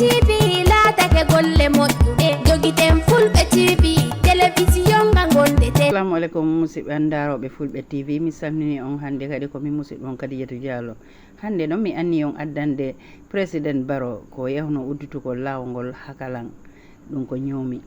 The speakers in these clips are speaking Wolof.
TV la take golle moƴƴuɓe jogiten Fulbe TV télévision gangonde te. Assalamu alaikum musidɓe daroɓe Fulbe TV mi salmini on hande kadi komi musidɗo on kadi yeto diallo hande noon mi anni on addande président Barrow ko yahno uddutugol lawol ngol Hakalan ɗum ko ñoomi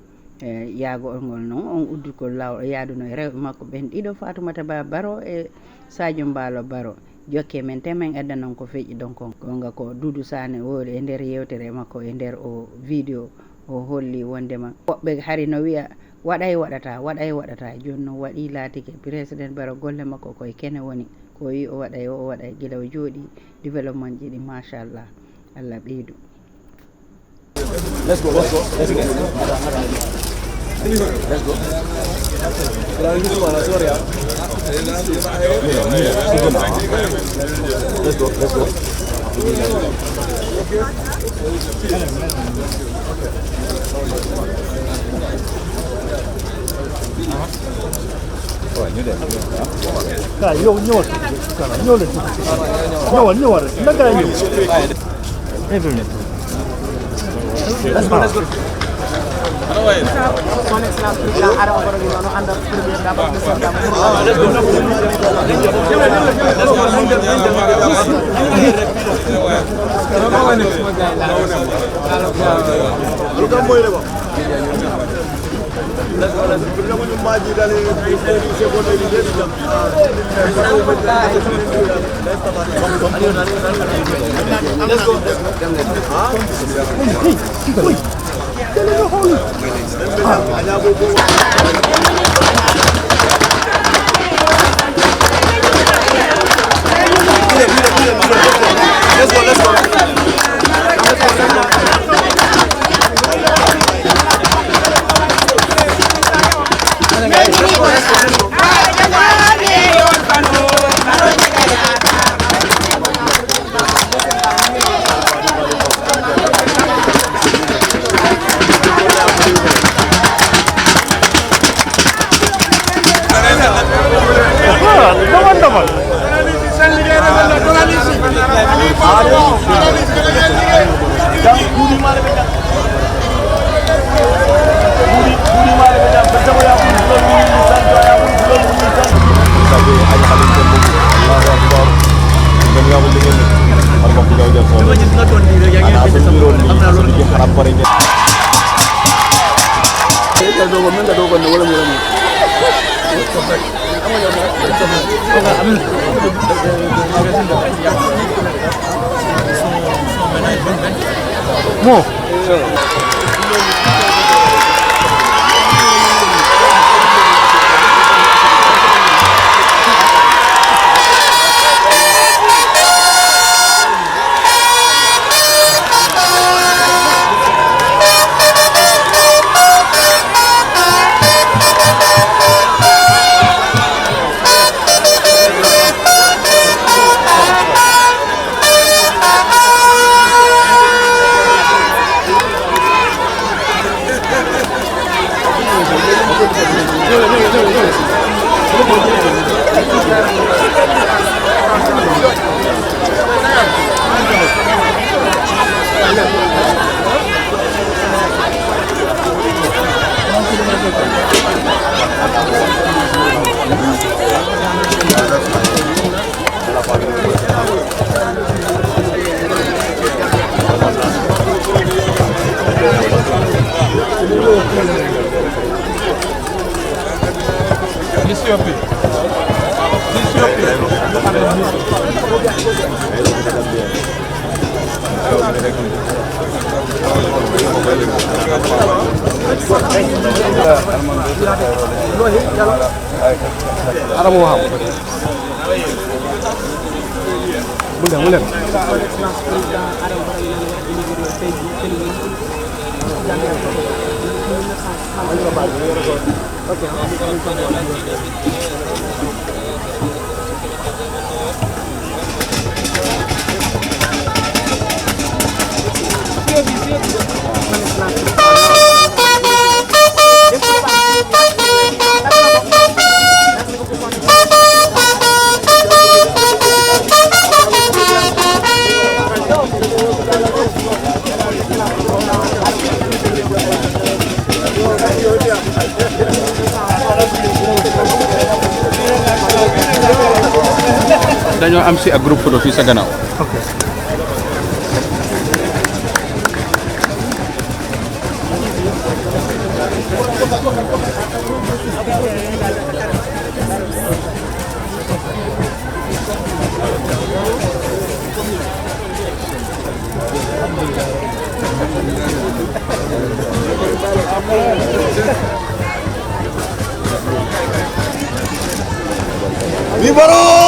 yaagol ngol noon on uddutugol lawol yaaduno e rewɓe makko ɓen ɗiɗo Fatoumata Ba Barrow e Sadio Mballo Barrow jokke men temen edda noon ko feƴƴi donc gonga ko Doudou Sané wori e nder yewtere makko e nder o vidéo o holli wondema woɓɓe hari no wiya waɗay waɗata joni noon waɗi laatike président Barrow golle makko koye kene woni ko wi o waɗay guila o jooɗi développement ji ɗi machallah Allah ɓeydu. Let's go. dañoo am si ak groupe photo fii sa gannaaw. ok. Barrow!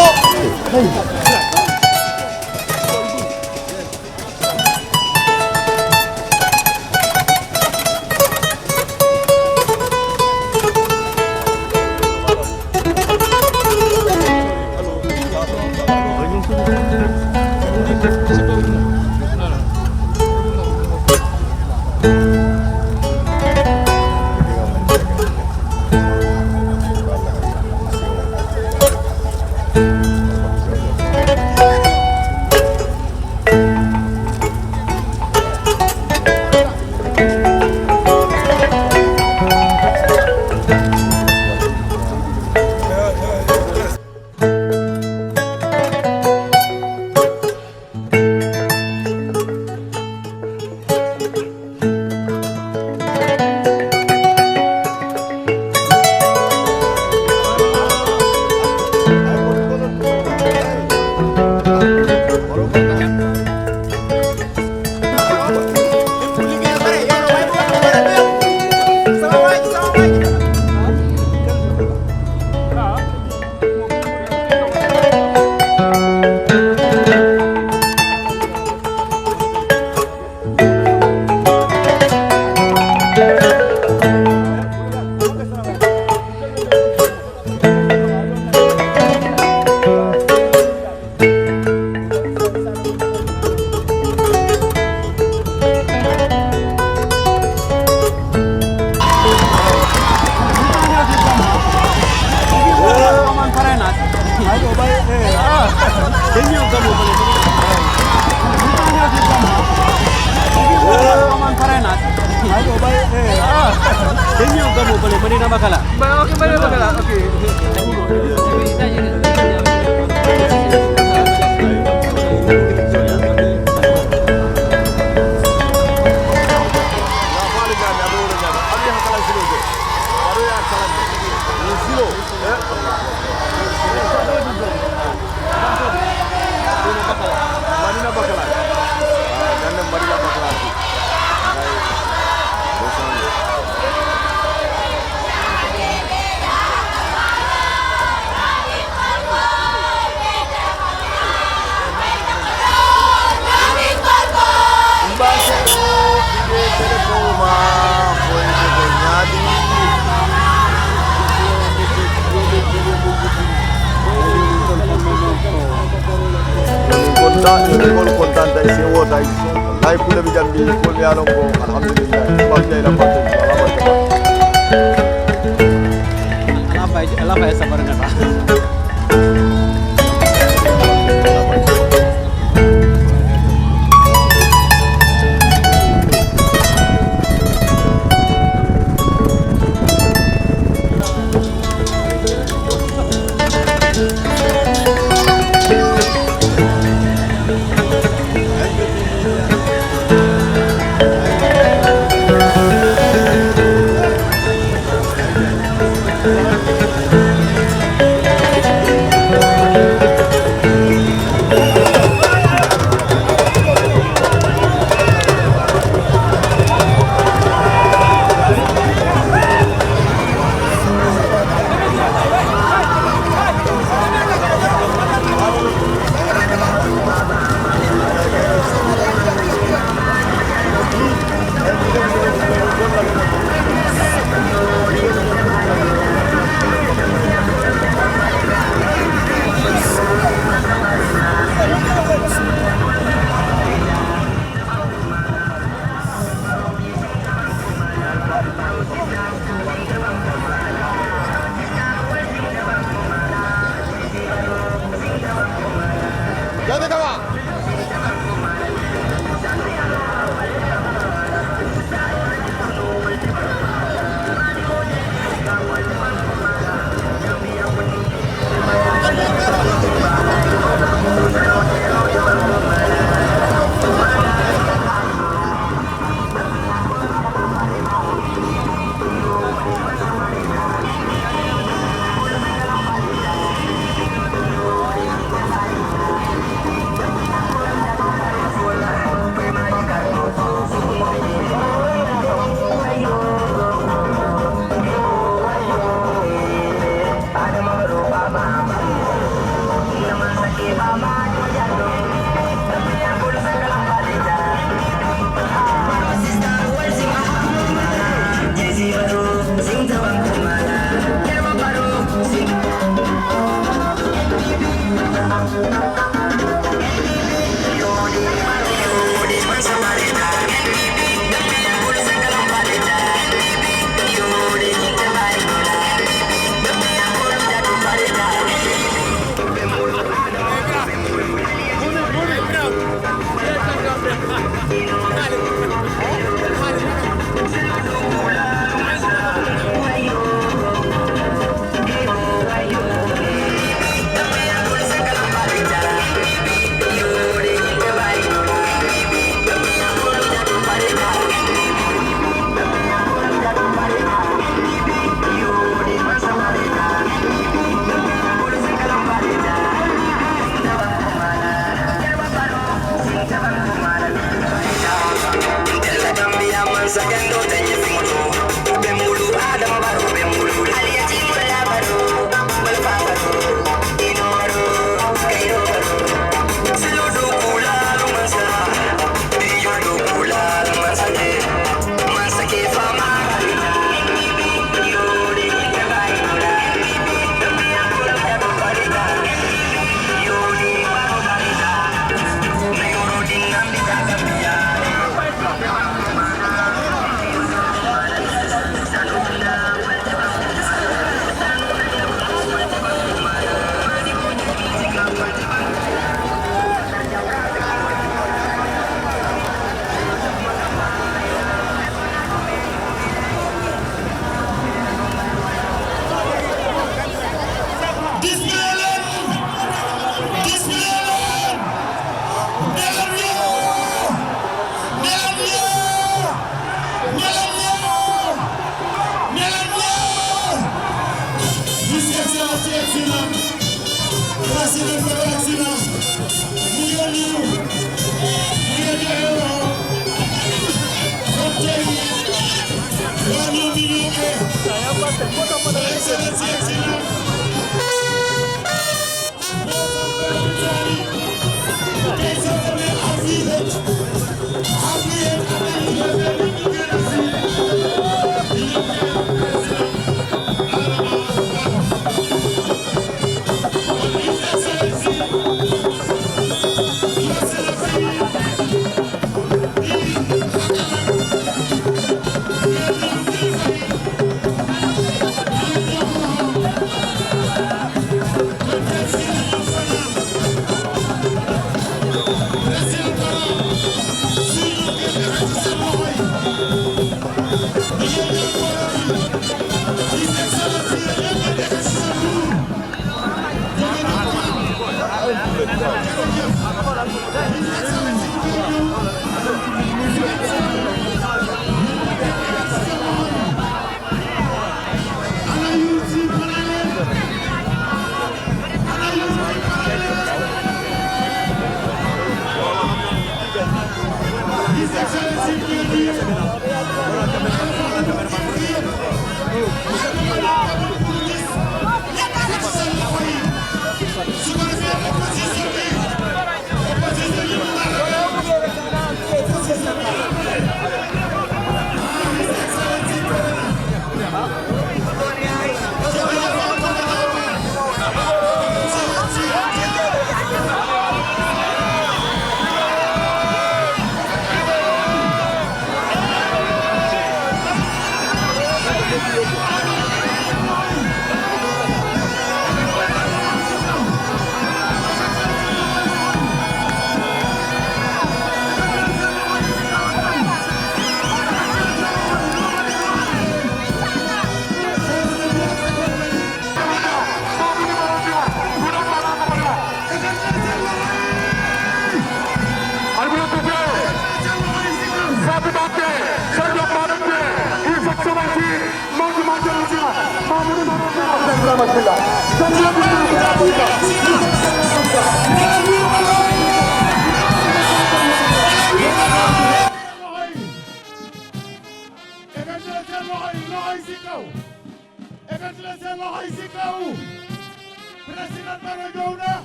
President Barrow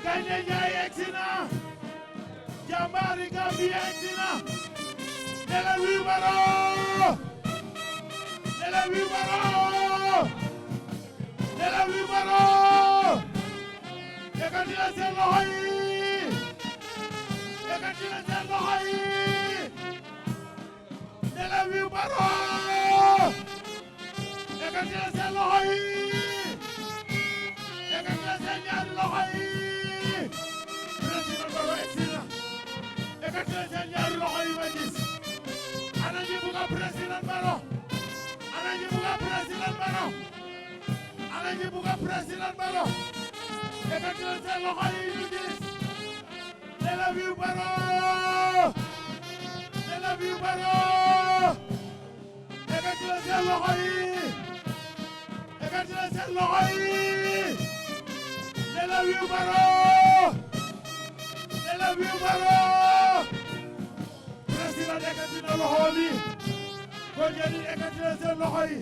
Kanye Exina Jambari Gambia Exina Nela Wibaro Nela Wibaro Nela Wibaro Ekatila Selohai Ekatila Selohai Nela Wibaro Ekatila Selohai Ekatila Selohai President Barrow Exina Ekatila Selohai Magis Ananji buka President Barrow Ananji buka President Barrow Ananji buka President Barrow Ekatila Selohai Magis They love you Barrow They love you Barrow Ekatila Selohai Ekatila Selohai They love you Barrow They love you Barrow President Ekatila Loholi Kojani Ekatila Selohai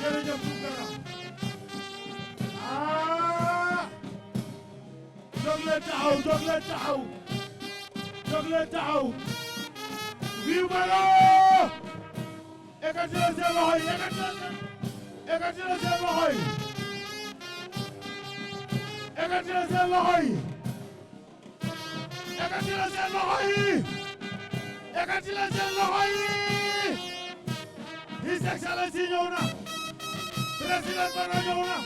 Jërëjëf Tunkara jóg leen taxaw jóg leen taxaw jóg leen taxaw Vive Barrow Ekatila seen loxo yi Ekatila seen loxo yi Ekatila seen loxo yi Ekatila seen loxo yi Ekatila seen loxo yi His Excellency ñëw na Président Barrow ñëw na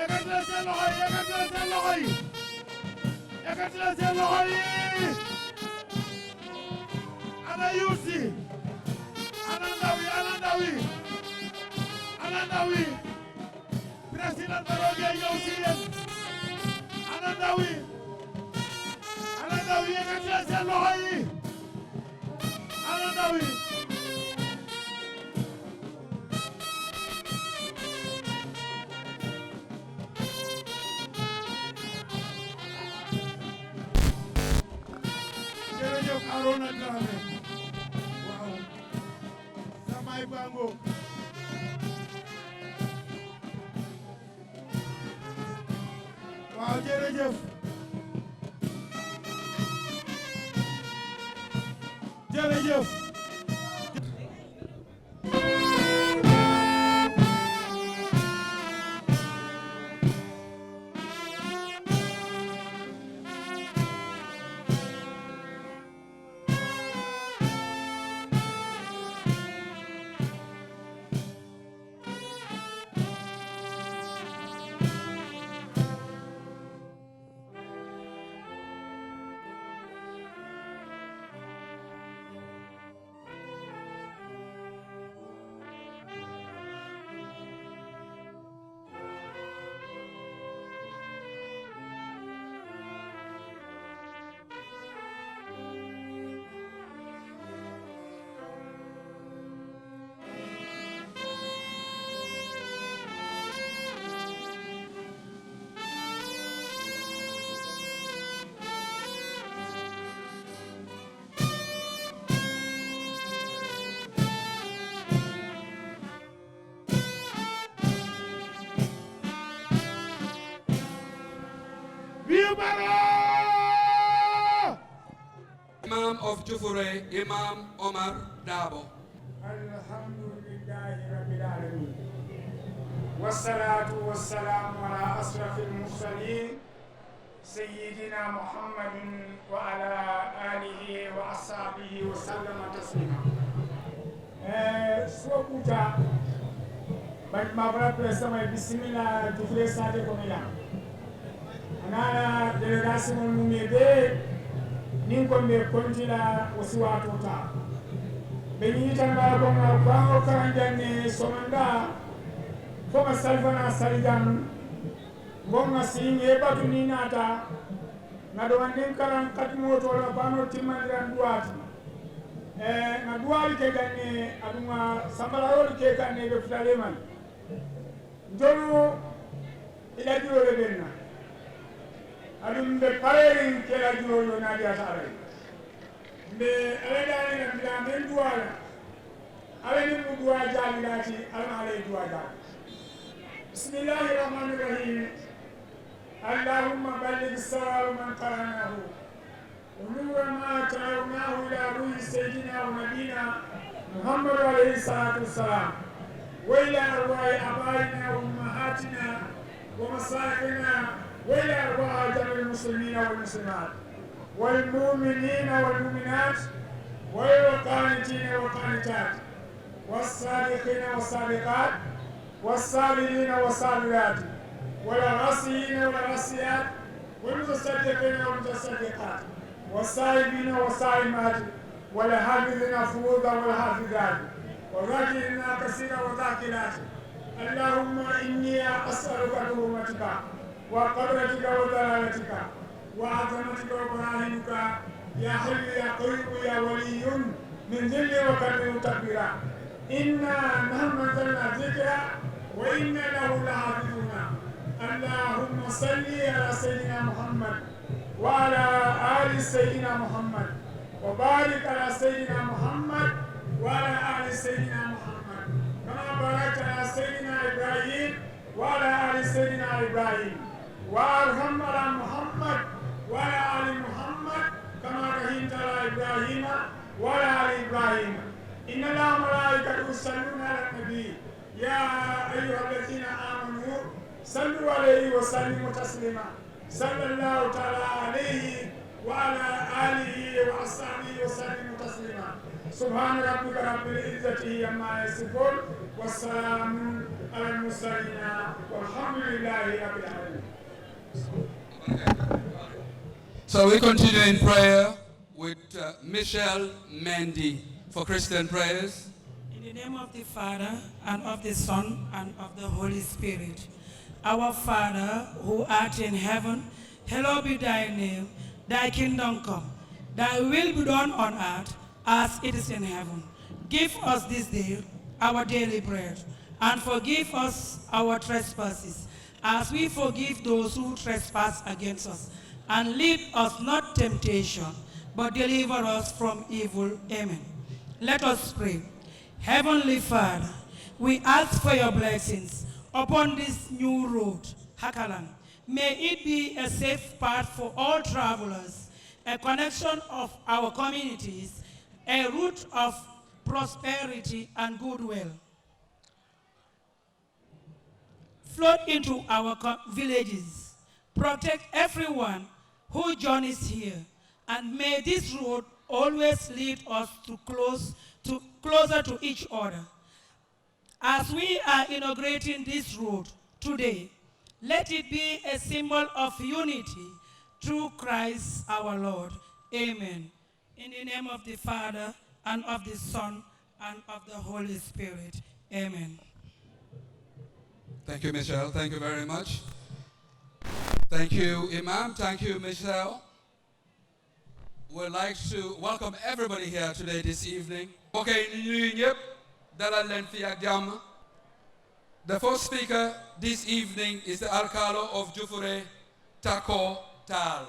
Ekatila seen loxo yi Ekatila seen loxo yi Ekatila seen loxo yi ana yuusi ana ndawi Président Barrow ngay ñëw si yéen ana ndawi Ekatila seen loxo yi ana ndawi Arona Dramé waaw samay bango waaw jërëjëf jërëjëf Barrow! Imam of Jufure, Imam Omar Dabo. Alhamdulillahi Rabbil Alamin. Wassalatu wassalamu ala asrafil mursalin Sayyidina Muhammadin wa ala alihi wa ashabihi wa sallama taslima. Sokuta bak mabra presama bismillah Jufure sade komila. Anana delegation mumebe ninko me kontila wasiwatota benyitanga bonga bango karanjane somanda foma salvana salijan bonga singe batu ninata ngado wanen karan katmoto la bano timandiran duati na duali ke ganne aduma sambala yoli ke ganne be futaleman njolu ila juro lebenna adum be parerin ke la juro yo nadi atare be aledani na bila men duala aleni mu dua jali lati alma ale dua jali bismillahir rahmanir rahim allahumma balligh salam man qaranahu ونور ما ترونه إلى روح سيدنا ونبينا محمد عليه الصلاة والسلام وإلى أرواح آبائنا وأمهاتنا ومصائبنا وإلى أرواح جميع المسلمين والمسلمات والمؤمنين والمؤمنات والقانتين والقانتات والصادقين والصادقات والصابرين والصابرات والغاسلين والغاسيات والمتصدقين والمتصدقات والصائمين والصائمات والحافظين فروضا والحافظات والذاكرين كثيرا والذاكرات اللهم إني أسألك حرمتك وقدرتك وجلالتك وعظمتك وبراهينك يا حي يا قيوم يا ولي من ذل وكرم تكبيرا إنا نحن نزلنا ذكرا وإنا له لحافظون اللهم صل على سيدنا محمد وعلى آل سيدنا محمد وبارك على سيدنا محمد وعلى آل سيدنا محمد كما باركت على سيدنا إبراهيم وعلى آل سيدنا إبراهيم وارحم على محمد وعلى آل محمد كما رحمت على إبراهيم وعلى آل إبراهيم إن الله وملائكته يصلون على النبي يا أيها الذين آمنوا صلوا عليه وسلموا تسليما صلى الله تعالى عليه وعلى آله وأصحابه وسلم تسليما سبحان ربك رب العزة عما يصفون والسلام على المرسلين والحمد لله رب العالمين. So we continue in prayer with Michelle Mendy for Christian prayers. In the name of the Father, and of the Son, and of the Holy Spirit. Our Father, who art in heaven, hallowed be thy name. Thy kingdom come. Thy will be done on earth as it is in heaven. Give us this day our daily bread, and forgive us our trespasses, as we forgive those who trespass against us. And lead us not temptation, but deliver us from evil. Amen. Let us pray. Heavenly Father, we ask for your blessings upon this new road, Hakalan. May it be a safe path for all travelers, a connection of our communities, a route of prosperity and goodwill. Flood into our villages, protect everyone who journeys here, and may this road always lead us closer to each other. As we are inaugurating this road today, let it be a symbol of unity through Christ our Lord. Amen. In the name of the Father, and of the Son, and of the Holy Spirit. Amen. Thank you, Michelle. Thank you very much. Thank you, Imam. Thank you, Michelle. We'd like to welcome everybody here today, this evening. Okay, the first speaker this evening is the Alcalo of Jufure, Tako Tal.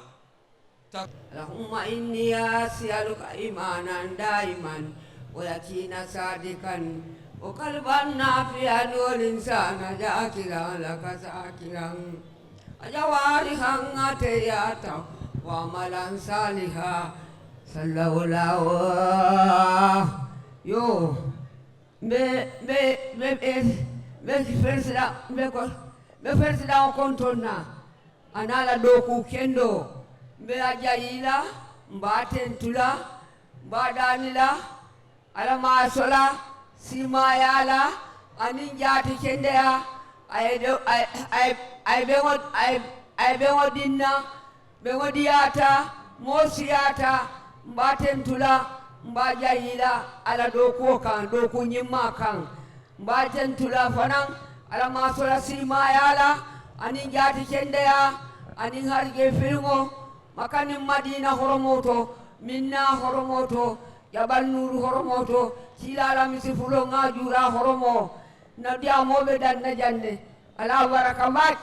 Allahumma inni as'aluka imanan daiman wa yakina sadikan wa qalban nafi'an wal insana jakiran laka sakiran ajawarihan atiyata wa amalan saliha sallallahu yo be fersida kontonna anala doku kendo be ajayila mbatentula mbadanila alama sola simayala aninjati kendea ay dinna be ngodiata mosiata mbatentula mbajayila ala doku kan doku nyimma kan mbatentula fanan alama sola simayala aninjati kendea anin harge filmo makanin madina horomoto minna horomoto jabal nuru horomoto silala misifulo ngajura horomo nadia mobe dan najande ala baraka mak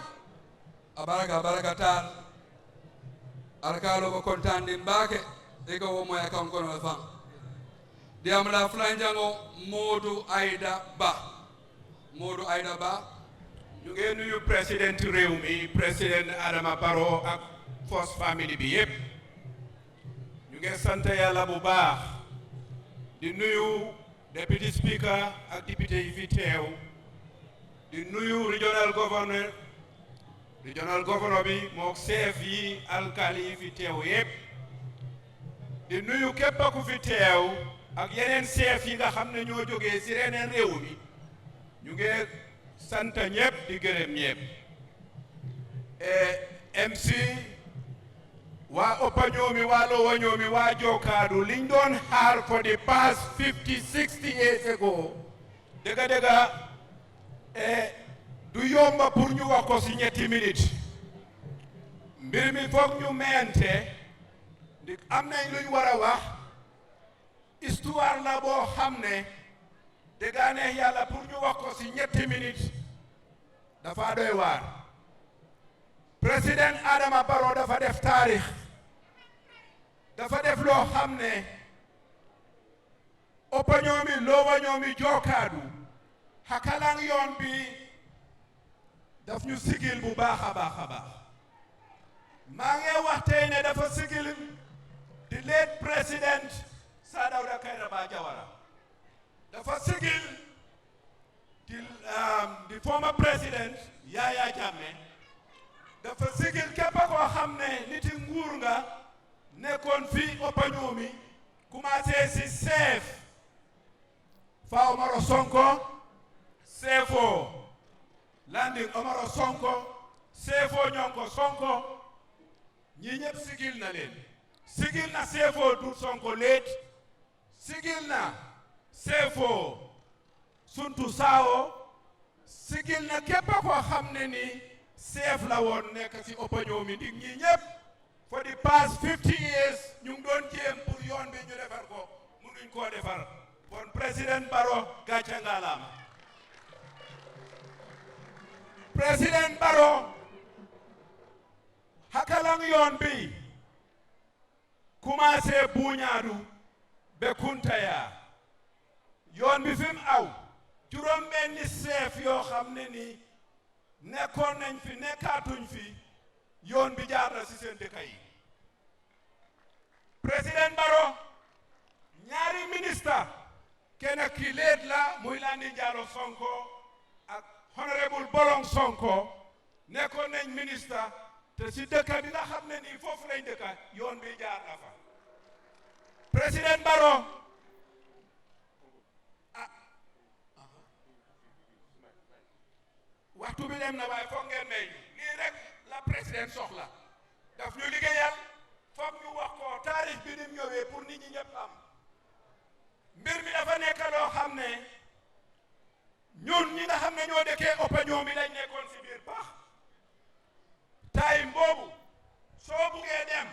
baraka tal alkalo ko kontande mbake e ko wo moya kan kono fa diam la flanjango Modou Aida Ba ñu ngi nuyu président réew mi président Adama Barrow ak First Family bi yépp ñu ngi sant yàlla bu baax di nuyu deputy speaker ak député yi fi teew di nuyu regional governor bi mook chef yi alkali yi fi teew yépp di nuyu képp ku fi teew ak yeneen chef yi nga xam ne ñoo jógee ci yeneen réew mi ñu ngi sant ñëpp di gërëm ñëpp MC waa Opañoomi waa Lowañoomi waa Jokaadu liñ doon xaar for the past 50-60 years ago dëgga du yomba pour ñu wax ko ci ñetti minutes mbir mi foog ñu mente ndi am nañ luñ war a wax histoire la boo xam ne dëgga neex yàlla pour ñu wax ko ci ñetti minutes dafa doy waar président Adama Barrow dafa def taarix dafa def loo xam ne Opañoomi Lowañoomi Jokaadu Hakalan yoon bi daf ñu sigil bu baax a baax maa ngi wax tey ne dafa sigil di late président Sir Dawda Kairaba Jawara dafa sigil di former president Yaya Jammeh dafa sigil képp koo xam ne niti nguur nga nekkoon fii Opañoomi commencé ci chef fa Omaro Sonko chefo landing Omaro Sonko chefo Ñonko Sonko ñi ñëpp sigil na leen sigil na chefo du Sonko leet sigil na chefo Suntu Sawo sigil na képp koo xam ne ni chef la woon nekk ci Opañoomi ndig ñi ñëpp for the past 50 years ñu ngi doon jéem pour yoon bi ñu defar ko mënuñ koo defar bon président Barrow gàcce ngalaama président Barrow Hakalan yoon bi commencé buuñaadu be kuntaya yoon bi fi mu aw juróom benni chef yoo xam ne ni nekkoon nañ fi nekkaatuñ fi yoon bi jaar na ci seen dëkk yi président Barrow ñaari ministre kenn ki leet la muy Landing Jallow Sonko ak honorable Bolong Sonko nekkoon nañ ministre te ci dëkk bi nga xam ne nii foofu lañ dëkka yoon bi jaar na fa président Barrow waxtu bi dem na waaye foog ngeen may lii rek la président soxla daf ñu liggéeyal foog ñu wax ko taarix bi nim ñëwee pour nit ñi ñëpp am mbir mi dafa nekk loo xam ne ñun ñi nga xam ne ñoo dëkkee opinion bi lañ nekkoon ci biir baax time boobu soo buggee dem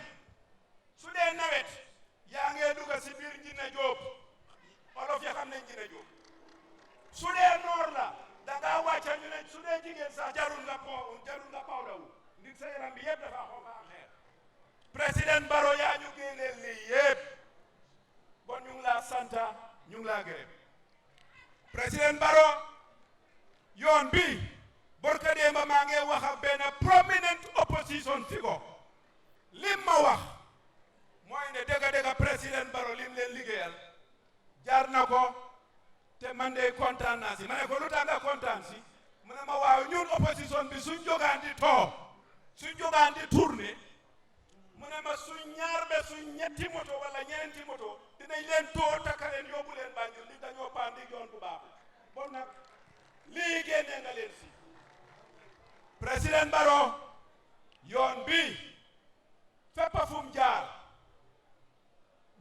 su dee nawet yaa ngee dugga ci biir Njine Jóob olof ya xam ne Njine Jóob su dee noor la danga wàcca ñu ne su dee jigéen sax jarul nga pawdawu ndig sa yaram bi yëpp dafa xonq am xeer président Barrow yaa ñu génneel lii yëpp bon ñu ngi laa santa ñu ngi laa gërëm président Barrow yoon bi borka démba maa ngi wax ak benn prominent opposition figure lim ma wax mooy ne dëgg président Barrow lim leen liggéeyal jaar na ko te man de kontaan naa si ma ne ko lu tax nga kontaan si mu ne ma waaw ñun opposition bi suñ jógaan di too suñ jógaan di tourné mu ne ma suñ ñaar be suñ ñetti moto wala ñeenti moto dinañ leen too takka leen yóbbu leen Banjul li dañoo pandi yoon bu baax bon nag lii génnee nga leen si président Barrow yoon bi fépp fu mu jaar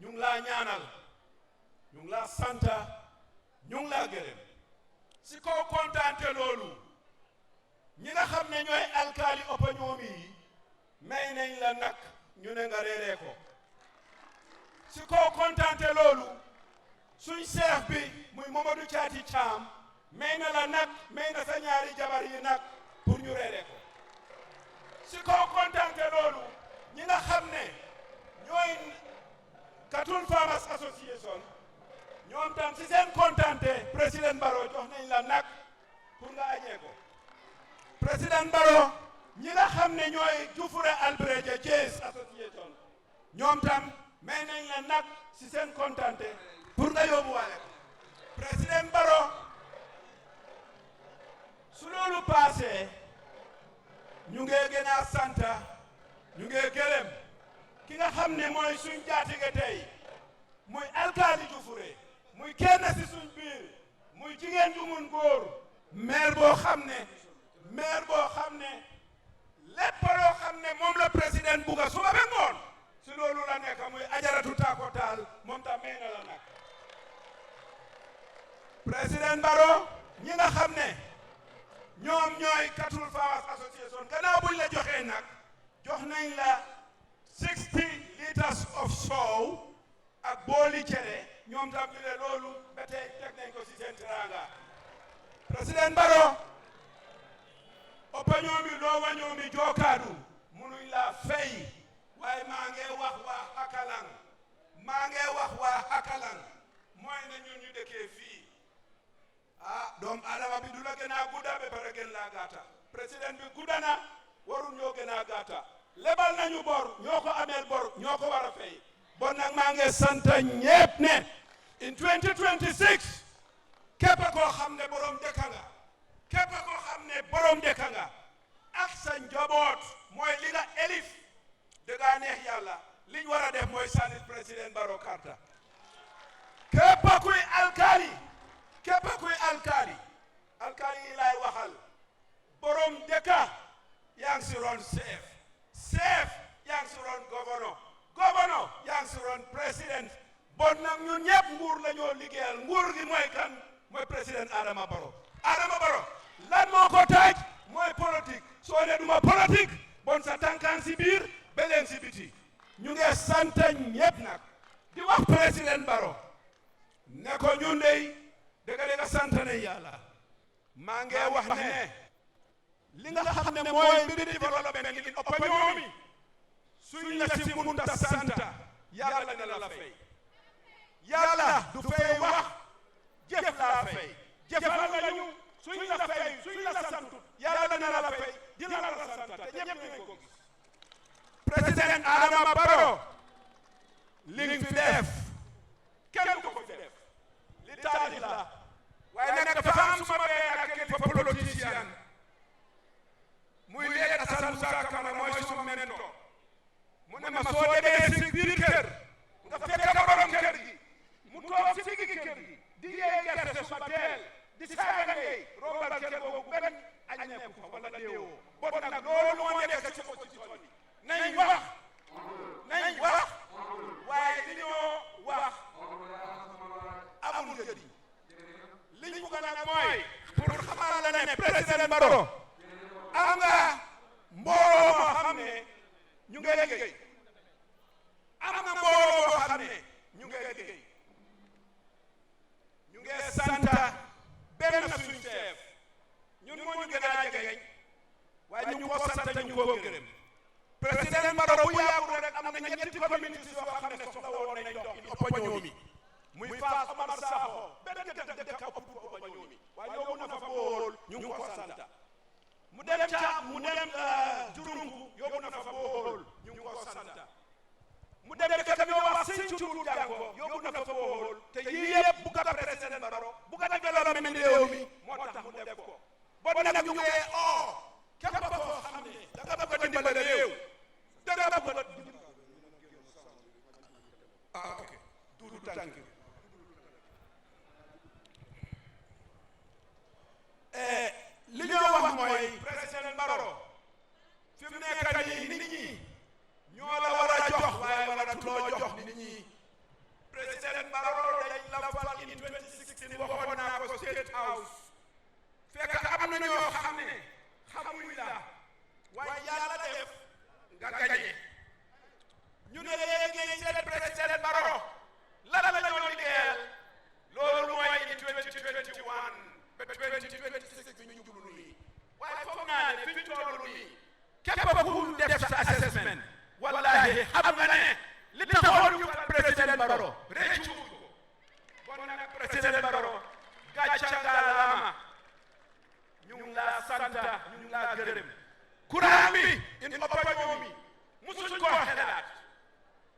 ñu ngi laa ñaanal ñu ngi laa santa ñu ngi laa gërëm si kaw kontaante loolu ñi nga xam ne ñooy alkaali opinion yi may nañ la nag ñu ne nga reeree ko si kaw kontaante loolu suñ chef bi muy Mamadou Caati Caam may na la nag may na sa ñaari jabar yi nag pour ñu reeree ko si kaw kontaante loolu ñi nga xam ne ñooy Cattle Farmers Association ñoom tam si seen kontaante président Barrow jox nañ la nag pour nga añee ko président Barrow ñi nga xam ne ñooy Jufure Albreja Jays Association ñoom tam may nañ la nag si seen kontaante pour nga yóbbuwaale ko président Barrow su loolu passé ñu ngi gën a santa ñu ngi gërëm ki nga xam ne mooy suñ jaatige tey muy alkaali Jufure muy kenn si suñ biir muy jigéen ju mun góor maire boo xam ne lépp loo xam ne moom la président bugga suba ba ngoon si loolu la nekk muy Ajaratu Tako Taal moom tam may na la nag président Barrow ñi nga xam ne ñoom ñooy Cattle Farmers Association gannaaw buñ la joxee nag jox nañ la 60 litres of soow ak booli cere ñoom tam ñu ne loolu ba tey teg nañ ko si seen teraanga président Barrow opinion bi loo wañoo mi jookaadu munuñ la fay waaye maa ngi wax waa Hakalan mooy ne ñun ñu dëkkee fii doomu adama bi du la gën a gudda ba pare gën laa gàtta président bi gudda na warul ñoo gën a gàtta lebal nañu bor ñoo ko ameel bor ñoo ko war a fay bon nag maa ngi sant ñépp ne in 2026 képp koo xam ne borom dëkk nga ak sa njaboot mooy li nga elif dëgga neex yàlla liñ war a def mooy sànni président Barrow karta képp kuy alkaali yi laay waxal borom dëkka yaa ngi si ron chef yaa ngi si ron gouverneur yaa ngi si ron président bon nag ñun ñëpp nguur la ñoo liggéeyal nguur gi mooy kan mooy président Adama Barrow lan moo ko taaj mooy politique soo ne duma politique bon sa tànkaan si biir beleen si biti ñu ngi sant ñëpp nag di wax président Barrow ne ko ñun dey dëgg sant nañ yàlla maa ngi wax ne li nga xam ne mooy mbiri développement in opinion mi suñ la si munta santa yàlla dina la fay yàlla du fay wax jëf laa fay jëfal nga ñu suñ la fay suñ la sant yàlla dina la fay dina la sant te ñëpp dinañ ko gis président Adama Barrow li nga fi def kenn du ko fi def li taali la waaye nag dafa am suma benn ak kilifa politicien muy leeg Assane Moussa Camara mooy suma mentor mu ne ma soo demee si biir kër nga fekk borom kër gi mu toog si diggi kër gi di yee gerte suba teel di saaga ngay rombal kër googu benn añ nekk fa wala déewoo bon nag loolu moo nekk ci opposition bi nañ wax waaye li ñoo wax amul njëriñ li ñu bëgg nag mooy pour xamal la ne président Barrow am nga mbooloo moo xam ne ñu ngi liggéey am nga mbooloo moo xam ne ñu ngi liggéey ñu ngi sant benn suñu chef ñun moo ñu gën a jegeñ waaye ñu ko sant ñu ko gërëm président Barrow bu yàggul rek am na ñetti communauté yoo xam ne soxla woon nañ dox ci Oppañoomi muy Fass Omar Sakho benn dëkk ëpp Oppañoomi waaye yóbbu na fa bool ñu ngi ko sant mu dem Jurungu yóbbu na fa bool ñu ngi ko sant mu dem dëkk bi wax Sinthiou Dianko yóbbu na fa bool te yii yëpp bu ko président Barrow bu ko développement réew mi moo tax mu def ko bon nag ñu ngi képp koo xam ne da nga bëgg a dimbale réew da nga bëgg a ok duudu tànk li ñoo wax mooy président Barrow fi mu nekk nii nit ñi ñoo la war a jox waaye war a tuloo jox nit ñi président Barrow dañ la fal in 2016 waxoon naa ko State House fekk am na ñoo xam ne xamuñ la waaye yàlla def nga gañe ñu ne léegi seet président Barrow lan la ñoo liggéeyal loolu mooy in 2021 ba 2026 bi ñu jublu nii waaye foog naa ne fi ñu toll nii képp ku def sa assessment wallahi xam nga ne li taxoon ñu président Barrow réccu ko bon nag président Barrow gàcce ngalaama ñu ngi laa sant ñu ngi laa gërëm courant bi in Oppañoomi musuñ koo xelaat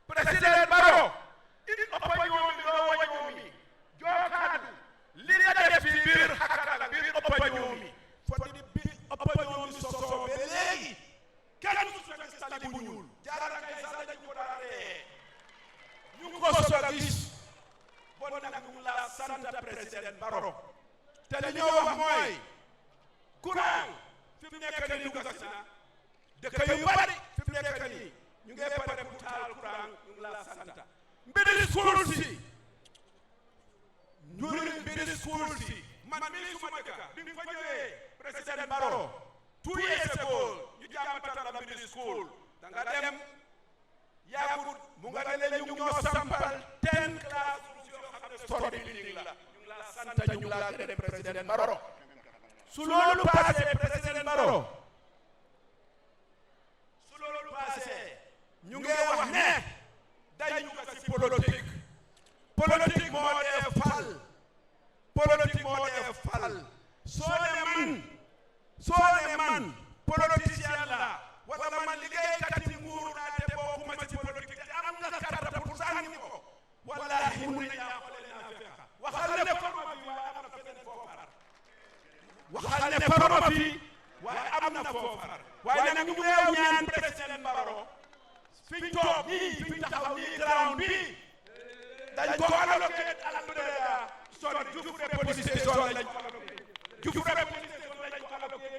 président Barrow in Oppañoomi loo wañoomi jookaadu li nga def fi biir Hakalan biir Oppañoomi foti bi Oppañoomi sosoo ba léegi kenn musu fekk tali bu ñuul jaara kay sax dañ ko dara ree ñu ngi ko soog a gis bon nag ñu ngi laa sant président Barrow te li ñoo wax mooy courant fi mu nekk nii dugg si na dëkk yu bari fi mu nekk nii ñu ngi pare pour taal courant ñu ngi laa sant mbiri school si mbiri school si man mii suma dëkk bi mu fa ñëwee président Barrow 2 years ago ñu jàmbatal la mbiri school da nga dem yaagut mu nga ne ñu ñoo sampal 10 classrooms yoo xam ne study building la ñu ngi laa sant ñu ngi laa gërëm président Barrow su loolu passé président Barrow ñu ngi wax ne dañu ko ci politique moo dee fal soo ne man politicien la wala man liggéeykat yi nguur naa te bokkuma ci politique te am nga carte pour sànni ko wallahi mun nañ laa xoolee naa fekk waxal ne faruma bi waaye am na feneen foo far waxal ne faruma fi waaye am na foo far waaye nag ñu ngi ñaan président Barrow fiñ toog nii fiñ taxaw nii ground bi dañ ko alloqué alhamdulillah son Jufure police station lañ ko alloqué Jufure police station lañ ko alloqué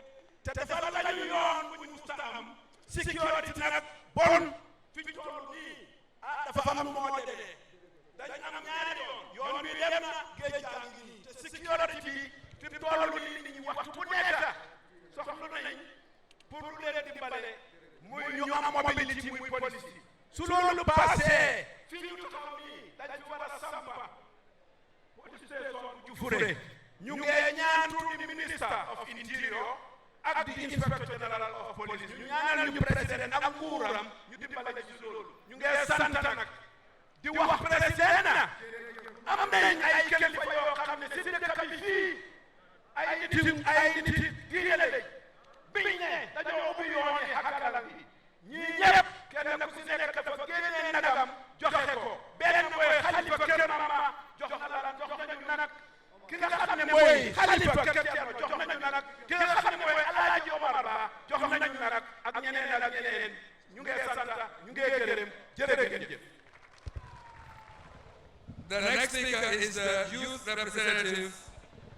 te defal lañu yoon bu ñu musta am sécurité nag bon fiñ toll nii dafa am moo dee dañ am ñaari yoon bi dem na géej jaa ngi nii te sécurité bi fi mu toll nii nit ñi waxtu bu nekk soxla nañ pour lu leen dimbale muy ñu am mobilité muy police su loolu passé fi ñu taxaw nii dañ fi war a sampa police station bu Jufure ñu ngi ñaan turu minister of interior ak di inspector general of police ñu ñaanal ñu président ak nguuram ñu dimbale ci loolu ñu ngi sant nag di wax président na am nañ ay kilifa yoo xam ne si dëkk bi fii ay nit diine lañ biñ ne dañoo ubbi yooni Hakalan bi ñii ñëpp kenn ku si nekk dafa génnee nagam joxe ko benn mooy xalifa kër mama jox nañu nag ki nga xam ne mooy xalifa kër Cerno jox nañu nag ki nga xam ne mooy Alaaji Omar Ba jox nañu nag ak ñeneen ñu ngi sant ñu ngi gërëm jërëjëf. The next speaker is the youth representative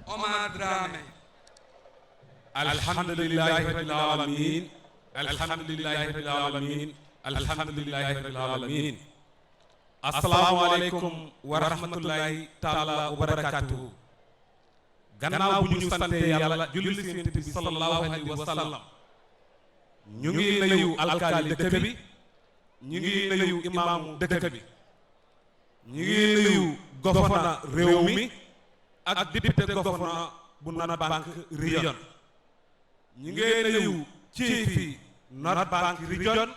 Omar Drame. Alhamdulillahi rabbil alamin. Alhamdulillahi rabbil alamin. Alhamdulillahi rabbil alamin. Assalamu alaikum wa rahmatullahi ta'ala wa barakatuh. Gannaaw bu ñu sante Yàlla julli ci Yonent bi sallallahu alayhi wa sallam. ñu ngi nuyu alkaali dëkk bi, ñu ngi nuyu imaamu dëkk bi, ñu ngi nuyu gouverneur réew mi ak député gouverneur bu North Bank Region, ñu ngi nuyu chief North Bank Region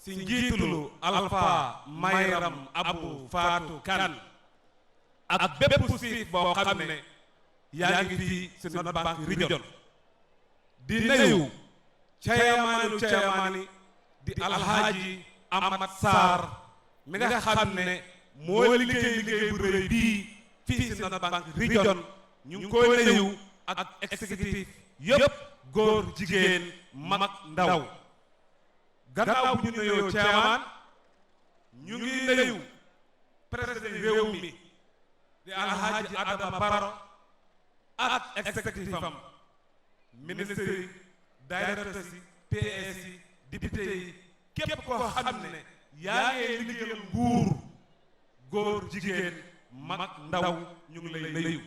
si njiitulu Alpha Mayram Abu Fatou Kan ak bépp siif boo xam ne yaa ngi fii si North Bank Region, di nuyu chairman di Alhaji Amat Sarr mi nga xam ne moo liggéey bu rëy bii fii si North Bank Region. ñu ngi koy nuyu ak exécutif yëpp, góor jigéen mag ndaw. gannaaw bu ñu nuyoo chairman, ñu ngi nuyu président réew mi di Alhaji Adama Barrow ak exécutif am, ministre yi, directeur yi, PS yi, député yi, képp koo xam ne yaa ngi liggéeyal nguur, góor jigéen mag ndaw, ñu ngi lay nuyu.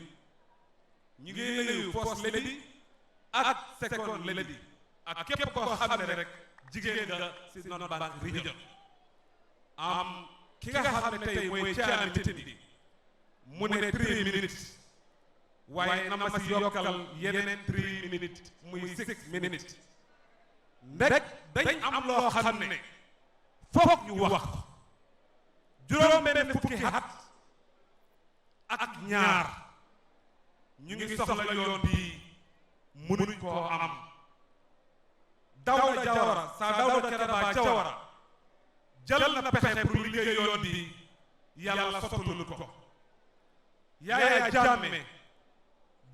ñu ngi nuyu first lady ak second lady ak képp koo xam ne rek jigéen nga si North Bank Region. ki nga xam ne tey mooy chairman meeting bi mu ne 3 minutes, waaye na ma si yokkal yeneen 3 minutes muy 6 minutes. ndek dañ am loo xam ne foog ñu wax ko. juróom benn fukki at ak ñaar ñu ngi soxla yoon bii mënuñ koo am. Dawda Jawara saa Dawda Kereba Jawara jël na pexe pour liggéey yoon bi, yàlla sottalul ko. Yaaya Jammeh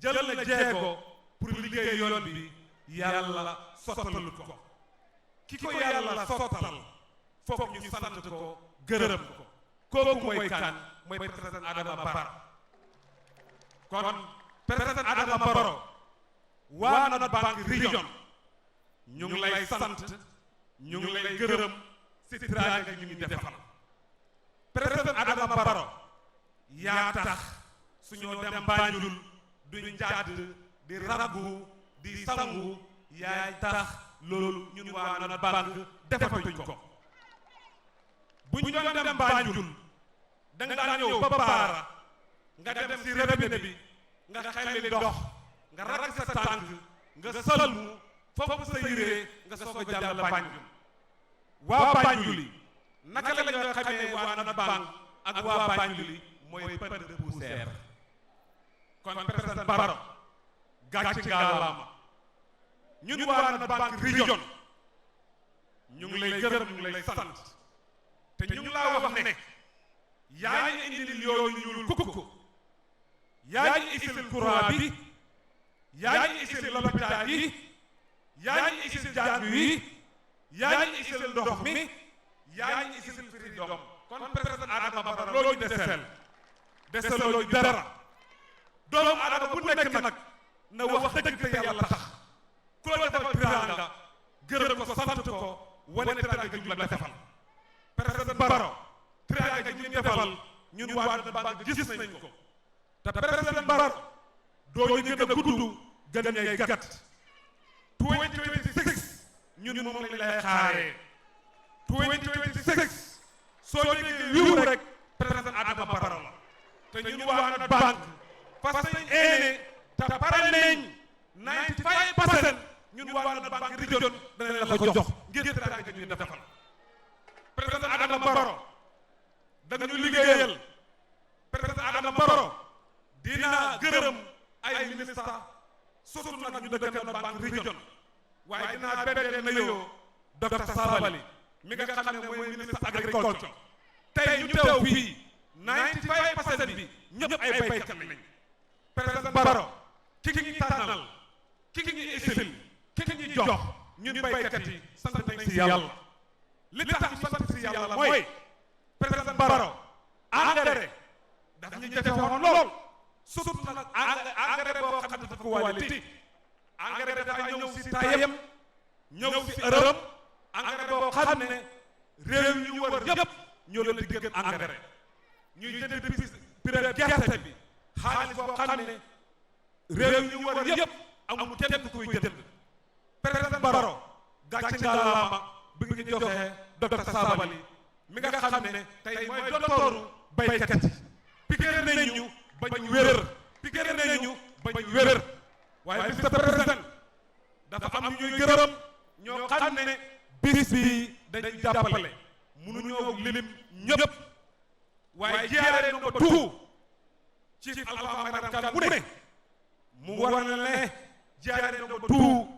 jël na jeego pour liggéey yoon bi, yàlla sottalul ko. ki ko yàlla sottal foog ñu sant ko gërëm ko. kooku mooy kan? mooy président Adama Barrow. kon président Adama Barrow, waa North Bank Region ñu ngi lay sant, ñu ngi lay gërëm si teraanga ñu ngi defal. président Adama Barrow, yaa tax suñoo dem Banjul duñ jàdd di raggu di sangu, yaay tax loolu ñun waa North Bank defatuñ ko. bu ñu doon dem Banjul da nga daan ñëw ba Baara nga dem si robinet bi nga xelli ndox nga rag sa tànk nga sëlmu foofu sa yére nga soog a jàll Banjul. waa Banjul yi naka la nga xamee waa North Bank ak waa Banjul yi mooy pët de poussière. kon président Barrow, gàcce ngaalaama. ñun waa North Bank Region ñu ngi lay gërëm, ñu ngi lay sant, te ñu ngi laa wax ne yaa ngi indil yooyu ñuul kukk, yaa ngi isil courant bi, yaa ngi isil lopitaan yi, yaa ngi isil jàng yi, yaa ngi isil ndox mi, yaa ngi isil freedom. kon président Adama Barrow loolu ñu deseloo ñu dara. doomu Adama bu nekk nag na wax dëgg te yàlla tax. ku la defal teraanga gërëm ko, sant ko, wane teraanga ju la defal. président Barrow, teraanga ju ñu defal ñun waa North Bank gis nañ ko. te président Barrow, doo ñu gën a gudd, gën ñay gàtt. 2026 ñun moom lañ lay xaaree. 2026 soo déggee wiw rek président Adama Barrow la. te ñun waa North Bank fas yéene te pare nañ 95% ñun waa North Bank Region danañ la ko jox ngir teraanga ñu defal. président Adama Barrow, dañu liggéeyal président Adama Barrow dina gërëm ay ministre surtout nag ñu dëkk na banque région waaye dinaa beddee nuyoo docteur Sabali mi nga xam ne mooy ministre agriculture tey ñu teew fii 95% bi ñëpp ay baykat lañ président Barrow ki ngi tànnal ki ngi isil ki ngi jox ñun baykat yi sant nañ si yàlla li tax ñu sant si yàlla mooy président Barrow engrais daf ñu jafe woon lool surtout nag engrais boo xam ne dafa qualité engrais dafay ñëw si tayam ñëw si ërëm engrais boo xam ne réew yi ñu wër yëpp ñoo leen di gën engrais ñuy jënd prix gerte bi xaalis boo xam ne réew yi ñu wër yëpp amul kenn ku koy jënd président Barrow gàcce ngalaama bi nga ñu joxee docteur Sabali mi nga xam ne tey mooy doktooru baykat yi piqué nañu bañ wér piqué nañu bañ wér waaye Mr Président dafa am ñuy gërëm ñoo xam ne bis bi dañ jàppale mënuñoo lim ñëpp waaye jiyaare no ba tout ci Alpha Maram Kan mu ne mu war na ne jiyaare no ba tout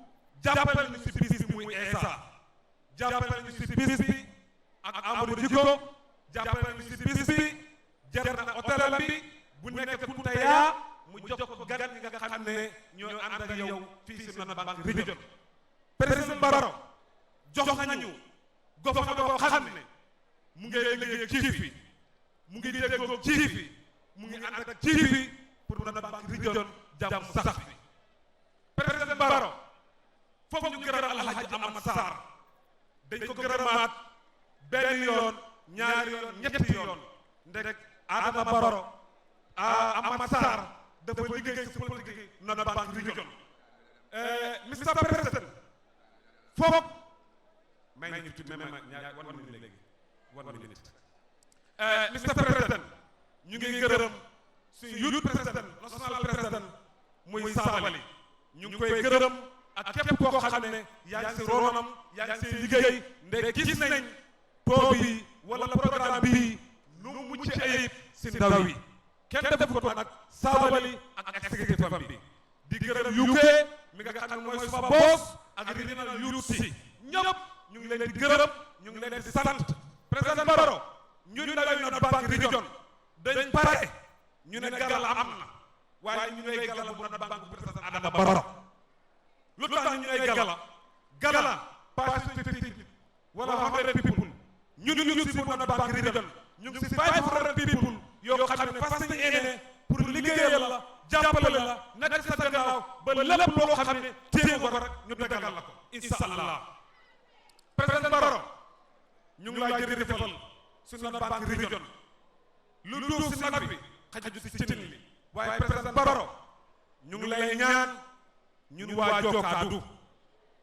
jàppale ñu si bis bi muy Essa jàppale ñu si bis bi ak Amadou Djiko jàppale ñu si bis bi jar na hôtel bi bu nekk Kuntaya mu jox ko gan ñi nga xam ne ñoo ànd ak yow fii si Nord Bank Region président Barrow jox nañu gouvernement boo xam ne mu ngi liggéey chief yi mu ngi déggoo chief yi mu ngi ànd ak chief yi pour Nord Bank Region jàmm sax bi président Barrow foofu ñu gërëm Alhaji Amad Sarr dañ ko gërëmaat benn yoon ñaari yoon ñetti yoon ndek Adama Barrow Amad Sarr dafa liggéey si politique Nord Bank Region Mr President foofu may nañu tuuti même ñaar one minute léegi one minute Mr President ñu ngi gërëm suñu youth président national président muy Sabali ñu ngi koy gërëm ak képp koo xam ne yaa ngi si ronam yaa ngi si liggéey ndek gis nañ taux bi wala programme bi nu mu mucc ayib si ndaw yi kenn def ko nag Sabali ak exécutif bi di gërëm UK mi nga xam ne mooy suma boss ak regional youth si ñëpp ñu ngi leen di gërëm ñu ngi leen di sant président Barrow ñun ndaw yi Nord Bank Region dañ pare ñu ne gala am na waaye ñu ngay gala bu Nord Bank président Adama Barrow lu tax ñu ngay gala pas spécifique wala 100 people ñun si bu Nord Bank Region ñu ngi si 500 people yoo xam ne fas yéene pour liggéeyal la jàppale la nekk sa gannaaw ba lépp loo xam ne téye ko rek ñu dagal la ko incha allah président Barrow ñu ngi laa jërëjëfal su Nord Bank Region lu duuf si nag bi xaju si cin li waaye président Barrow ñu ngi lay ñaan ñun waa Jokaadu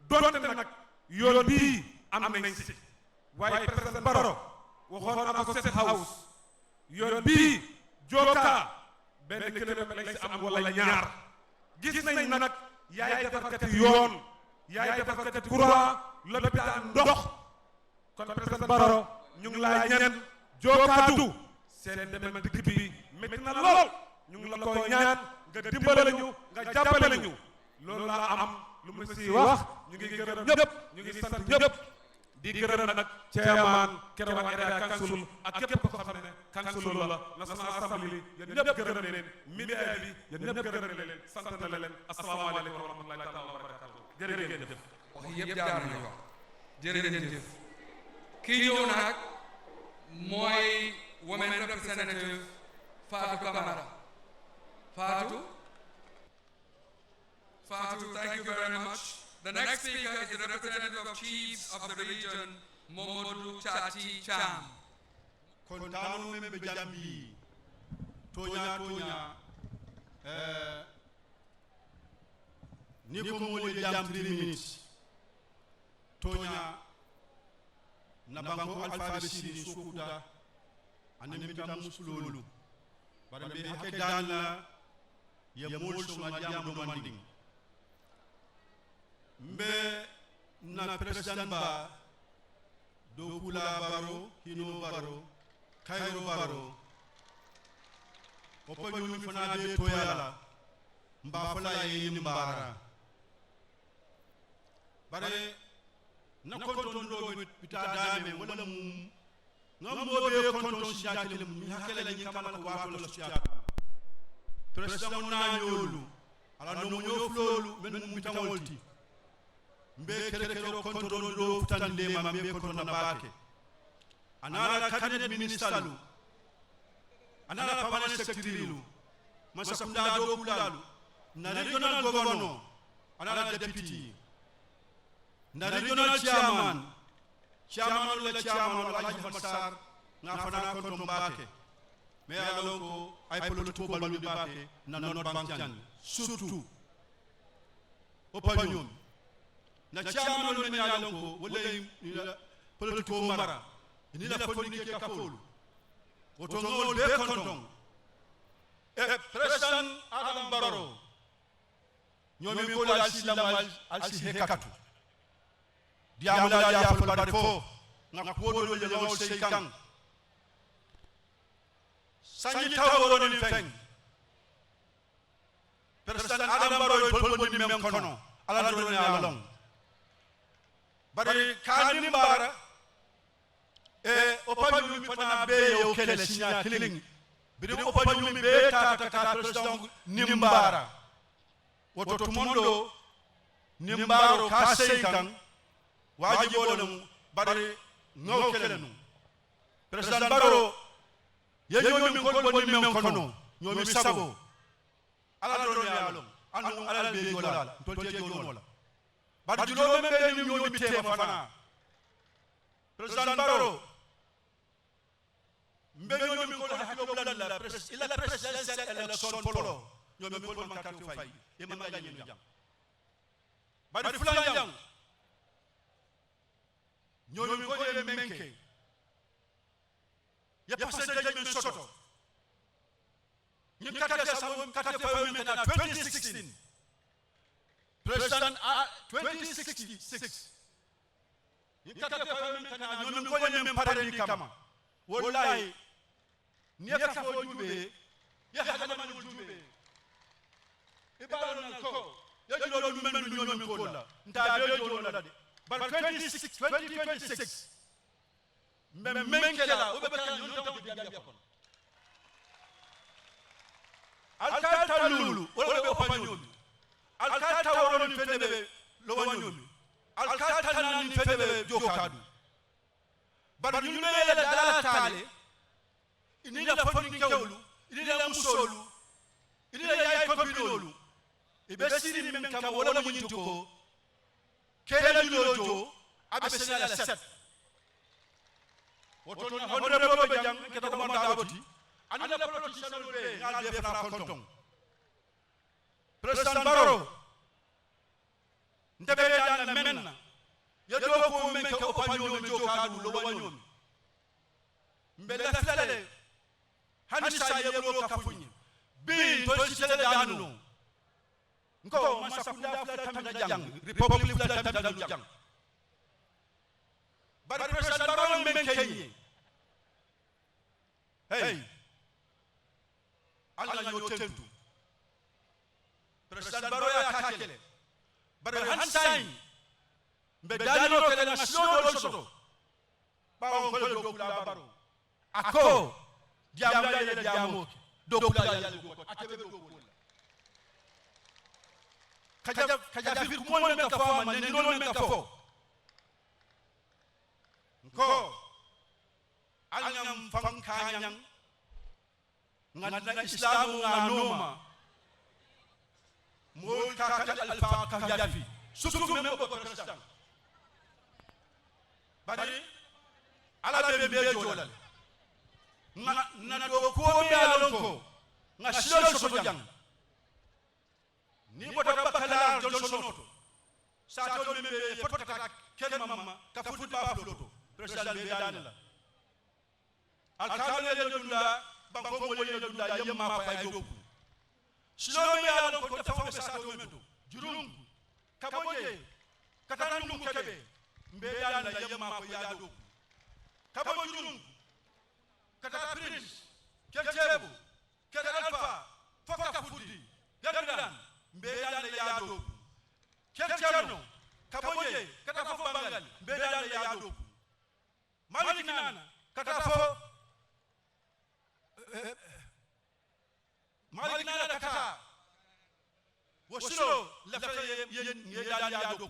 donte nag yoon bii am nañ si waaye président Barrow waxoon na ko State House yoon bii Joka benn kilomètre lañ si am wala ñaar gis nañ nag yaay defarkati yoon yaay defarkati courant lopitaan ndox kon président Barrow ñu ngi laa ñaan Jokaadu seen dem dikk bi métti na lool ñu ngi la koy ñaan nga dimbale ñu nga jàppale ñu loolu laa am lu mu si wax ñu ngi gërëm ñëpp ñu ngi sant ñëpp di gërëm nag chairman Kerewan Area Council ak képp ko xam ne council la National Assembly yéen ñëpp gërëm leen media bi yéen ñëpp gërëm leen sant na leen asalaamaaleykum wa rahmatullahi taala wa barakatuh jërëjëf wax yëpp jaar nañu wax jërëjëf kii ñëw nag mooy women representative Fatou Camara Fatou, thank you very much. The next speaker is the representative of Chiefs of the region, Momodu Chati Cham. Kontano membe jambi, tonya, niko mole jam 3 minutes, tonya, nabango alfa siri sokuta, anemita musululu, badambe hakedana, ya molso majam do manding. Mbe na president ba do kula Barrow hino Barrow Cairo Barrow opo nyumi fana be toyala mba fala yini mbara bare na konton do bita dame wala mum ngambo be konton siakele mi hakele la nyikama ko wato la siak president na nyolu ala no mo flolu men mum bitawolti mbe kere konton do futande ma mbe konton na bake anala cabinet ministalu anala permanent secretary masakunda do kulalu na regional governor anala deputy na regional chairman la chairman Alhaji Masar na fana konton bake me alongo ay politiko balu bake na not bankian surtout opanyum na chairman me alongo wala politiko mara ni la fonike kafolu woto ngol be konton e president Adam Barrow nyomi ko la silamal alsi hekatu diamula ya fol bare fo na kodo le ngol seykan sanyi tawro ni feng president Adam Barrow fol ni men kono ala do ni along bare kanim bara e opanyu mi fana be yo kele sinya killing bi opanyu mi be ta president nimbara woto tumondo nimbaro ka seykan wajibo dum bare ngaw kele nu president Barrow ye nyomi ko bonni men kono nyomi sabo ala do ni along anu ala be golal to te gonola bar julo men be nyomi tema fana president Barrow mbeno mi ko hakko bulan la presse ila presidential election polo nyomi pol man kartu fay e man ga ñu jam bari fulan jam nyomi ko e menke ya passé jam soto ñu katte sabu katte fay men na 2016 president 2066 ñu katte fay men na nyomi ko e men pare ni kama wallahi ni ka fo jube ya hada man jube ibalo nan ko ya jilo lu men ñu ñomi ko la nda be jolo la de bar 2026 men kala o be kan ñu taw di am yakon alka talulu wala be opanyomi alka tawro ni fenebe lo wanyomi alka tanani fenebe jokadu bar ñu le dala tale ini la fonni kewlu ini la musolu ini la yay kopinolu ibe siri men kam wala mo nyintuko kele lojo abe senala set woto na honorable be jang ke to mo daboti anala politician be ngal be fra konton president Barrow ndebe dana menna ya do ko men ke opanyo men jokadu lo wanyomi mbele flale hanisa yebro kafunyi bi to sitele danu nko masakunda flale tamda jang republic flale tamda jang bar president Barrow men kenyi hey alla nyo tentu president Barrow ya kakele bar hansai mbe dano kele na sio soto bawo ko do kula Barrow ako diamla ile diamo do kula ya ko atebe do kula kaja fi ko mo men ka fo man ni non men ka fo ko alnyam fam kanyang ngana islamu nganoma mol ka alfa ka jafi susu men ko president bari ala be jolal na do ko mi alonko nga silo so jang ni boto bakala Johnson oto sa to me be potata ken mama ka futi ba floto president be danela al kawle le dunda banko mo le dunda yemma fa ay doku silo mi alonko ta fa sa to mento jurum ka boje katana ndu kebe mbe danela yemma fa ya doku ka bo jurum kata prince kel cebu kel alpha foka fuddi gandan mbedande yaado kel cerno kaboje kata fo bangal mbedande yaado malik nana kata fo malik nana kata wosiro lafta yen ngedande yaado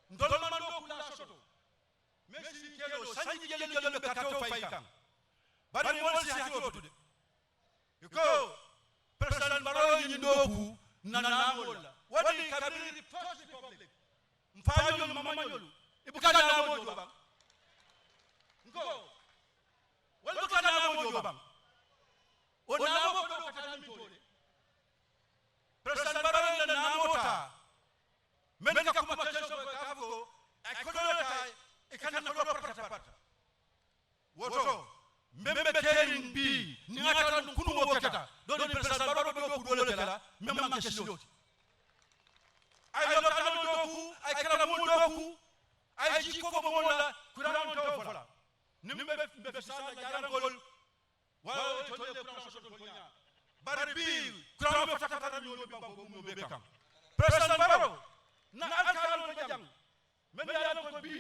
ndol man do kula soto merci kelo sanji jelo kato faykam bari wol si hato de ko president Barrow yin doku nanamola wadi kabiri first republic mfanyolo mamanyolo ibukana mojo ba ngo wal bukana mojo ba onamo ko katani tole president Barrow na namota men ka kuma keso ka ko akodota ikana ko pata woto membe kerin bi ni ngata kunu mo kata don president Barrow do ku dole kala memma ma kesiloti ay lo kala doku ay kala mo doku ay jiko ko mo la kuran to fala nimbe be sala jarangol wala to de kuran so to nya bari bi kuran be fatata no be banko mo be kam president Barrow na alkala to jam men ya ko bi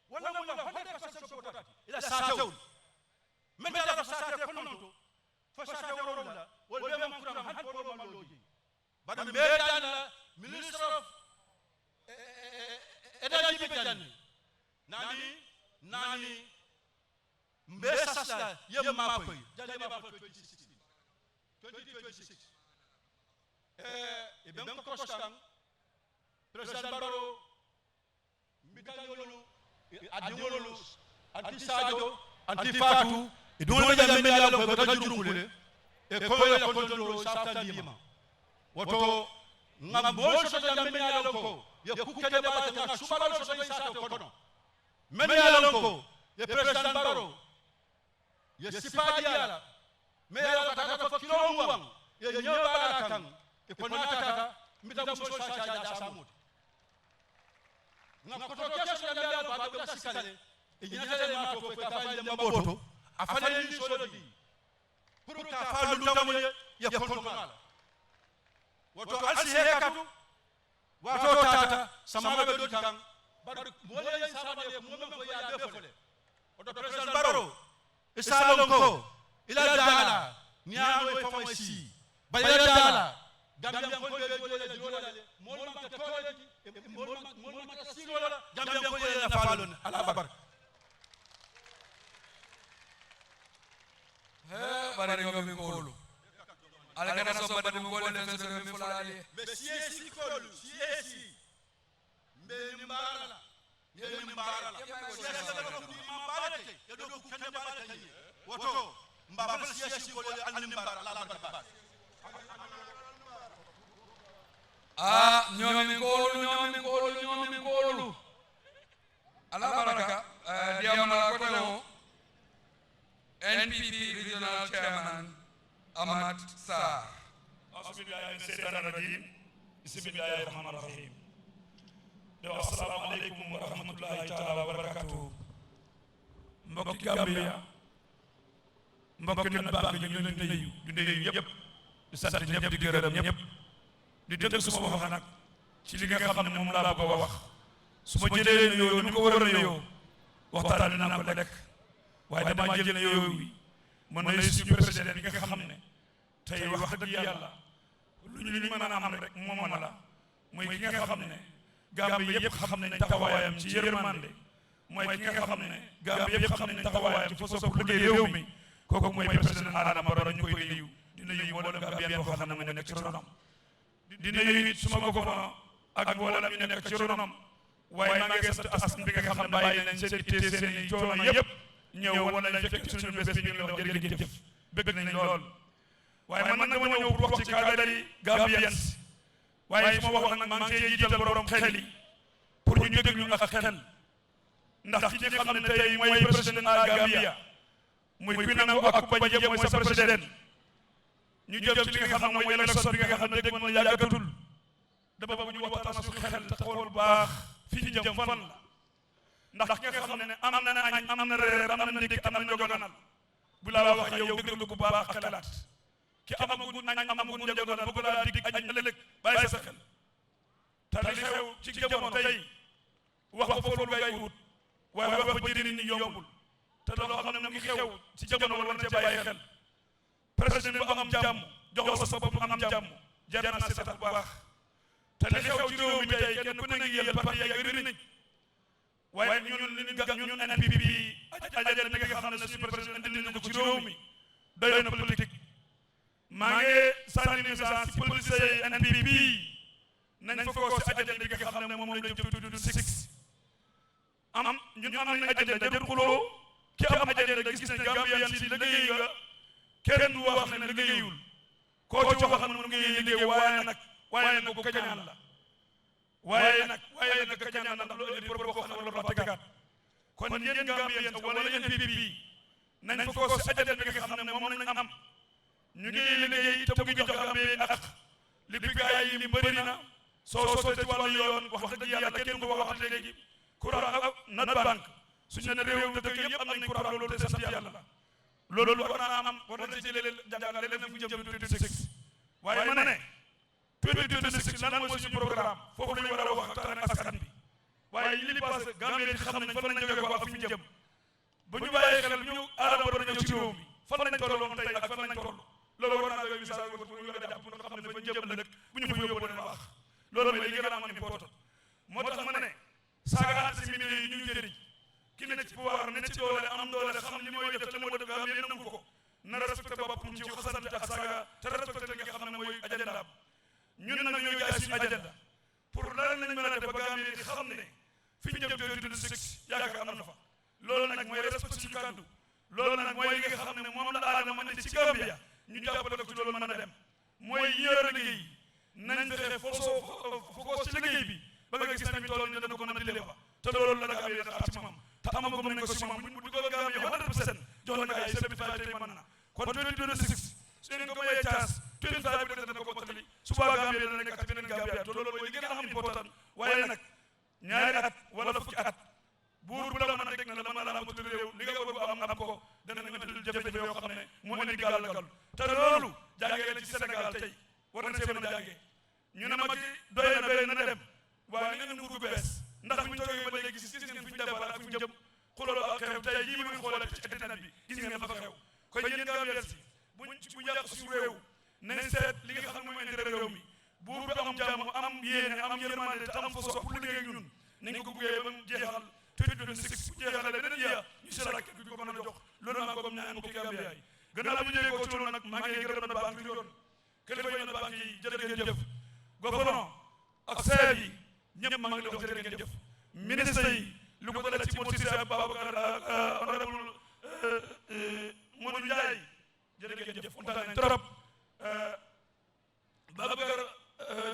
wala mo la 100% support ila satew men da sate kononto fo sate worola wol be man kuram han ko man loji bad medana minister of energy bedani nani mbesasa yemma koy jale ba 2026 e ben ko kostam president Barrow mbitanyolu adiwolu anti sadio anti fatu idole jamme yalla ko ta jurumule e ko ya kontrolo safta dima woto ngam bol so jamme yalla ko ya kukede ba ta subalo so safta ko no men yalla ko ya president Barrow ya sipadi yalla me yalla ta ko kilo muwang ya nyoba kan e ko natata mitam so sa samut ngam ko to keso jamme yalla ba be sikale e nyatale ma ko ka fa le maboto afale ni solodi pour ka fa lu tamuye ya konto mala woto alsi hekatu wato tata sama be do kan bar mole sama de mo ko ya be fole woto president Barrow isalon ko ila dala nyaano e famo si bayala dala gambian ko be jole jole mo ma ka toledi mo ma ka sigola gambian ko ya falon ala babar bari ngomi ngolu ala kana so bari ngolu den so mi fulali be siesi kolu siesi mbe nimbarala siesi ko mambalate ya do ku kande balate ni woto mbabal siesi ko al nimbarala la barka nyomi ngolu ala baraka diamana ko to NPP Regional Chairman Ahmad Sarr. Bismillahirrahmanirrahim. Assalamu alaikum wa rahmatullahi ta'ala wa barakatuh. Mbokki Gambia mbokki nit baax ñu leen di nuyu ñëpp di sant ñëpp di gërëm ñëpp di dëgg suma wax nag ci li nga xam ne moom laa bëgg a wax su ma jëlee nuyoo ni ko war a nuyoo waxtaan naa ko lekk waaye dama jël ne yooyu mën na suñu président bi nga xam ne tey wax dëgg yàlla lu ñu mën a am rek moom la mooy ki nga xam ne Gambie yëpp xam nañ taxawaayam ci yërmande mooy ki nga xam ne Gambie yëpp xam nañ taxawaayam ci façon pour liggéey réew mi kooku mooy président Adama Barrow ñu koy nuyu di nuyu mboolem Gambien boo xam ne mu nekk ci ronam di nuyu suma gouvernement ak mboolem ñu nekk ci ronam waaye maa ngi sant askan bi nga xam ne bàyyi nañ seen itte seen i coono yëpp ñëw wala ñu fekk suñu bés bi ñu la wax jërëjëf bëgg nañ lool waaye man nag dama ñëw pour wax ci cadre yi Gambiens waaye su ma wax nag maa ngi ciy jiital borom xel yi pour ñu déglu ñu ak xel ndax ki nga xam ne tey mooy président à Gambia muy kuy nangu ak ku bañ yëpp mooy sa président ñu jëm ci li nga xam ne mooy élection bi nga xam ne dégg na yàggatul dama bëgg ñu waxtaan suñu xel te xool bu baax fi ñu jëm fan la ndax ki nga xam ne am na añ am na reer am na ndékki am na njogonal bu laa wax ak yow déglu bu baax ak xalaat ki amagul njaboot bëgg laa dig añ ëllëg bàyyi sa xel te li xew ci jamono tey wax ba foofu ngay wut waaye wax ba jëriñ ni yombul te loo xam ne mu ngi xew ci jamono war na cee bàyyi xel président bu am jàmm jox la sa bopp am jàmm jar na seetal bu baax te li xew ci réew mi tey kenn ku ne ngi yël parti yaa bëri nañ waaye ñun NPP ajal mi nga xam ne suñu président indi nañ ko ci réew mi doy na politique maa ngi sànni message ci policiers NPP nañ fa ko si ajal mi nga xam ne moom lañ jëm tudd 6 ñun am nañ ajal jarul xuloo ki am ajal gis ne Gambien si liggéey nga kenn du wax ne liggéeyul koo ci wax mu ngi liggéey waaye nag ko kañaan la waaye nag kañaan la loolu indi pour wax na wala fa tegaat kon yéen Gambien wala NPP nañ fa ko si ajal bi nga xam ne moom lañ am ñu ngi liggéey te mu ngi jox Gambien ak li bi gaay yi li bëri na soo sootee ci wàllu yoon wax dëgg yàlla kenn du ko wax léegi courant ak nat banque suñu ne réew dëkk yëpp am nañ courant loolu te sant yàlla la loolu war naa am war nañ ci jëlee jàngale leen fu jëm 26 waaye ma ne 26 lan mooy suñu programme foofu la ñu war a waxtaan ak askan bi waaye li passé Gambie bi xam nañ fan lañ jógee ko ak fu ñu jëm bu ñu bàyyee xel ñu aadama war a ñëw ci réew mi fan lañ tolloon tey ak fan lañ toll loolu war naa doy message bu ñu war a jàpp nga xam ne fa jëm ëllëg bu ñu fa yóbbu leen wax loolu mooy li gën a am important moo tax ma ne saaga si mi yi ñu jëriñ ki ne ci pouvoir ne ci doole am doole xam li mooy def te moo def Gambie nangu ko na respecté boppam ci xasante ak saaga te respecté li nga xam ne mooy ajandaam ñun nag ñooy jaay suñu ajanda pour lan lañ mën a def ba Gambie di xam ne fi ñu jëm 26 yaakaar am na fa loolu nag mooy respecté suñu kàddu loolu nag mooy li nga xam ne moom la aadama mën ci Gambia ñu jàppale ko ci loolu mën a dem mooy yéer liggéey nañ fexe foo ci liggéey bi ba nga gis nañ tool ni dana ko mën a dilee ba te loolu la Gambie xaar ci moom te amagum nañ ko si moom bu ko Gambie 100% jox na ay 75 tey mën na kon 2026 su ngeen ko mayee caas 25 bi dana ko mottali suba Gambie dana nekk ak beneen Gambie te loolu mooy li gën a am important waaye nag ñaari at wala fukki at buur bu la mën a teg na la mën a am ci réew li nga bëgg am ko dana nga indil jafe-jafe yoo xam ne moo indi gàllankoor te loolu jàngee na ci Sénégal tey war nañ see mën a jàngee ñu ne ma ci doy na dem waaye nga nguur gu bees ndax bu ñu toogee ba léegi gis ngeen fu ñu defar ak fu ñu jëm xuloo ak xew tey jii muy xoolee ci internet bi gis ngeen fa xew kon yéen Gambien si bu yàq suñu réew nañ seet li nga xam ne mooy intérêt réew mi buur bi am jàmm am yéene am yërmande te am fa sopp pour liggéey ak ñun nañ ko buggee ba mu jeexal 2026 bu jeexalee beneen yaa ñu si rakk bi ko mën a jox loolu maa ko ñaan ko Gambie yaay gannaaw bu jógee ko ci loolu nag maa ngi gërëm na banque yi yoon kilifa yi na banque yi jërë ngeen jëf gouvernement ak seer yi ñëpp maa ngi leen wax jërë ngeen jëf ministre yi lu ko dalee ci Modou Cissé ak Babacar honorable Modou Ndiaye jërë ngeen jëf kontaan nañ trop Babacar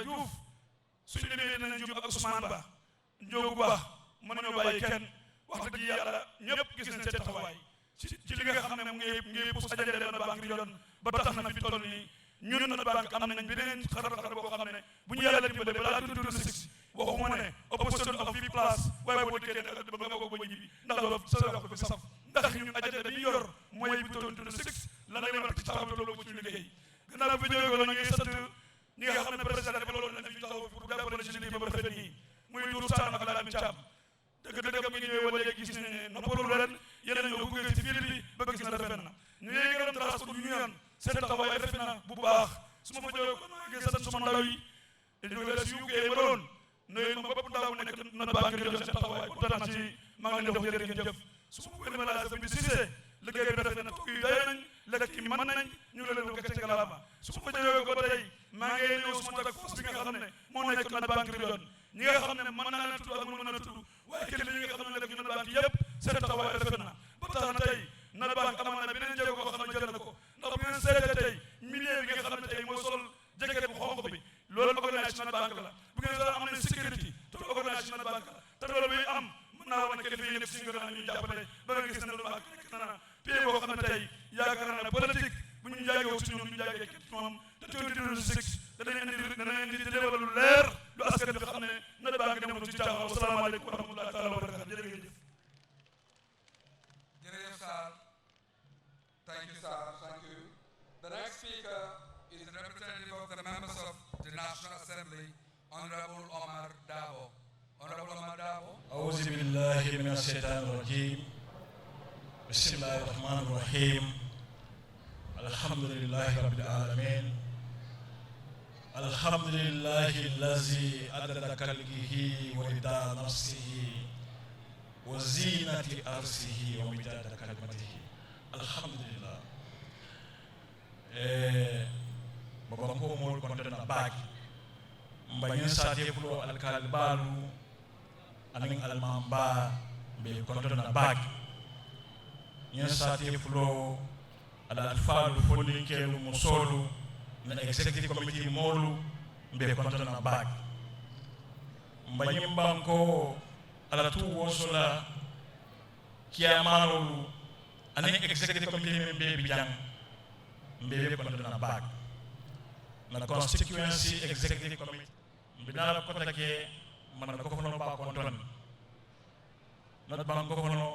Diouf suñu limee nañ jub ak Ousmane Ba Ndiogu Ba mën nañoo bàyyi kenn wax dëgg yàlla ñëpp gis nañ seen taxawaay ci li nga xam ne mu ngi pousse ajale na banque yoon ba tax na fi toll nii ñun na banque am nañ beneen xar-xar boo xam ne bu ñu yàlla dimbale balaa 2026 waxuma ne opposition am fii place waaye boo dikkee ba nga ko ba ñibbi ndax loolu sa wax ko fi saf ndax ñun ajale bi yor mooy bu 2026 lan lay war ci taxaw loolu bu ñu liggéey gannaaw bi jógee loolu ñuy sant ñi nga xam ne président dafa loolu nañ fi taxaw pour jàppale ci liggéey ba rafet nii muy Dour Sane ak Lamine Thiam dëgg mi ñëwee ba léegi gis ne noppalu leen yéen ñoo gunge ci fiir bi ba gis na rafet na ñu ngi gërëm transport yu ñu ñaan seen taxawaay rafet na bu baax su ma fa jógee ko maa ngi sant suma ndaw yi université yu ma doon nuyu ma bopp ndaw nekk na banque di seen taxawaay kontaan ci maa ngi leen di wax jërë ngeen jëf su ma bëggee ma laa bi Cissé liggéey bi rafet na tukki yi doy nañ lekk yi mën nañ ñu leen di gàcce ngalaama su ma fa jógee ko tey maa ngi ñëw suma tak force bi nga xam ne moo nekk na banque di yoon ñi nga xam ne mën naa leen tudd ak mën na tudd waaye kenn ñi nga xam ne nekk na banque yëpp seen taxawaay rafet na ba tax na tey na banque amoon na beneen jéego boo xam ne jël na ko ndax bu ngeen seetee tey milieu bi nga xam ne tey mooy sol jacket bu xonq bi loolu organisation na banque la bu ngeen seetee am nañ sécurité te organisation na banque la te loolu bi am mën naa wane kenn fii nekk si nga ñu jàppale ba nga gis ne banque nekk na pays boo xam ne tey yaakaar naa ne politique bu ñu jaagee ci ñun ñu jaagee kenn moom te 2026 danañ indi déwal lu leer lu askan bi xam ne na banque demoon ci caaxaan asalaamaaleykum wa rahmatullahi taala wa barakatu jërëjëf Jërëjëf Sarr أعوذ بالله من الشيطان الرجيم بسم الله الرحمن الرحيم الحمد لله رب العالمين الحمد لله الذي عدد خلقه ورضا نفسه وزينة أرسه ومداد كلمته الحمد لله بابا مول كنتنا باك مبين ساتي فلو الكالبالو أنين المامبا بكنتنا باك ين ساتي فلو الألفال فولين كيلو مسولو na executive committee molu mbe konto na bag mbanyim banko ala tu wosola kiamarolu ani executive committee mbe bijang mbe konto na bag na constituency executive committee mbe dara ko take man ko fono ba konton not banko fono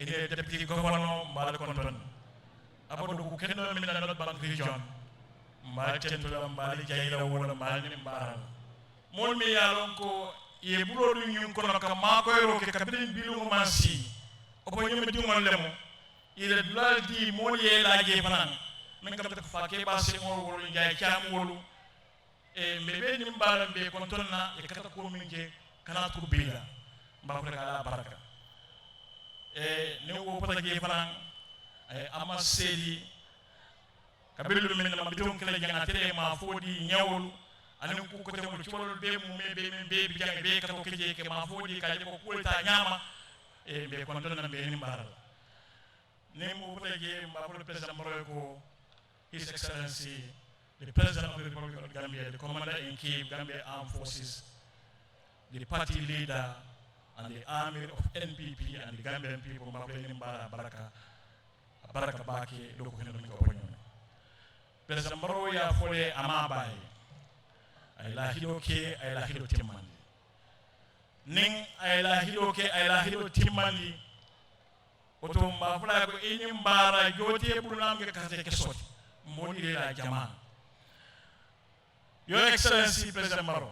ide deputy governor mbal konton abodu ko kendo min na not bank region mbal tentula mbal jayla wala mbal ni mbaral mol mi yalon ko ye bulo du nyun kono ka ma ko yoro ke kabin bilu mo mansi o ko nyum di ngol lemo ile dulal di mol ye laje fanan min ka fa ke ba se ngol wol jay cham wolu e mbebe ni mbaral be kon tonna e kata ko min ke kana ko bila mba ko ala baraka e ne wo pata ge fanan ay ama sedi kabelu men ma bitum kala janga tele ma fodi nyawul anin ku ko temul ci wolol be mu be bi jang be ka ko keje ke ma fodi ka ko kulta nyama e be kon don na be ni mbaral ne mo prege ma pour le président Barrow ko his excellency the president of the republic of Gambia the commander in chief Gambia armed forces the party leader and the army of NPP and the Gambian people ma be ni mbara baraka baki do ko hendo mi ko ponyo President Barrow ya fole amabai ay la hido ke ay la hido timmandi ning ay la hido ke ay la hido timmandi oto mba fula ko ini mbara jote bulam ke kase ke soti moni la jama Your Excellency President Barrow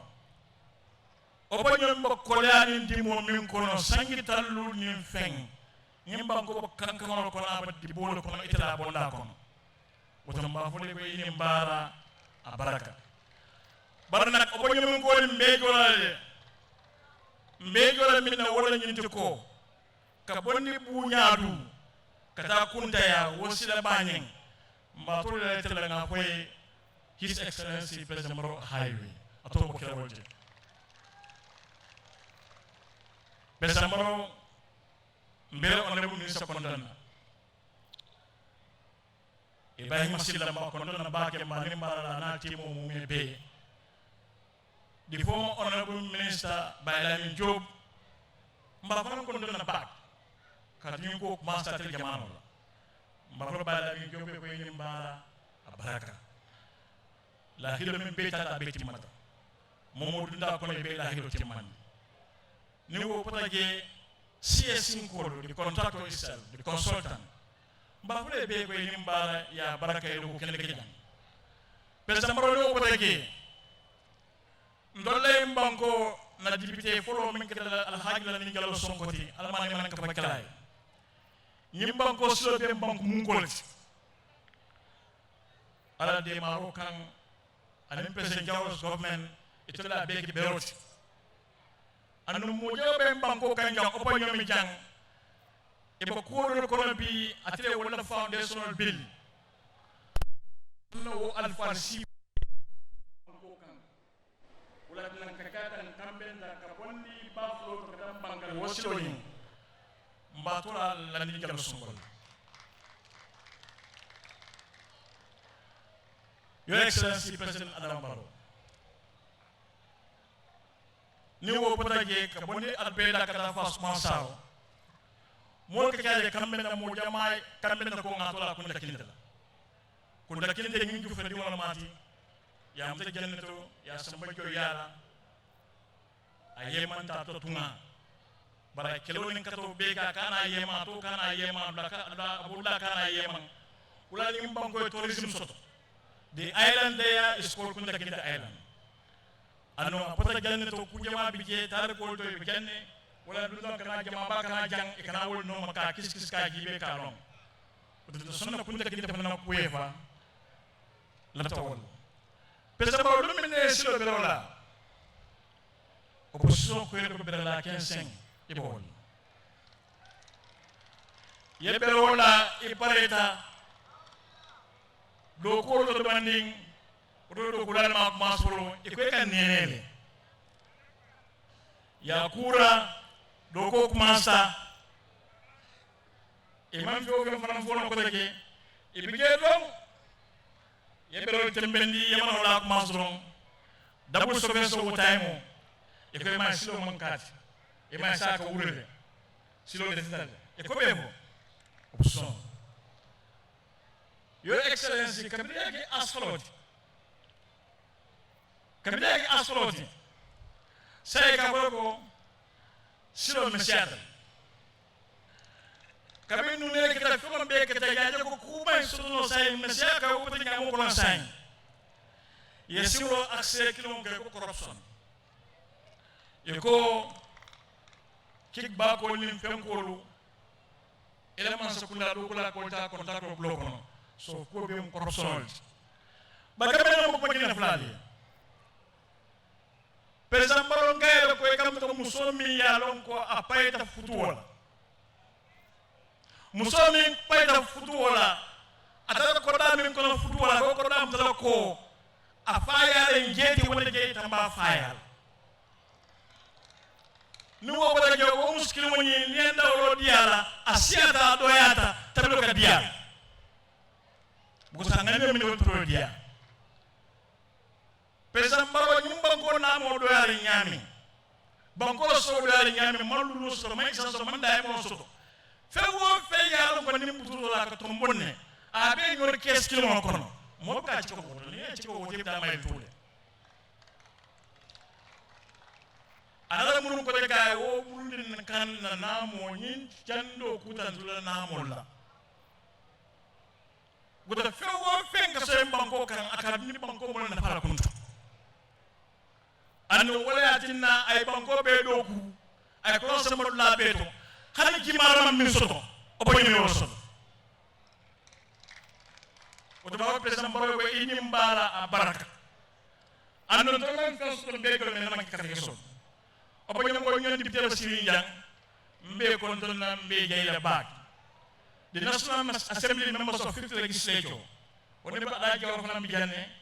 obanyo mbo kolani ndimo min kono sangi tallu ni feng nyimba ko kankan ko na ba di bolo kono itala bonda kono woto mba fole ko ini mbara abaraka barana ko bonyo min ko mbejolale min na wala nyinti ko ka bonni buñaadu kata kunta ya wosila banyen mba to le tele nga koy His Excellency President Barrow highway ato ko kera wolje President Barrow mbere honorable minister kondan Ibrahim Silla ma kondo na baake ma ni mara na timo mu be the former honorable minister Bailami Job mba fana kondo na baak ka ni ko master tel jamano mba fana Bailami Job ko ni mbara abaraka la hilo min be tata be timata momo dunda ko be la hilo timani ni wo potage CS ko the contractor itself the consultant mba fule be ko ni mbara ya baraka e ko kene ke jang president Barrow ko tagi ndolle mbanko na député folo min kedala al haji la ni galo sonkoti almani man ka fakalay ni mbanko silo be mbanko mun kolti ala de marokan anin president Jaw's government itola be ki beroti anu mo jobe mbanko kan jang opanyo mi jang ebo kuodo kono bi atele wala foundational bill no alfarsi wala nan kakata kambenda kabondi baflo to kadam bangal wosilo ni mbatola la ni jalo songol Your Excellency President Adam Barrow ni wo potage kabondi albeda kata fasma sao mo ka kale kambenda mo jamaay kambenda ko ngatola ko ndakinde ngi jufa di wala mati ya mta jannato ya samba jo yala ayema ta to tunga bara kelo nin kato be ga kana yema to kana yema da abulla kana yema wala ni mbango tourism soto the island there is called Kundakinde Island ano apota jannato ku jama bi je tar ko to be janne wala du don kana jama ba kana jang e kana wol no maka kis ka jibe ka non do sonna kunta ki def na kuefa la tawol pesa ba lu mine silo be wala opposition ko ko be la 15 e bol ye be wala e pareta do ko do banding do ko dal ma masoro e ko kan nenele ya kura do ko commença e man fo ko fana fo no ko take e bige don e bero tembendi e man la commence don dabu so be so time e ko ma silo man kat e ma sa ko wurede silo de tata e ko be mo option your excellency kabila ki astrology sai ka ko silo mesiata kabe nu ne kita film be kita ya ko kuma silo sai mesiata ko te ngamo ko sai ye silo accès kilo ko corruption ye ko kik ba ko lim fenkolu element sakula do ko la ko ta contact ko block no so ko be corruption ba kabe no ko ngina flali President Barrow ngayo ko kam to musomi yalon ko apaita futuola musomi paita futuola atata ko dami ko futuola ko dam tala ko afaya en jeti wala jeti tamba fayal nuwo wala je ko muskil woni lenda wala diala asiata doyata tablo ka diala bu sangane mi do tro diala President Barrow nyum banko na mo do yari nyami banko so do yari nyami malulu so may sa so manda mo so fe wo fe yalo ko ni mutulu la ka to bonne a be ngor kes kilo mo kono mo ka ci ko ni ci ko wote da may tule ala mun ko de kay wo mun din kan na namo nyin jando kutan dula namo la guda fe wo fe nga so banko kan akademi banko mo na fara kuntu anu wala tinna ay banko be doku ay ko sama la beto xani ki maram min soto o bo ñeme wosoto o do ba president Barrow ko ini mbala a baraka anu to man ko so be ko men man ka so o bo ñem ko ñon di tele siri jang mbe ko don na mbe jeyla baak the national assembly members of 5th legislature o ne ba da jawr fana mi janne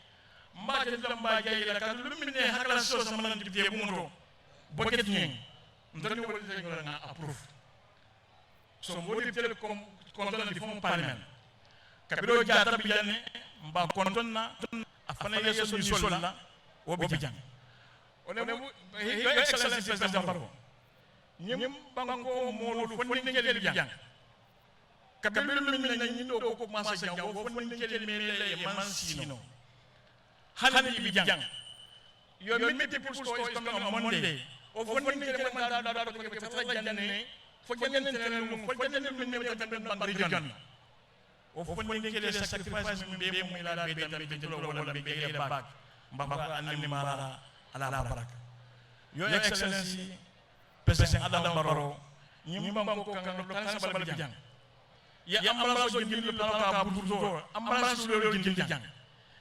mbaje lamba jayila kan lumine Hakalan so sama lan dibte mundo boket ñing ndoni wol de nga approve so modi tele comme konton di fond parlement kabiro jata bi janne mba konton na afana yeso ni solla o bi jang one yo excellence president Barrow ñim banko molu fonni ngel jang kabiro lumine ñi do ko commencer jang o fonni ngel mele man sino hani bi jang yo metti pour sto is coming on Monday o fonni ke man da ko ke fata janne fo janne tele lu fo janne min me tan ban region o fonni ke le sacrifice min be mo ila be tan be to wala be ge bag mbaba anni mara ala baraka yo excellency president Adam Barrow ñi mbam ko kan lo kan sabal bi jang ya amala so jindi plan ka burdo amala so lo jindi jang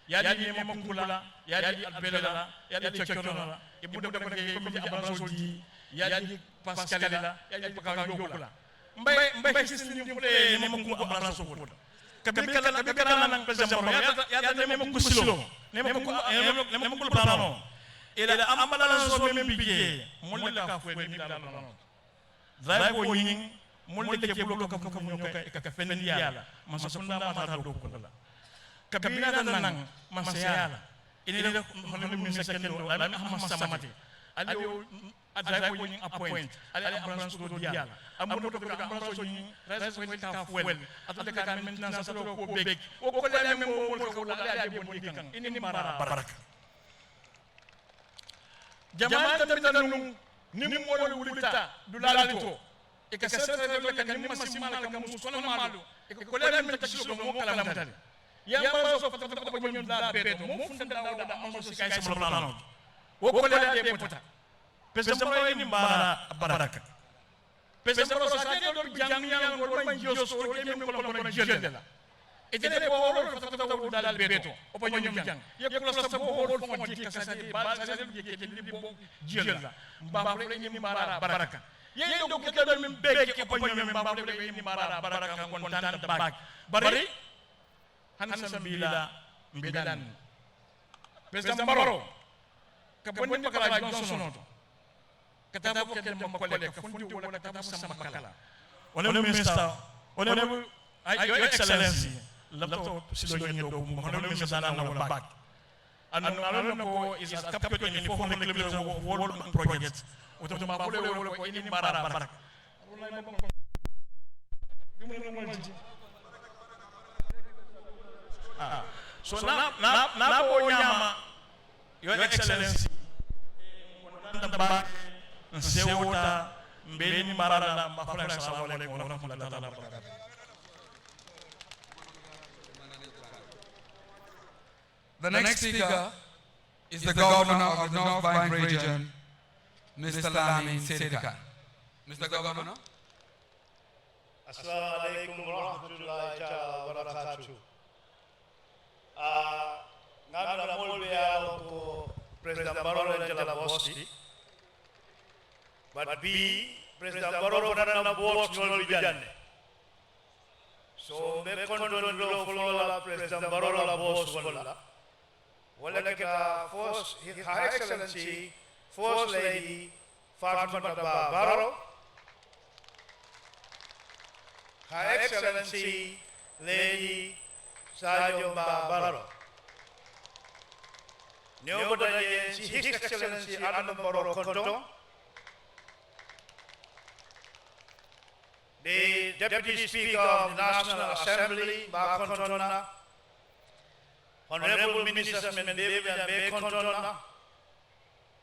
yadi ne mo kula yadi albelela yadi chekchona ibu de ko ngi ko mi abanso di yadi pascalila yadi paka yokula mbay sistini fule ne mo ko abanso ko kabikala nan president yadi ne mo ko silo ne mo ko plano ila amala so me biye mo la ka fu ni dal non dai ko nyin mo le ke bulo ka ko mo ka fendi yala ma so funda ma ta do ko la kabila nan masayala ini le hono min sekendo la mi samati ali adai ko nyin appoint ali ambulance ko diala amudo ko ambulance nyin respect ka fuel atade ka maintenance sa ko bek o ko le men mo ko la ali bonni kan ini mara baraka jama'a tamit nan ni mo le wulita du lalito e ka setre le ka ni masimala ka musono malu e ko le men ka silo mo kala mutale yamba so fata ko ñun da beto mo funda da am so kay sama plano wo ko le de pota pesa mo ni mbara baraka President Barrow sa ke do jamiya ngol man joso ke men ko ko jendela etene bo wol fa ta wol dal beto o pa ñom jang ye ko sa bo wol fo di ka sa di ba sa di ke ni bo jella ba ko ni mara baraka ye do ke do min beke ko pa ñom ba ko ni mara baraka kon tan bak bari han sambila mbidan President Barrow ka bonni bakala Johnson to kata ko ken mo ko le ka fundi wala kata sama kala wala minister wala your excellency laptop silo ngi do mo hono minister na wala bak anu ko is a capital in 400 kilometers of world project oto ma bole wala ko ini mara barak so na bo nyama your excellency Sewota mbeni marana mafala assalamu alaikum wa rahmatullahi wa barakatuh. The next speaker is the governor of the North Bank region, Mr. Lamin Sedikan. Mr. Governor. Assalamu alaikum wa rahmatullahi wa barakatuh. Ngana molbe ko President Barrow Angela Bosti. But President Barrow na board ngol bijanne. So me kondo lo follow President Barrow la boss wala. Wala ka first Her Excellency First Lady Fatima Barrow. Her Excellency Lady Sayo Barrow. Nobody His Excellency Adam Barrow Konto. The Deputy Speaker of the National Assembly, Bakontona, Honorable Ministers Mendebe and Bakontona,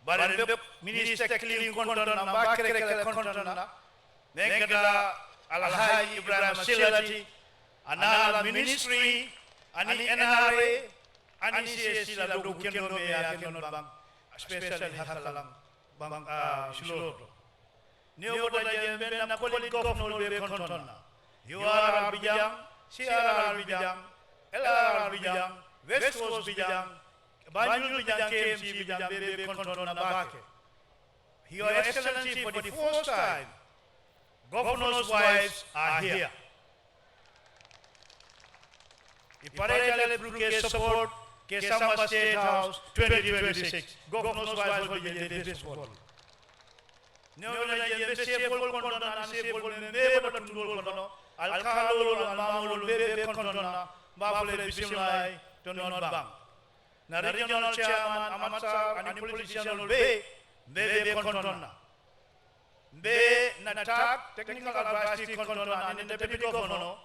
Barbe Minister Clean Kontona, Bakere Kontona, Negada Alhai Ibrahim Silati, Anala Ministry, Ani NRA, Ani CSC La Dukendo Bang, especially Hakalan, Bang Shloto. Nobody can na police governor be kontona. You are Abidjan, CR Abidjan, LR Abidjan, West Coast Abidjan, Banjul Abidjan, KMC Abidjan, be kontona bake. Your Excellency, for the first time, governors' wives are here. The parental brigade support Kesama State House 2026. Governors' wives will be in this world. No, you say full contona, and say full member to do contona, Alcalo, and Mamul, Bebe contona, Babble, Bisimai, to non bank. Now, the regional chairman, Amata, and the politician will be Bebe contona. Be Natak, technical advice contona, and the deputy governor,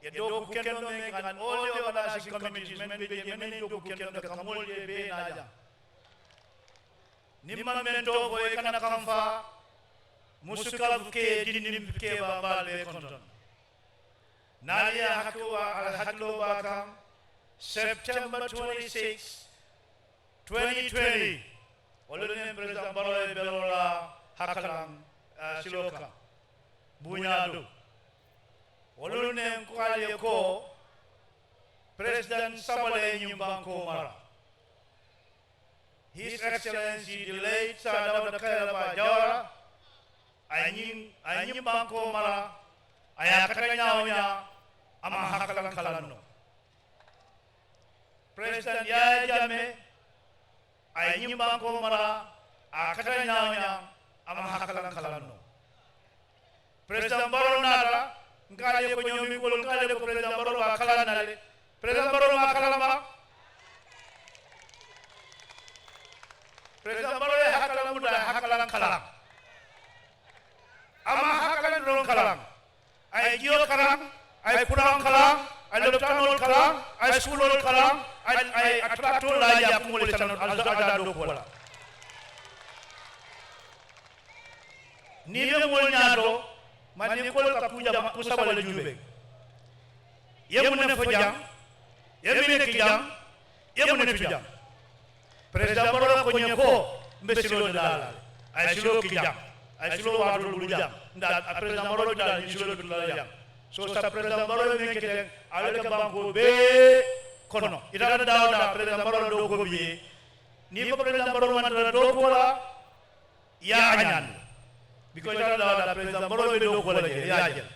a dog can make an all the organizing committees, many dog can make a Kamul, Be Naya. Nimma Mento, Boykanakafa. Musukal ke dinim ke balbe konton. Nalia Hakua al Haklo Bakam, September 26, 2020. Olunem President Barrow Belola Hakalan Siloka Bunyadu. Olunem Kwale Ko President Sabale Nyumbanko Mara. His Excellency the late Sadao Kalaba Jawara. Ayim Banko Mara, Ayakanya, Ama Hakalan Kalano. President Yajame, Ayim Banko Mara, Akanya, Ama Hakalan Kalano. President Barrow Nara, Nkale Konyomi Kulkale, President Barrow Akalanale, President Barrow Akalama, President Barrow Hakalan Kalam. Ama Hakalan Ron Kalang. I Gio Kalang, I Kurang Kalang, I Loptanol Kalang, I Schoolol Kalang, I Attractor Laya Kumulation Alzada Dokola. Nive Molnado, Manikol Kapuja Kusabal Jube. Yemune Fojam, Yemine Kijam, Yemune Fijam. President Barrow Konyako, Messilo Dala, I Shilo Kijam. ay silo wato bulu jam nda president Barrow dal ni silo dul jam so sa president Barrow men kete ale ka banko be kono ida da president Barrow do ko bi ni ko president Barrow man do ko la ya anyan because da president Barrow be do ko la ya jel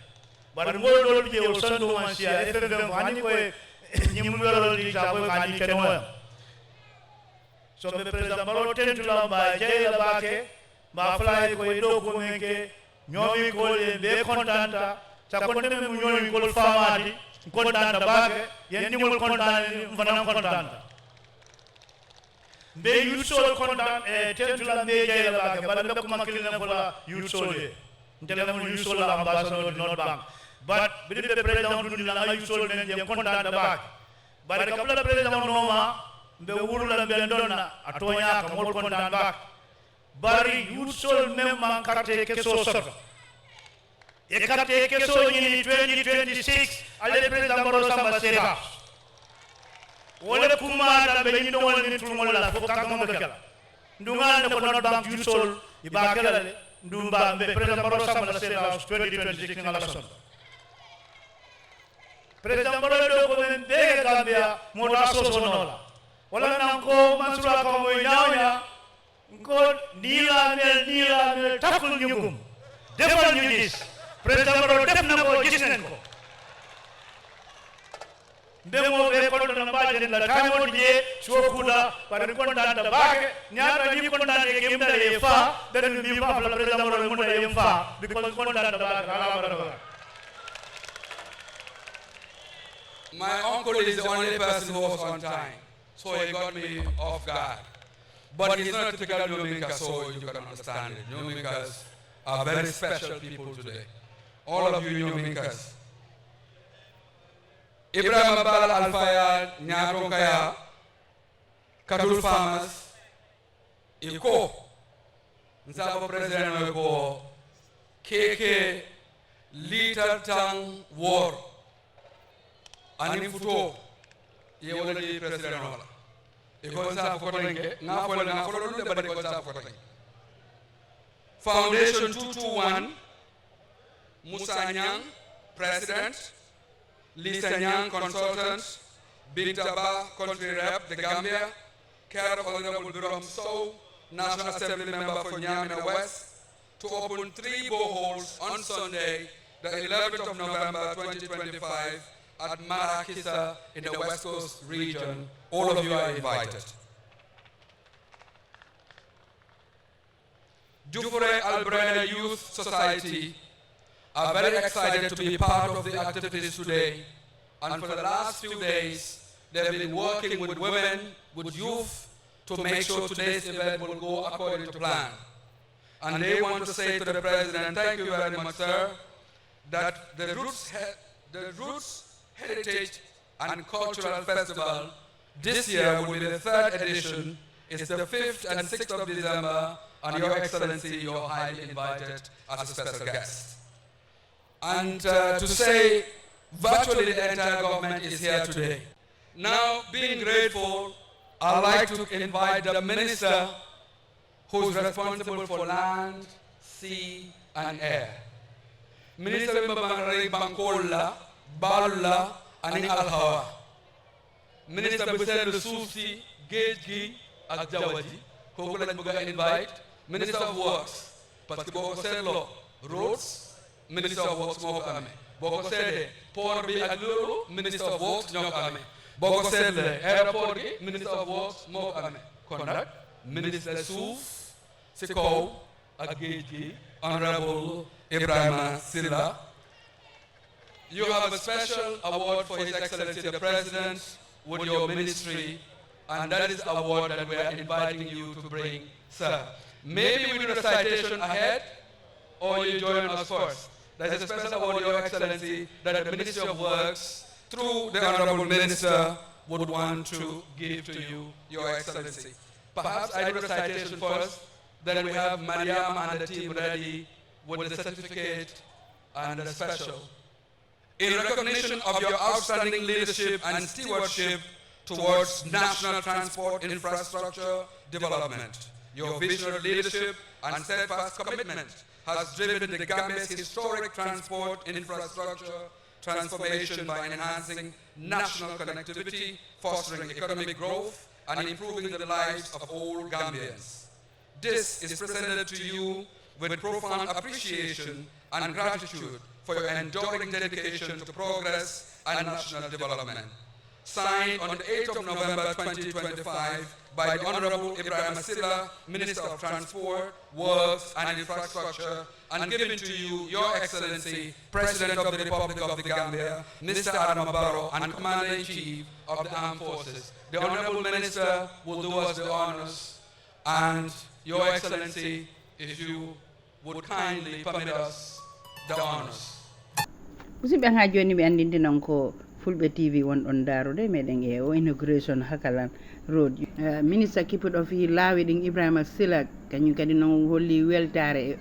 bar ngol do je o sandu man sia fm hani ko nyim lo di ta ko hani keno so be president Barrow tentu la ba je la ba ke ma fly ko do ko men ke ñomi ko le be contanta sa ko dem mu ñomi ko famadi contanta ba ke yen ni mo contanta fana contanta be yu sol contant e tentu la be je la ba ke ba be ko makil na ko la yu sol ye ndele mo yu sol la ambassadeur du North Bank but be the president du la yu sol men je contanta ba ba ka la president noma be wuru la be donna atonya ka mo contanta ba bari yusol memang karte keso soto e karte keso ni 2026 ale president Barrow samba sera wala kuma da be ni wala ni tul wala fo ka mo kala ndungal ne ko North Bank yusol iba kala le ndumba be president Barrow samba sera 2026 ngala son president Barrow do ko men be Gambia mo da so nola wala nan ko mansura ko mo nyawnya God nila mel takul nyugum defal ñu gis president Barrow def na ko gis nañ ko ndemo be ko don baaje la tamo die so kuda par ko ndanda baake ñaata ñi ko ndande ke mda ye fa dañu mi fa la president Barrow mo da yem fa bi ko ndanda baake ala baraka. My uncle is the only person who was on time, so he got me off guard. But he's not a typical Nyominka, so you can understand it. Nyominkas are very special people today. All of you Nyominkas. Ibrahim Abal Alfaya, Nyarongaya, Kadul Farmers, Iko, Nzabo President Weko, KK, Little Tang War, Anifuto, Yewali President Wala. Foundation 221, Musa Nyang, President, Lisa Nyang, Consultant, Bintaba, Country Rep, the Gambia, care of Honorable Durham Sow, National Assembly Member for Nyamina West, to open 3 boreholes on Sunday, the 11th of November 2025, at Marakisa in the West Coast region. All of you are invited. Dufure Alberta Youth Society are very excited to be part of the activities today, and for the last few days, they've been working with women, with youth, to make sure today's event will go according to plan. And they want to say to the President, thank you very much, sir, that the Roots Heritage and Cultural Festival this year will be the 3rd edition. It's the 5th and 6th of December, and Your Excellency, you're highly invited as a special guest. And to say, virtually the entire government is here today. Now, being grateful, I'd like to invite the minister who's responsible for land, sea, and air. Minister Bankola, Balula, and Alhawa. Minister Busel Susi, Geji, ak Jawaji, who lañ bëgg invite. Minister of Works, parce que boo ko seetloo roads, Minister of Works moo ko amee. Boo ko seetee port bi ak loolu, Minister of Works ñoo ko amee. Boo ko seetlee airport gi, Minister of Works moo ko amee. Kon nag ministre suuf si kaw ak géej gi, Honorable Ibrahima Silla. You have a special award for His Excellency the President with your ministry, and that is the award that we are inviting you to bring, sir. Maybe we do the citation ahead, or you join us first. There's a special award, Your Excellency, that the Ministry of Works, through the Honorable Minister, would want to give to you, Your Excellency. Perhaps I do the citation first, then we have Mariam and the team ready with the certificate and the special. In recognition of your outstanding leadership and stewardship towards national transport infrastructure development, your visionary leadership and steadfast commitment has driven the Gambia's historic transport infrastructure transformation by enhancing national connectivity, fostering economic growth, and improving the lives of all Gambians. This is presented to you with profound appreciation and gratitude for your enduring dedication to progress and national development. Signed on the 8th of November 2025 by the Honorable Ibrahim Silla, Minister of Transport, Works and Infrastructure, and given to you, Your Excellency, President of the Republic of the Gambia, Mr. Barrow, and Commander-in-Chief of the Armed Forces. The Honorable Minister will do us the honors, and Your Excellency, if you would kindly permit us the honors. Musidɓe ha joni ɓe andinde non ko Fulbe TV won ɗon darude meɗen e o inauguration Hakalan road. Ministre kippuɗo fi laawi ɗin Ibrahima Silla kañum kadi noon holli weltare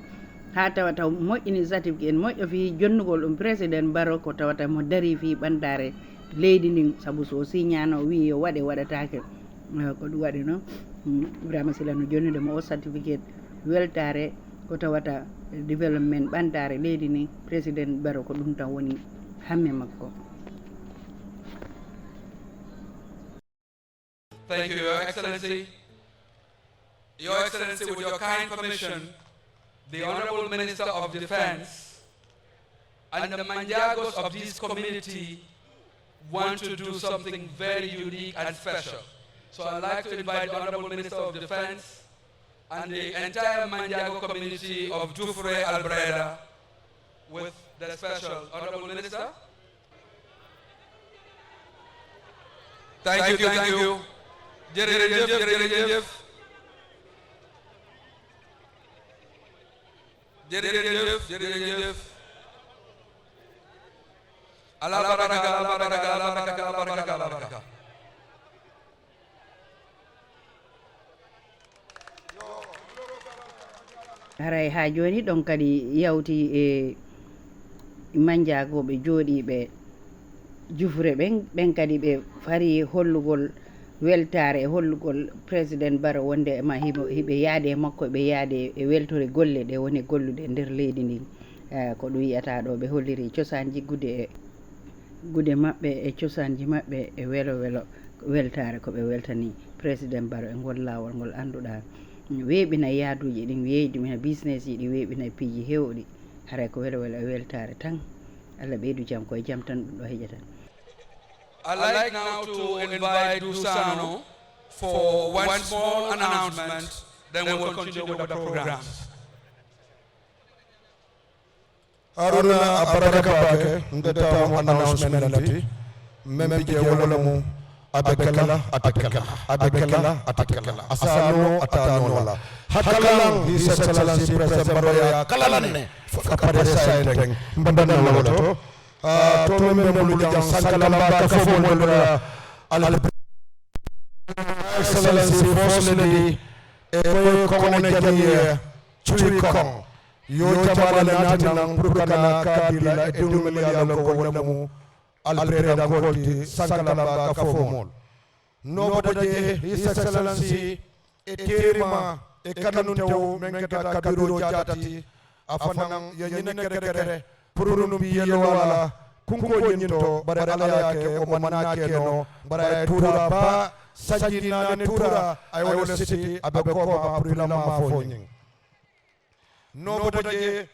ha tawata moƴƴini en moƴƴo fi jonnugol ɗum président Barrow ko tawata mo dari fi ɓantare leydi ndin saabu so signano wi yo waɗe waɗatake ko ɗum waɗi noon Ibrahima Silla no jonnude mo o certificate weltare ko tawata development ɓantare leydi ni président Barrow ko ɗum tan woni hamme makko. Thank you, Your Excellency. Your Excellency, with your kind permission, the Honorable Minister of Defense and the Manjagos of this community want to do something very unique and special. So I'd like to invite the Honorable Minister of Defense and the entire Manjago community of Jufre Albreda with the special Honorable Minister. Thank you. Jërëjëf. Allah baraka. Haray ha joni ɗon kadi yawti e manjagoɓe jooɗiɓe jufre ɓen kadi ɓe fari hollugol weltare e hollugol président Barrow wonde ma hiɓe yaade makko ɓe yaade e weltore golle ɗe woni gollude nder leydi ndi ko ɗum wiyata ɗo ɓe holliri cosanji gude maɓɓe e cosanji maɓɓe e welo weltare ko ɓe weltani président Barrow e ngol lawol ngol annduɗa weeɓina yaaduji ɗin weeɓina business ji ɗi weeɓina piiji hewɗi haray ko welo e weltare tan Allah ɓeydu jam koye jam tan ɗum ɗo heƴa tan. I'd like now to invite Dusano for one small announcement, then we'll continue with the programs. Aruna abaraka bake ndeta announcement nati membe je wala mu abekala asano atano wala Hakalan His Excellency President Barrow ya kalalane kapade saiteng mbandana wala to membe jang sankalamba ka fofo wala al Excellency First Lady e ko ne jamiye churi kong yo jamala natinang purkana kadila e dum yalla ko wala mu albreda golti sankalamba ka fofo no bodaje His Excellency e terima e kanun tew mengeta kabiro jatati afanang yenene kere purunu biyelo wala kunko nyinto bare ala yake o manake no bare tura ba sajina ne tura ay wala city abe ko ma purila ma fonying no bodaje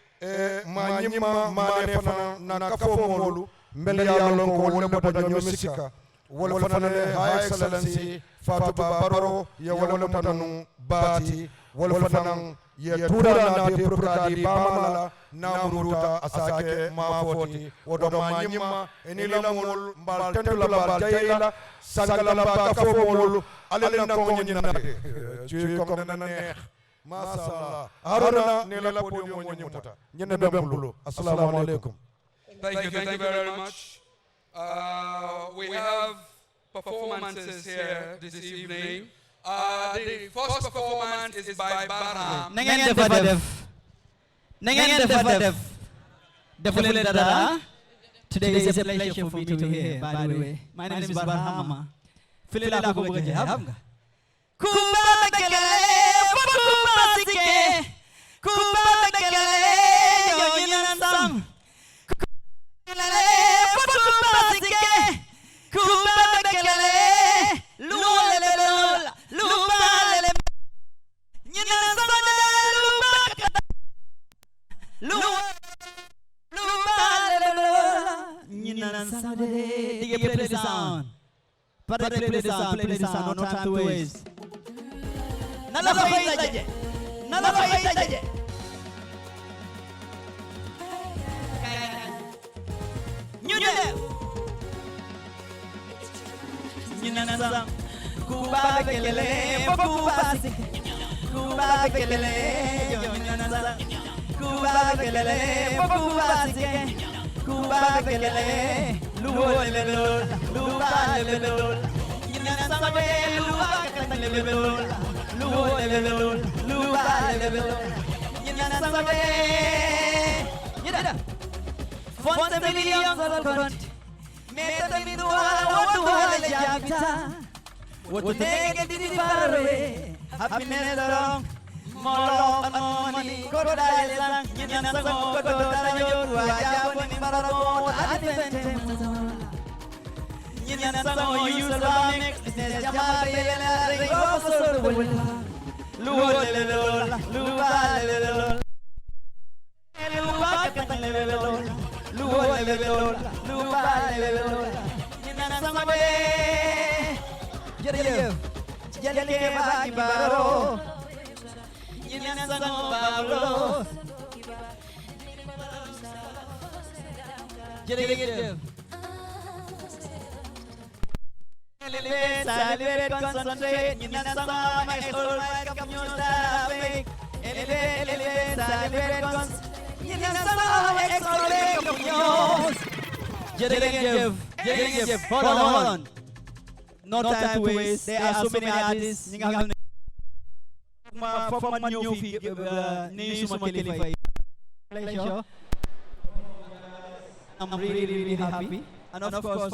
ma nyima ma ne fana na kafo molu mbele yalo ko wala bodaje misika wala fana High Excellency Fatou Barrow ya wala tanu bati wala fana ye tura na de prokadi bamala na muruta asake mafoti wodo manyima enila mol mbal tentula bal jayla sagala ba ka fo mol alele na ko nyina ci ko na neex ma sha Allah haruna ne la podium mo nyimota nyene bembulu assalamu alaikum. Thank you very much. We have performances here this evening. The first performance is by Barrow. Today is a pleasure for me to be here, by the way. My name is Barhama. Kuba Dig play the sound. Play the sound. No time to waste. Nala fight aje. Nyuna Kuba kelele, Bobubasi. Kuba kelele, Nyuna Kuba kelele, Bobubasi. Kuba kelele, Luba lelelol, Luba lelelol. Nyuna samabe, Luba lelelol, Luba lelelol, Luba lelelol. Nyuna samabe, nyuna. Fonte millions of country. Meta mi dua le jabita. What to take it in Barrow. Happiness along. Molo anoni crocodile lang. Yan sa mo kodora yo waya ko ni Barrow advent. Yan sa mo Islamic business jamare la rego solo wala. Luwa lelol. Luwa katan lelol. Luwa lelol. Yan sa mo Jadi bagi Barrow. Yan sa mo Pablo. Jadi Elevate, concentrate. Yan sa mo all right, come your traffic. Elevate, concentrate. Yan sa mo explode, come yours. Jadi hold on. No time to waste. There are so many artists. For my new pleasure. I'm really happy. And of course,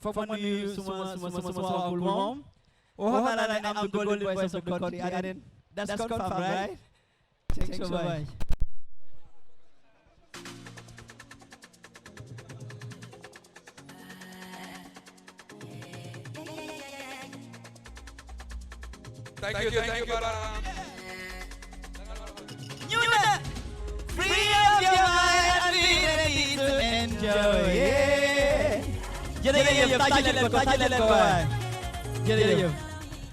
for my new album. I'm the golden voice of the country. That's confirmed, right? Thanks so much. Thank you, Barrow. Free up your mind and be ready to enjoy. Jadi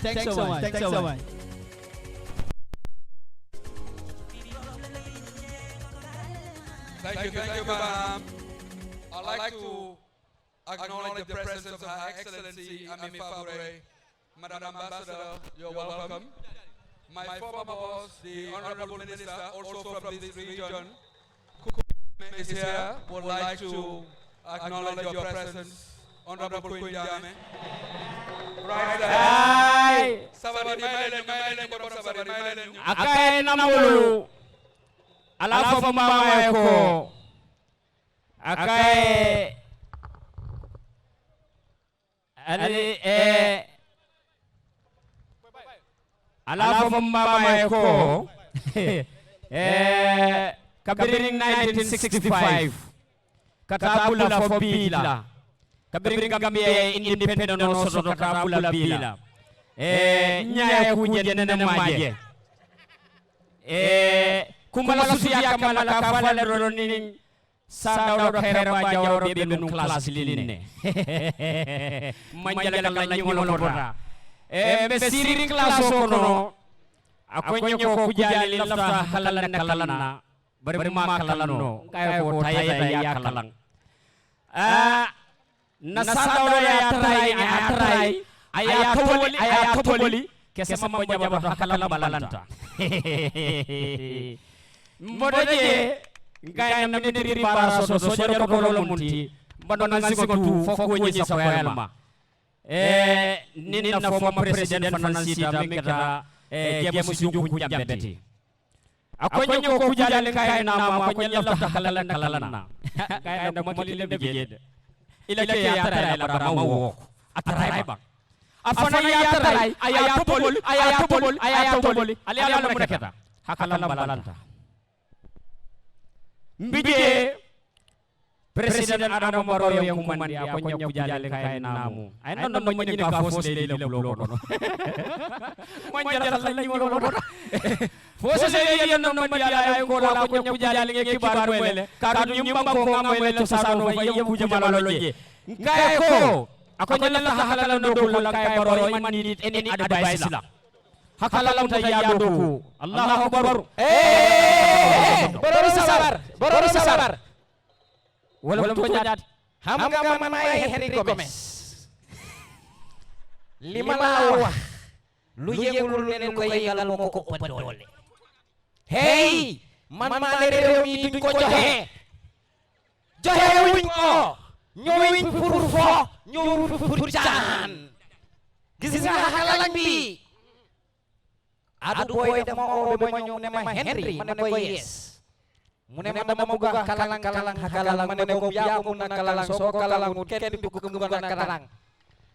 thanks so much. Thank you, Barrow. I'd like to acknowledge the presence of Her Excellency Ami Fulbe. Madam Ambassador, you're welcome. My former boss, the Honorable Minister, also from this region, who is here, would like to acknowledge your presence. Honorable Queen Jame. Right there. Sabari Mailen, Akai namulu. Alafa mama ko. Akai Alafa mama ko. Kabiring 1965. Katabula for Bila. Kabiring Gambia independent no so katabula Bila. Nyaya kunye nene maje. Kumala susia kamala kafala ronin Sada khaira ba jawro be benum class linne. Manjala kala nyulo lora. Be siri class kono. Akonyo ko kujali lafta kalana bari ma kalano kay ko tayda ya kalang. Nasada ya tarai aya toboli kese mama jaba hakala balanta. Modoje Gaya na diri para so jero ko lo munti bando nan sigo tu foko nyi sa yalma nina former president fanansi ta mekata jemu suju ku jambeti akonyo ko kujale kay na ma ko nyalla ta halala kay na mo lile bigede ila ke ya tara la bara mo ataray ba afana ya taray aya tobol ali ala mo nekata hakala balanta Mbije President Adama Barrow yang kumandi ako nya kujale kay namu ay non mo ni ka force le le bulo ko no man jara kala ni mo force le non mo dia ay ko la ko nya kujale nge kibar wele kadu nyimba ko ngamele to sano fa yebu jama loloje kay ko ako nya la halala no do la kay Barrow man need any advice la hakalam ta ya do Allahu akbar Barrow sabar wala to ñaat xam nga man ay Henry Gomez li ma la wax lu yegul leen ko yegal moo ko ëpp doole hey man maa ne réew mi duñ ko joxe wuñ ko ñëwuñ pour fo ñëwuñ pour caaxaan gis nga Hakalan bi adu boy dama oo ba ma ñëw ne ma Henry ma ne ko yes mu ne ma dama bëgg kalang Hakalan ma ne ko yaa mun na kalang soo kalangut kenn du ko mën a kalang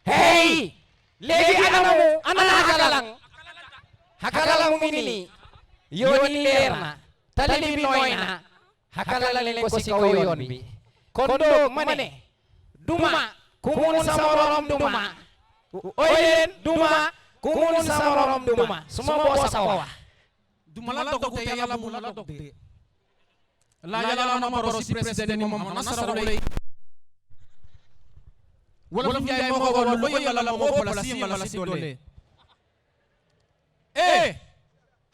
hey léegi ana Hakalan mu ngi nii yoon yi leer na tali bi nooy na Hakalan leen ko si kaw yoon bi kon doog ma ne duma ku mun sa morom duma oy leen duma ku mun sa morom duma suma boo sa wax duma la dog te yàlla mu la dog de la yàlla na Barrow si président ni moom nasarule wala njaay mo ko wala lo yàlla mo ko la si yàlla si dole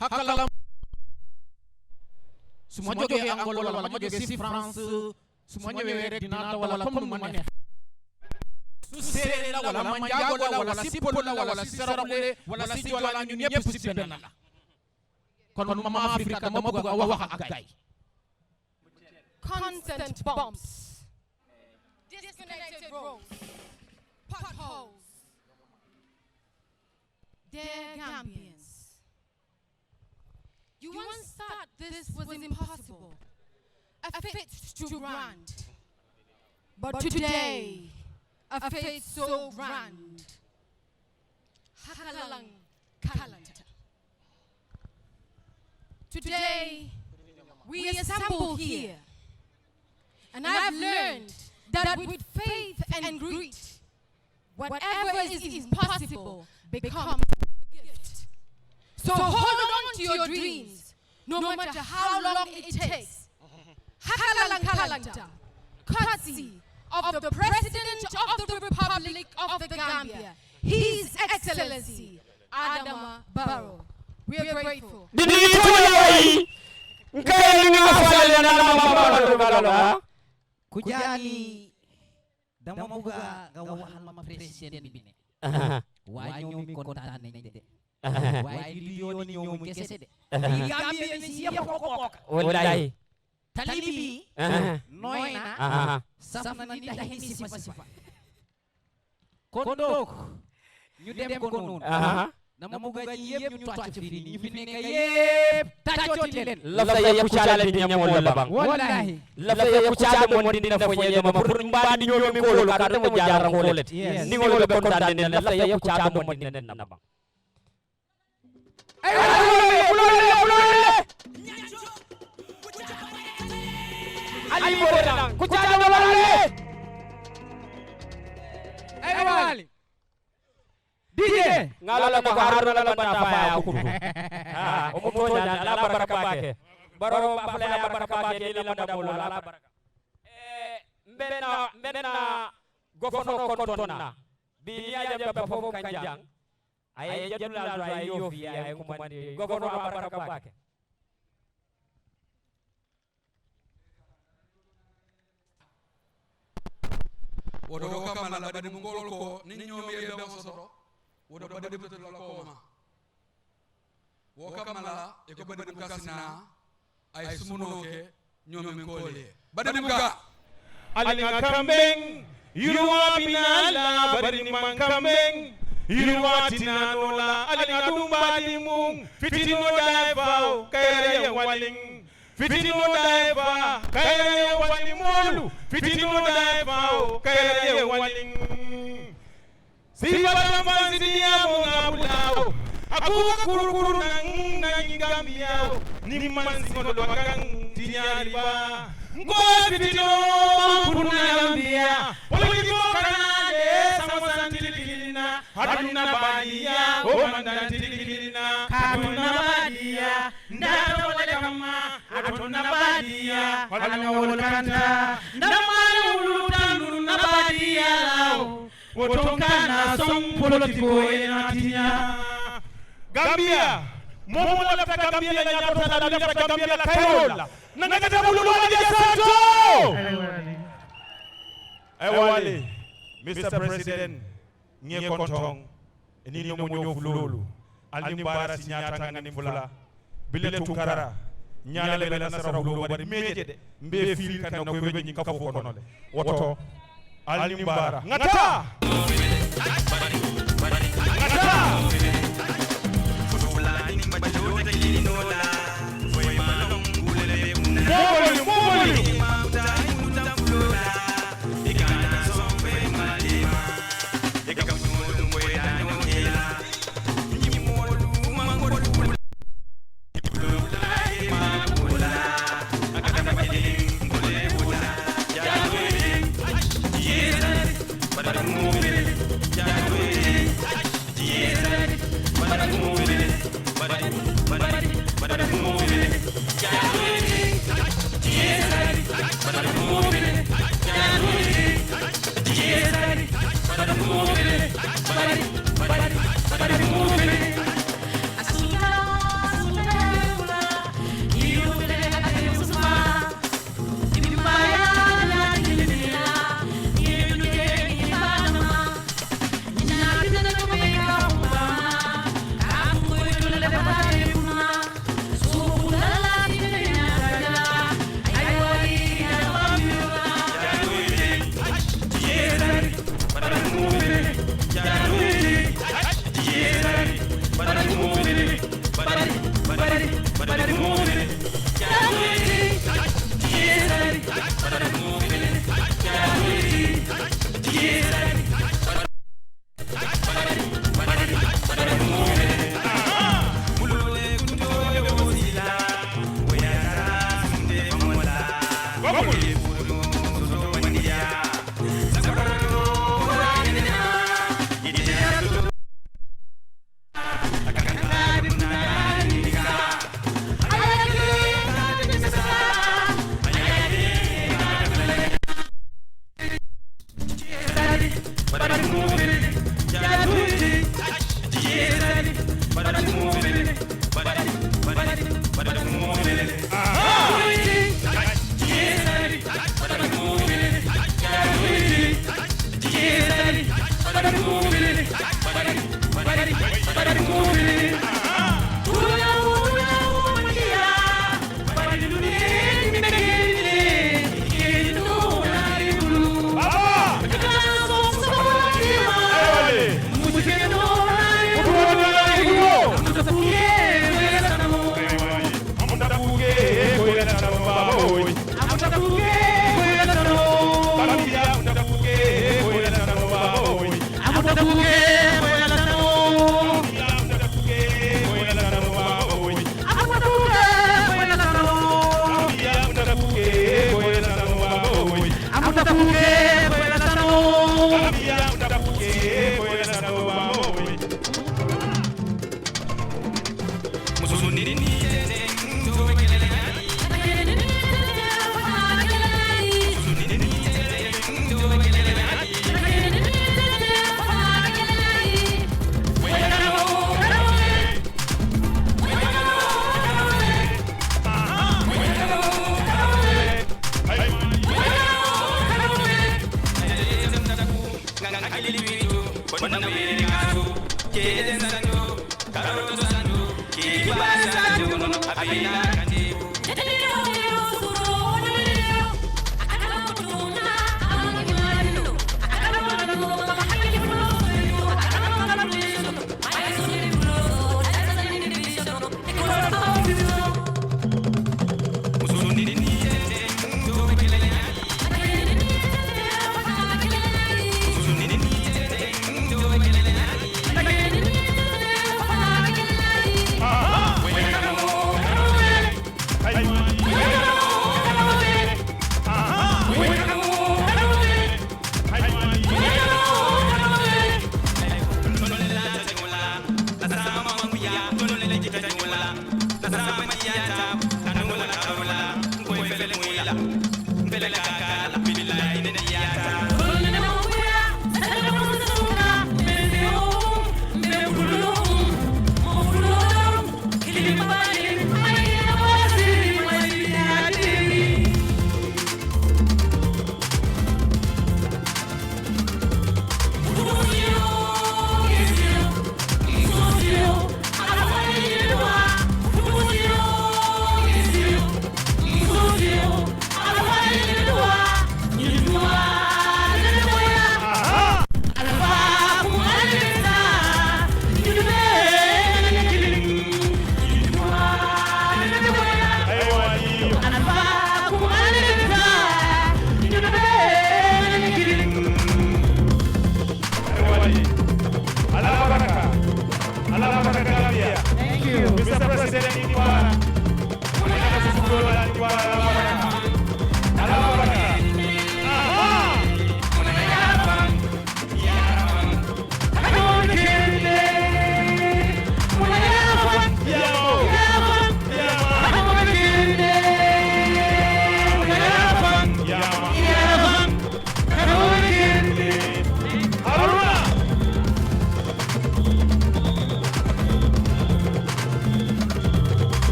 Hakalan su ma jógee Angola wala ma jógee si France su ma ñëwee rek dinaa wala comme nu ma neex su séeréer la wala manjaago la wala si pël la wala si sarabule wala si joola la ñun ñëpp si benn la kon Mama Africa dama bëgg a wax ak gaay constant bumps, disconnected roads, potholes. Dear Gambians, you once thought this was impossible, a fate too grand. But today, a fate so grand. Hakalan calendar. Today, we assemble here. And I've learned that with faith and greed, whatever is impossible becomes a gift. So hold on to your dreams, no matter how long it takes. Hakalan calendar, courtesy of the President of the Republic of the Gambia, His Excellency, Adama Barrow. We are grateful. Kujali dama bëgg nga waxal ma président bi ne waaye ñoom mi kontaan nañ de waaye li yoon ñoom kese de li Gambie ci yëpp ko bokk wallahi tali bi nooy na saf na ni taxin sifa kon donc ñu dem ko noonu dama bëgg yëpp ñu tàcc fii ñu fi nekk yëpp tàccooti leen lafta yëpp caale bi ñamol la bang wallahi lafta yëpp caale mo dina fo yema pour mbadi ñoom mi ko ka dama jaar xolet ni ngol be kontaan ne lafta yëpp caale mo dina na bang ay ulole ali mo dang ku caale ulole ay wali DJ ngala ko haruna la banda faya ko o mo tonya ala baraka bake Barrow afle ala baraka bake ni la madamulo ala baraka mbena gofono kontona bi niya jam ba fofo kanjang ay jadula do ay yofi ay ko mandi gofono ala baraka bake wodo kamala badi mungol ko ni ñoom yebe be sosoro wodo badi betul la ko ma wo kamala e ko badi kasina ay sumunoke ñoom men ko le badi muga alinga kambeng yuruwa binala badi man kambeng yuruwa tinanola alinga dumbali mum fitino daifa kayre waling fitino daifa kayre waling molu fitino daifa kayre waling Sibala manzidia munga bulao Akuka kurukuru nang Gambiao Ni manzi kodo wakang tinyariba Mkoa fitino Mampunu Alawol kanta namana ulutanu nabadi yalao wotonkana som politiko enatinya Gambia momo la Gambia la nyabota la Gambia la kayola nangata bululu ya sato Ewale Mr. President nye kontong ni no mo fululu alni bara sinyata ngani fula bile tunkara nyale bela nasara hulu wadi meje de mbe fil kan no ko nyi kafu ko nole woto alni bara ngata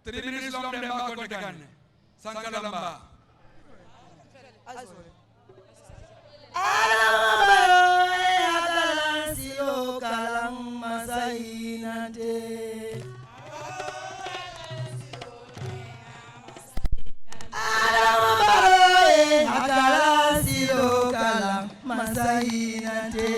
3 minutes long dem ba ko tegan sangalamba Hakalan silo kalang masainate. Hakalan silo kalang masainate.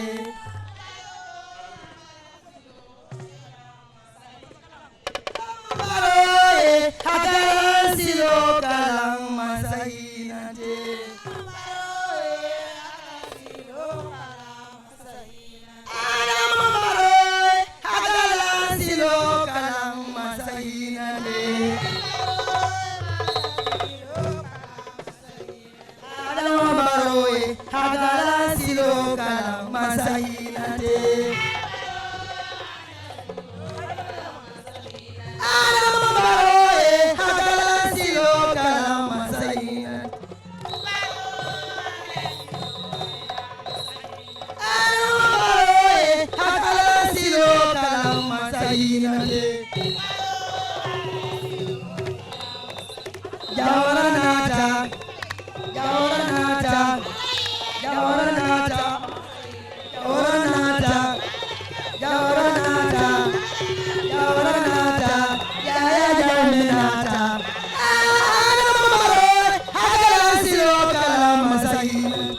Hakalan silo kalang masainate. Hakalan silo kalang masainate. Hakalan silo kalang masainate. Hakalan silo kalang masainate. Hakalan silo kalang masainate. Jawaranata, Jawaranata, Jawaranata, Jawaranata, Jawaranata, Jawaranata, Jaya Jaminata. Hakalan silo kalang masainate.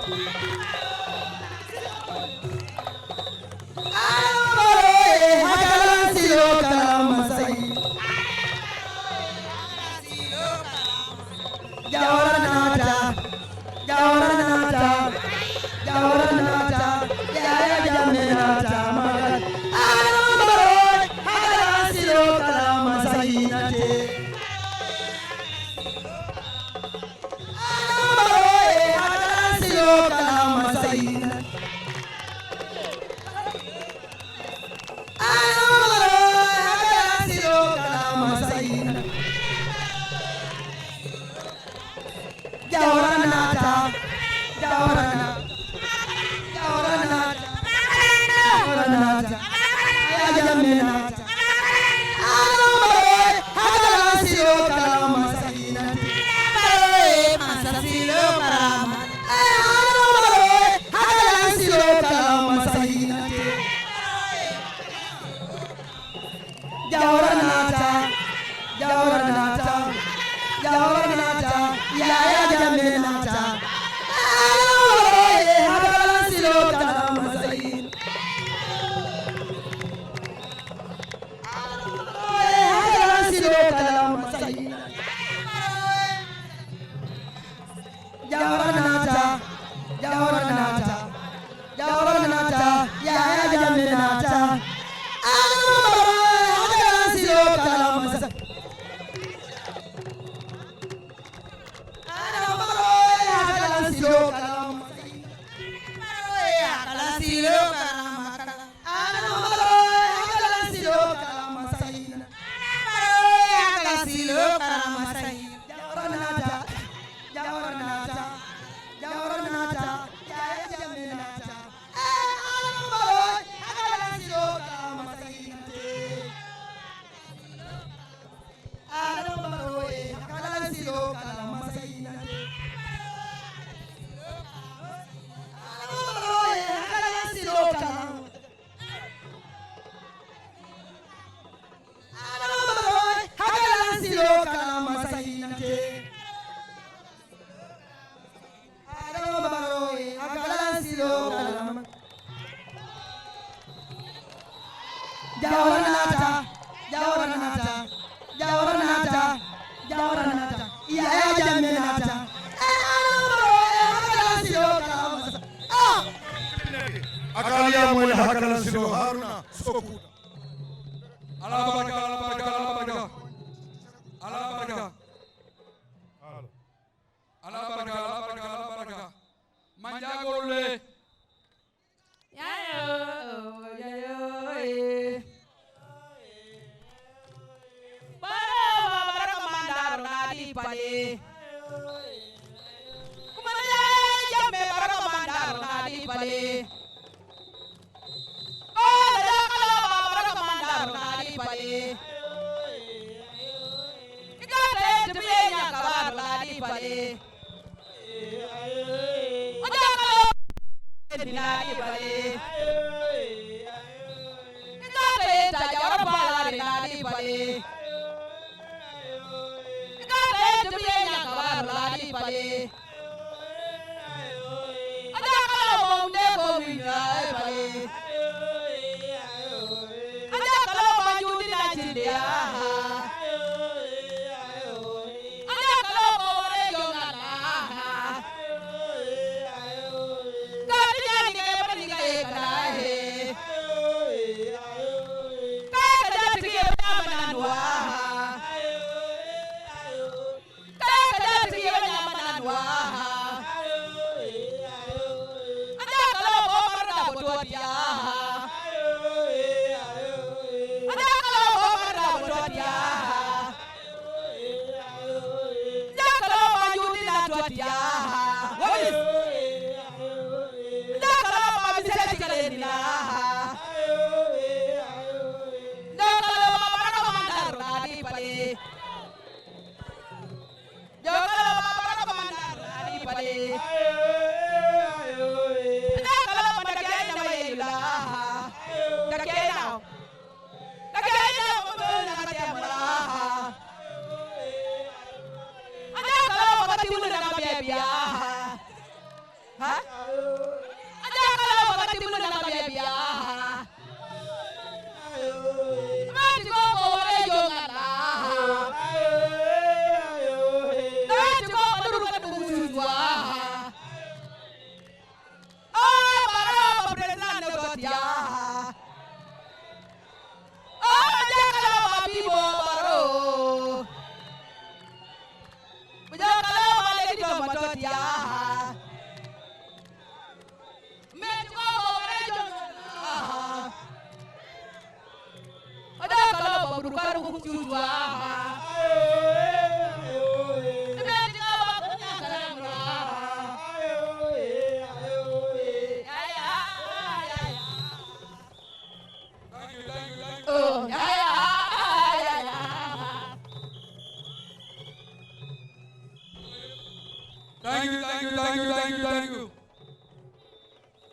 Hakalan silo kalang masainate. Jawaranata, Jawaranata, Jawaranata, Jaya Jaminata. Hakalan silo kalang masainate. Hakalan silo kalang masainate. Hakalan silo kalang masainate. Jawaranata, Jawaranata, Jawaranata, Jawaranata, Jaya Jaminata. Hakalan silo kalang masainate. Masa silo kalang. Hakalan silo kalang masainate. Jawaranata, Jawaranata, Jawaranata, Jaya Jaminata. Hakalan silo kalang masainate. Hakalan silo kalang masainate. Jawaranata, Jawaranata, Jawaranata, Jaya Jaminata. Hakalan silo kalang masainate. Hakalan silo kalang masainate. Hakalan silo kalang masainate. Hakalan silo kalang masainate. Hakalan silo kalang masainate. Jawaranata, Jawaranata, Jawaranata, Jaya Jaminata. Hakalan silo kalang masainate. Hakalan silo kalang masainate. Hakalan silo kalang. Hakalan silo kalang masainate. Hakalan silo kalang. Jawaranata, Jawaranata, Jawaranata, Jawaranata, Jaya Jaminata. Hakalan silo kalang masainate. Akalia moy hakalan silo Haruna Sokuta. Allah baraka, Allah baraka, Allah baraka. Allah baraka. Allah baraka, Allah baraka, Allah baraka. Manjagole. Yayo, yayo, Barrow, baraka mandaro nadi pale. Kumana jamme baraka mandaro nadi pale. Oh, baraka mandaro nadi pale.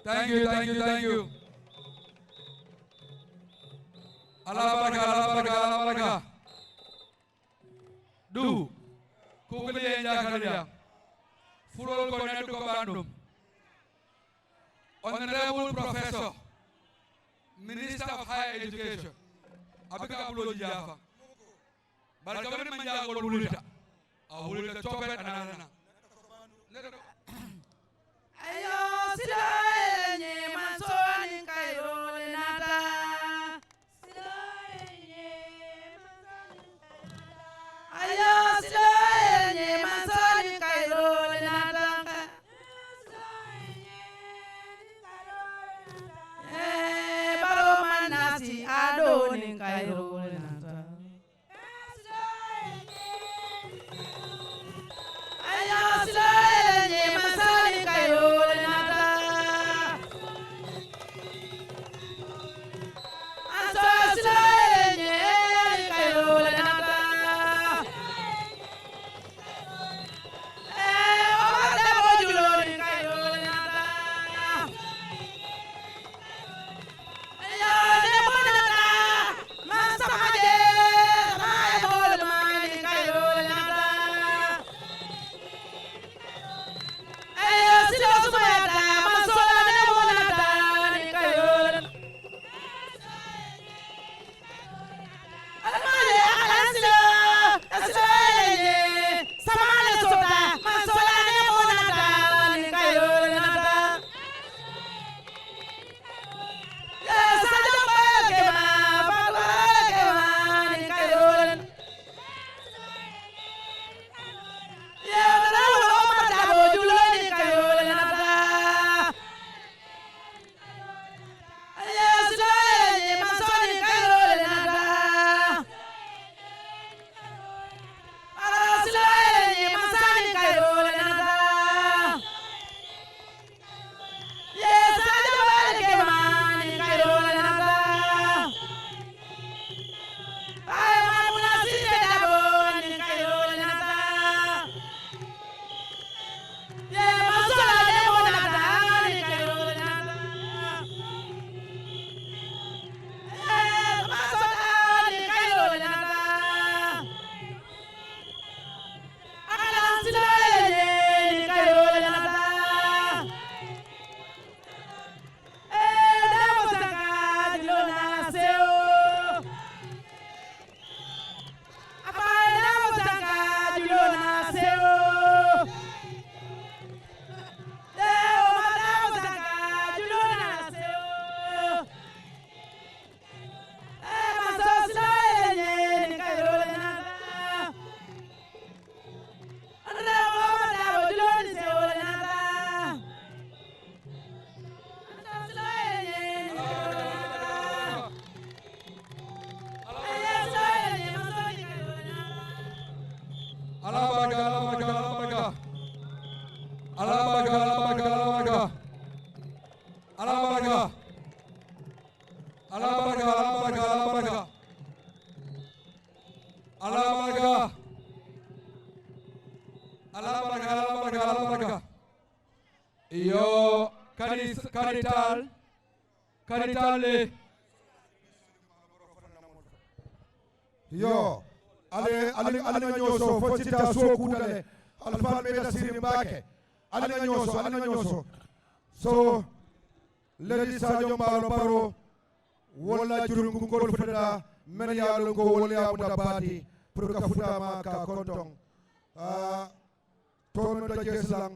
Thank you. Allah baraka. Du, kukuli enjakaria. Furol konetu ko bandum. Honorable Professor, Minister of Higher Education, Abika Bulo Jaffa. Barkamani manjago wulita. Wulita chopet anana. Ayo silaye mansoni kairo nata. Ayo silaye mansoni kairo nata. Barrow manasi adoni kairo nata. Ayo silaye mansoni kairo nata. Aso silaye kairo nata. Obada bojulo kairo nata. Ayo demonata masa Allah baraka, Allah baraka, Allah baraka. Allah baraka. Allah baraka, Allah baraka, Allah baraka. Yo karital yo ale nga ñoso fo cita so kudale alfan meda siri mbake ale nga ñoso so ledi sadio mbalo baro wala jurungu ngol feda men yalo ko wala ya muda bati pour ka futama ka kontong to men do jeslang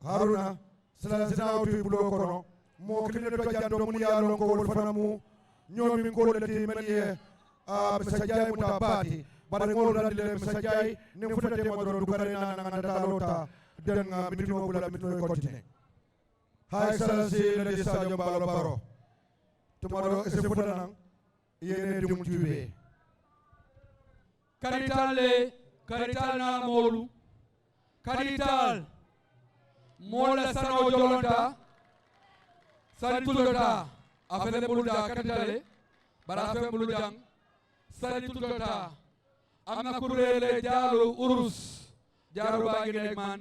haruna sala sina wutu bulo kono mo kline do jando mun yalo ko wol fanamu ñomi ko leti men ye misajai muta bati bare ngol radile misajai ne futate mo do dugare na nganda talota den mitino bula mitino kontine hay sala si le sadio mbalo baro tomorrow ese futana yene dum tuwe karital na molu karital mola sano jolonta sani tulota afele bulda katale bara afele buludang sani tulota amna kurele jalu urus jaru bangi nek man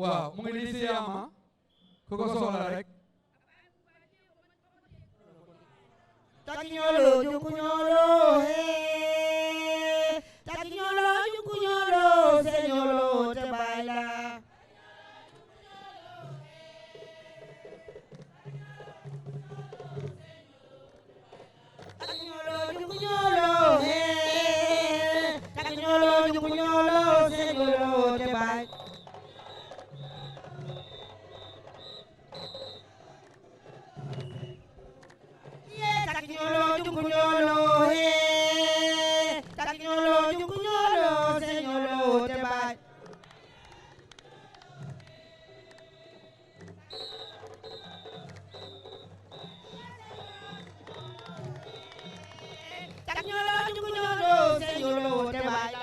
waaw mu ngi ni siyama ko soxla rek takinyolo jukunyolo takinyolo jukunyolo senyolo te baila takinyolo jukunyolo senyolo te baila takinyolo jukunyolo senyolo te baila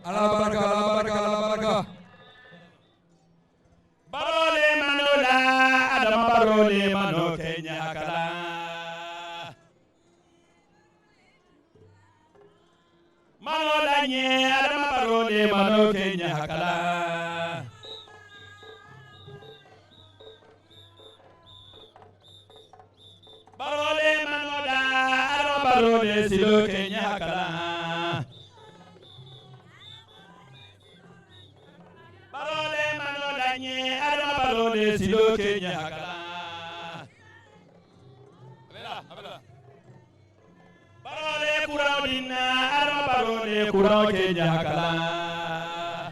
Allah baraka, Allah baraka, Allah baraka. Barole manola, Adama barole mano Kenya Hakalan. Manola nye, Adama barole mano Kenya Hakalan. Barole manola, Adama barole silo Kenya Hakalan. Adama barole silo Kenya Hakalan. Barole kurao dina, Adama barole kurao Kenya Hakalan.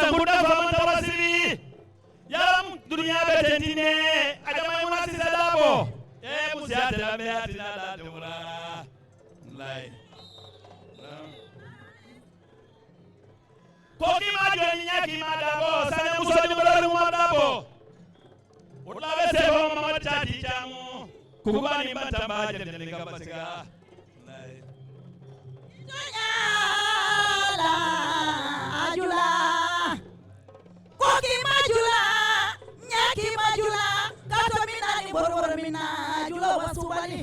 sangunda faman tawasiri yaram dunya betentine adama munasi sadabo musiate la meati na da dura lai koki ma joni nyaki ma dabo sane musodi bararu ma dabo utla bese ho ma tati jamu kubani batamba jende ngabasiga lai ajula koki majula nyaki majula kato mina ni boroboro mina ajula wasubali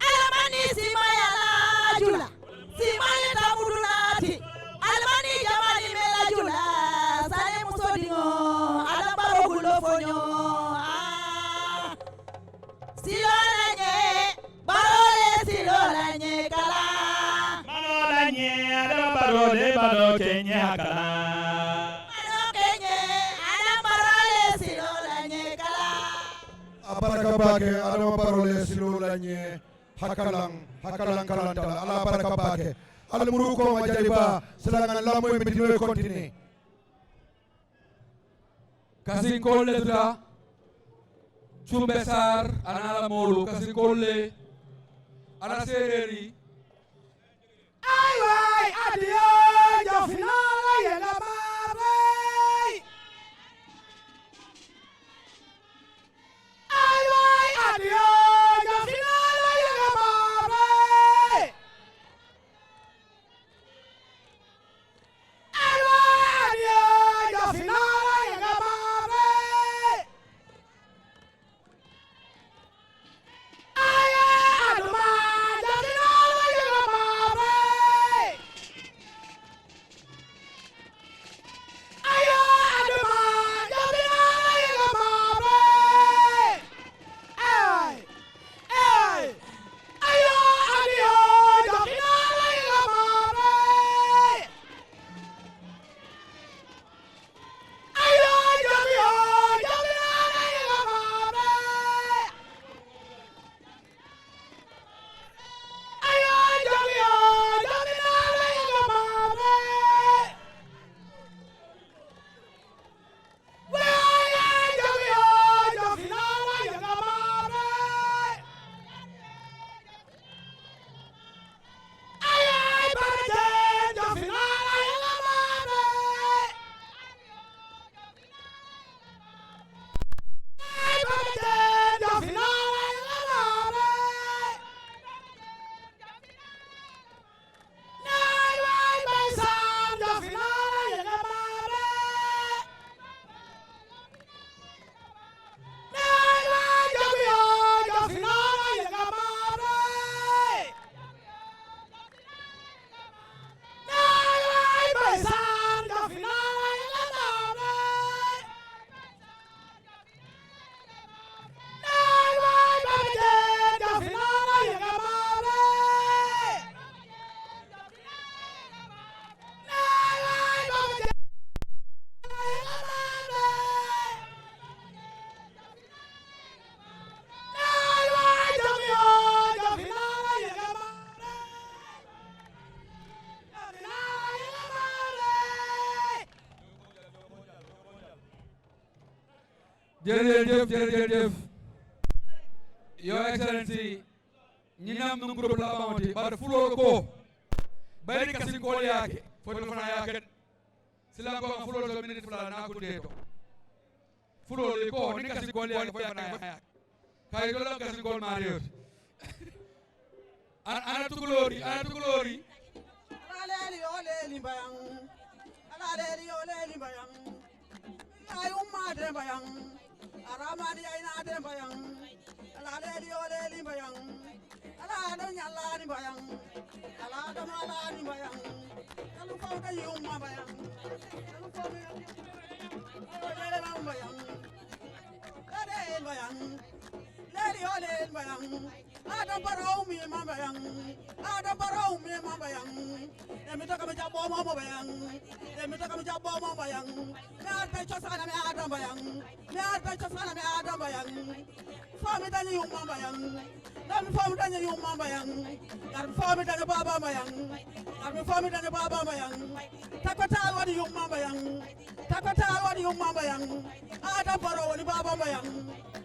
alamani simayala ajula simali tamudunati alamani jamani mela ajula sane musodingo alambaro gulofonyo silolanye barole silolanye kala manolanye adama barole baro kenye hakala baraka bake adama barole silolanye hakalan kalantala ala baraka bake ala muru ko ma jaliba selangan lamo e medino e continue kasin kolle tuta chumbe sar anala molu kasin kolle ana sereri ay way adio jo finala yenga mare ay way adio jo finala yenga mare ay way adio jo finala yenga mare ay aduma jo finala yenga mare ayo aduma jo finala yenga mare ay ay ayo adio jo finala yenga mare ayo jo finala yenga mare ayo jo finala yenga mare jërëjëf Your Excellency ñinam num groupe la bounty bar fulol ko bari kasi ko yake foto fana yake sila ko fulol do minute fula na ko deto fulol ko ni kasi ko yake fo fana yake kay do la kasi ko mario ana tukulori alale ole limbayang alale ole limbayang ay umma de bayang aramani ay na de bayang alale ole limbayang ala do nyalla ni bayang ala do mala ni bayang alu ko da umma bayang alu ko ole na bayang ale bayang leli ole bayang ada Barrow mi mabayang ada Barrow mi mabayang emi to kam jabo mo bayang emi to kam jabo mo bayang, me adventure sana me adam bayang, me adventure sana me adam bayang. Fami dani yung mambayang, dami fami dani yung mambayang, dar fami dani baba bayang, dar fami dani baba bayang. Takota wadi yung mambayang, takota wadi yung mambayang. Adam Barrow wadi baba bayang,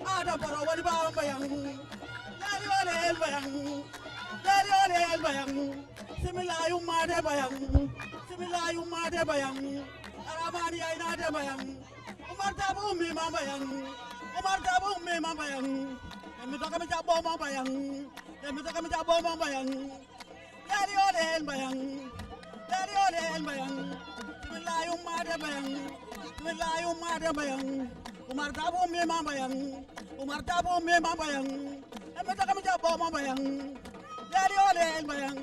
Adam Barrow wadi baba bayang. Dari ole el bayang, dari ole el bayang. Simila yung made bayang, simila yung made bayang. Aramani ay nade bayang, umar tabu mi mambayang. Umar tabu me mambayang, emi to kami jabo mambayang, emi to kami jabo mambayang. Dari ole el bayang, dari ole el bayang. Bismillahum made bayang, bismillahum made bayang. Umar tabu me mambayang, umar tabu me mambayang, emi to kami jabo mambayang. Dari ole el bayang,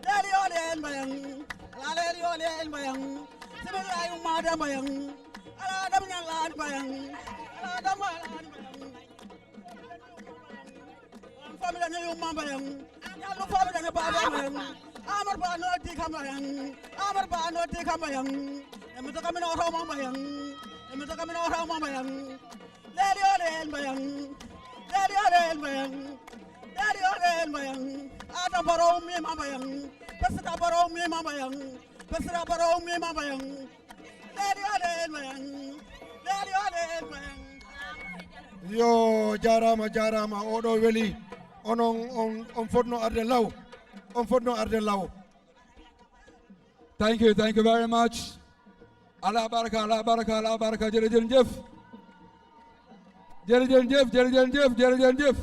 dari ole el bayang, dari ole el bayang. Bismillahum made bayang, ala adam nyalan bayang. Family na yung mambayang, yalu family na babayang. Amar ba no di kamayang, amar ba no di kamayang. Emito kami na orang mambayang, emito kami na orang mambayang. Dari olen bayang, dari olen bayang, dari olen bayang. Ada Barrow mi mambayang, pesita Barrow mi mambayang, pesita Barrow mi mambayang. Dari olen bayang, dari olen bayang. Yo jarama oɗo weli on fotno arde law on fotno arde law. Thank you very much. Allah baraka jërëjëf jërëjëf.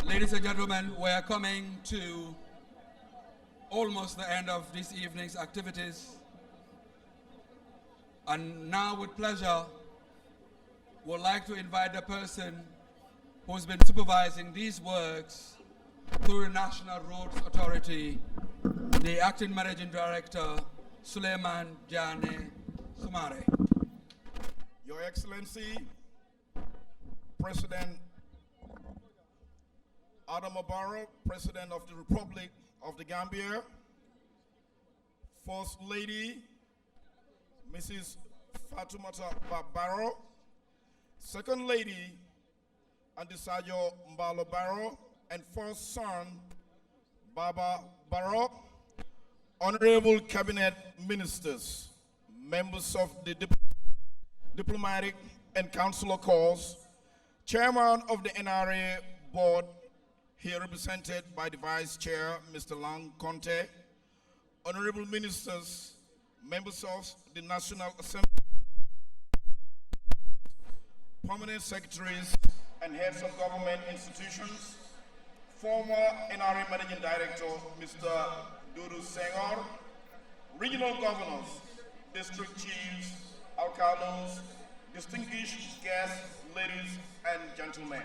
Ladies and gentlemen, we are coming to almost the end of this evening's activities, and now with pleasure would like to invite the person who's been supervising these works through the National Roads Authority, the Acting Managing Director, Suleiman Jane Sumare. Your Excellency, President Adama Barrow, President of the Republic of the Gambia, First Lady, Mrs. Fatoumata Barrow, Second Lady, Andisajo Mbalo Barrow, and first son, Baba Barrow, Honorable Cabinet Ministers, members of the Diplomatic and Consular Corps, Chairman of the NRA Board, here represented by the Vice Chair, Mr. Lang Conte, Honorable Ministers, members of the National Assembly, permanent secretaries and heads of government institutions, former NRA Managing Director, Mr. Dudu Senghor, regional governors, district chiefs, alcaldes, distinguished guests, ladies and gentlemen.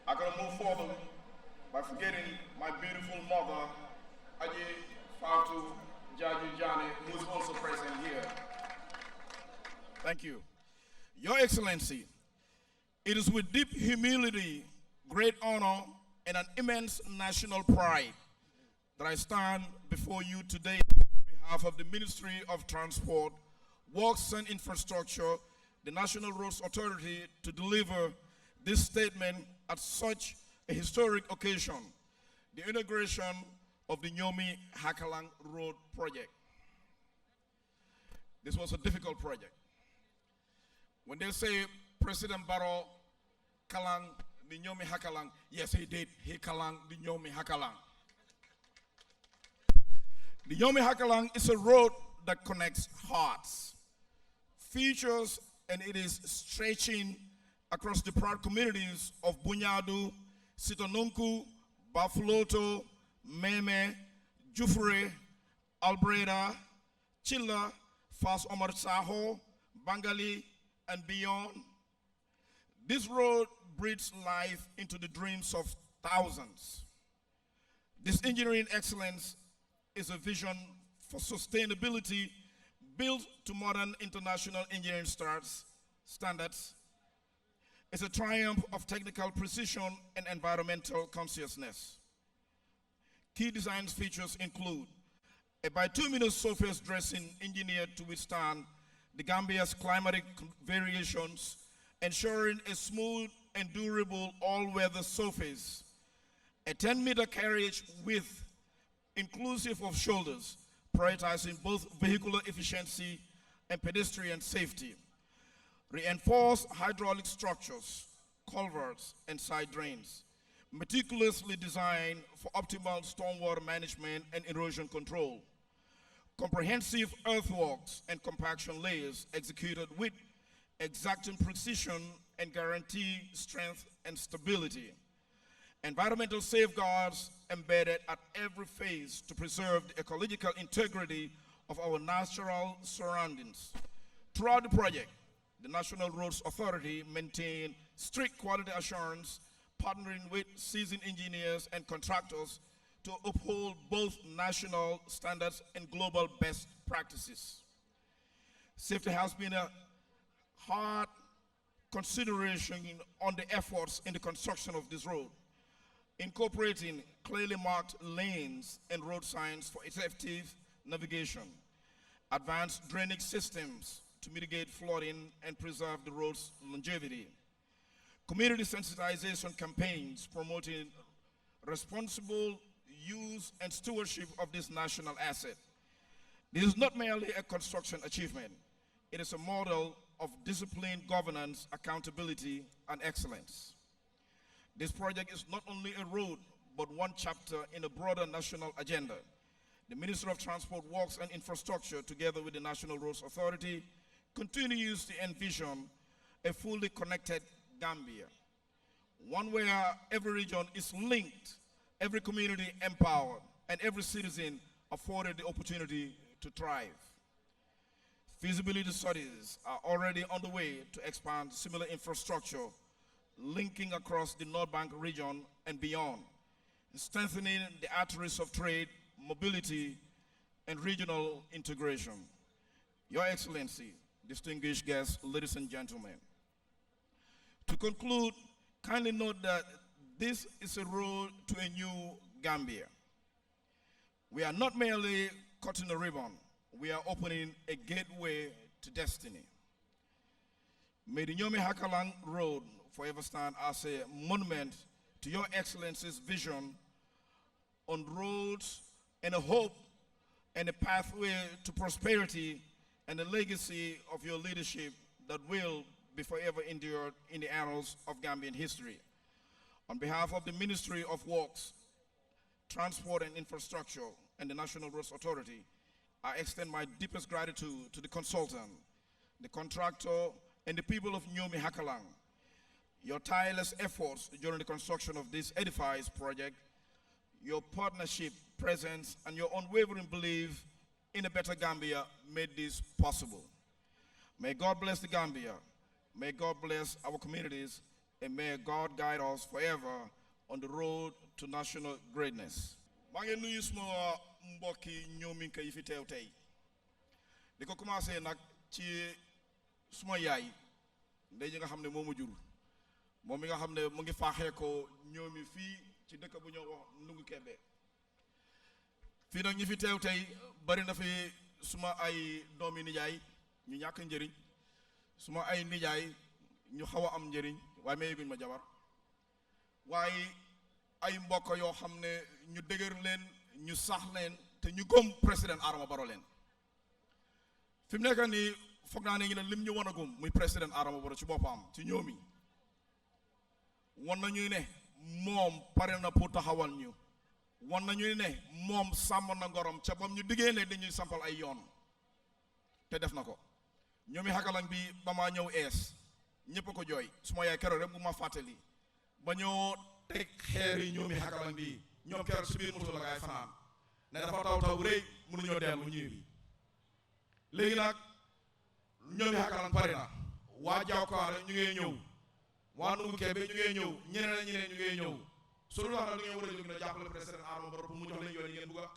I'm going to move forward by forgetting my beautiful mother, Aji Fatu Jaji Jani, who is also present here. Thank you. Your Excellency, it is with deep humility, great honor, and an immense national pride that I stand before you today on behalf of the Ministry of Transport, Works and Infrastructure, the National Roads Authority, to deliver this statement at such a historic occasion, the inauguration of the Nyomi Hakalan Road project. This was a difficult project. When they say President Barrow Kalang the Nyomi Hakalan, yes, he did. He Kalang the Nyomi Hakalan. The Nyomi Hakalan is a road that connects hearts, features, and it is stretching across the proud communities of Bunyadu, Sitonunku, Bafuloto, Meme, Jufure, Albreda, Chilla, Fas Omar Saho, Bangali, and beyond. This road breathes life into the dreams of thousands. This engineering excellence is a vision for sustainability built to modern international engineering standards. It's a triumph of technical precision and environmental consciousness. Key design features include A bituminous surface dressing engineered to withstand the Gambia's climatic variations, ensuring a smooth and durable all-weather surface. A 10-meter carriage width inclusive of shoulders, prioritizing both vehicular efficiency and pedestrian safety. Reinforced hydraulic structures, culverts, and side drains, meticulously designed for optimal stormwater management and erosion control. Comprehensive earthworks and compaction layers executed with exacting precision and guarantee strength and stability. Environmental safeguards embedded at every phase to preserve the ecological integrity of our natural surroundings. Throughout the project, the National Roads Authority maintained strict quality assurance, partnering with seasoned engineers and contractors to uphold both national standards and global best practices. Safety has been a hard consideration on the efforts in the construction of this road, incorporating clearly marked lanes and road signs for effective navigation, advanced drainage systems to mitigate flooding and preserve the road's longevity, community sensitization campaigns promoting responsible use and stewardship of this national asset. This is not merely a construction achievement, it is a model of disciplined governance, accountability, and excellence. This project is not only a road, but one chapter in a broader national agenda. The Ministry of Transport, Works and Infrastructure, together with the National Roads Authority, continues to envision a fully connected Gambia, one where every region is linked, every community empowered, and every citizen afforded the opportunity to thrive. Feasibility studies are already underway to expand similar infrastructure linking across the North Bank region and beyond, strengthening the arteries of trade, mobility, and regional integration. Your Excellency, distinguished guests, ladies and gentlemen, to conclude, kindly note that this is a road to a new Gambia. We are not merely cutting a ribbon, we are opening a gateway to destiny. May the Nyomi Hakalan Road forever stand as a monument to Your Excellency's vision on roads and a hope and a pathway to prosperity and a legacy of your leadership that will be forever endured in the annals of Gambian history. On behalf of the Ministry of Works, Transport and Infrastructure and the National Roads Authority, I extend my deepest gratitude to the consultant, the contractor, and the people of Nyomi Hakalan. Your tireless efforts during the construction of this edifice project, your partnership, presence, and your unwavering belief in a better Gambia made this possible. May God bless the Gambia, may God bless our communities, and may God guide us forever on the road to national greatness. maa ngi nuyu suma mbokki ñoominka yi fi teew tey di ko commencé nag ci suma yaay ndey ji nga xam ne moo ma jur moom mi nga xam ne mu ngi faaxee ko ñoomi fii ci dëkk bu ñoo wax Ndungu Kebe fii nag ñi fi teew tey bari na fi suma ay doomi nijaay ñu ñàkk njëriñ suma ay nijaay ñu xaw a am njëriñ waaye mayeguñ ma jabar waaye ay mbokk yoo xam ne ñu dëgër leen ñu sax leen te ñu gëm président Adama Barrow leen fi mu nekk nii foog naa ne ñu ne lim ñu wan a gëm muy président Adama Barrow ci boppam ci ñoomi wan nañu ne moom pare na pour taxawal ñu wan nañu ne moom sàmm na ngorom ca bam ñu diggee ne dañuy sampal ay yoon te def na ko ñoomi Hakalan bi ba maa ñëw ees ñëpp a ko jooy suma yaay keroog rek bu ma fàttali ba ñoo teg xeer yi ñoomi Hakalan bi ñoom keroog si biir moto la ngay fanaan ne dafa taw taw rëy mënuñoo dellu ñibbi léegi nag ñoomi Hakalan pare na waa Jawkaare ñu ngee ñëw waa Ndungu Kebe ñu ngee ñëw ñeneen ñu ngee ñëw su dul wax nag du ngeen war a jóg ne jàppale président Adama Barrow pour mu jox leen yoon yi ngeen bugg a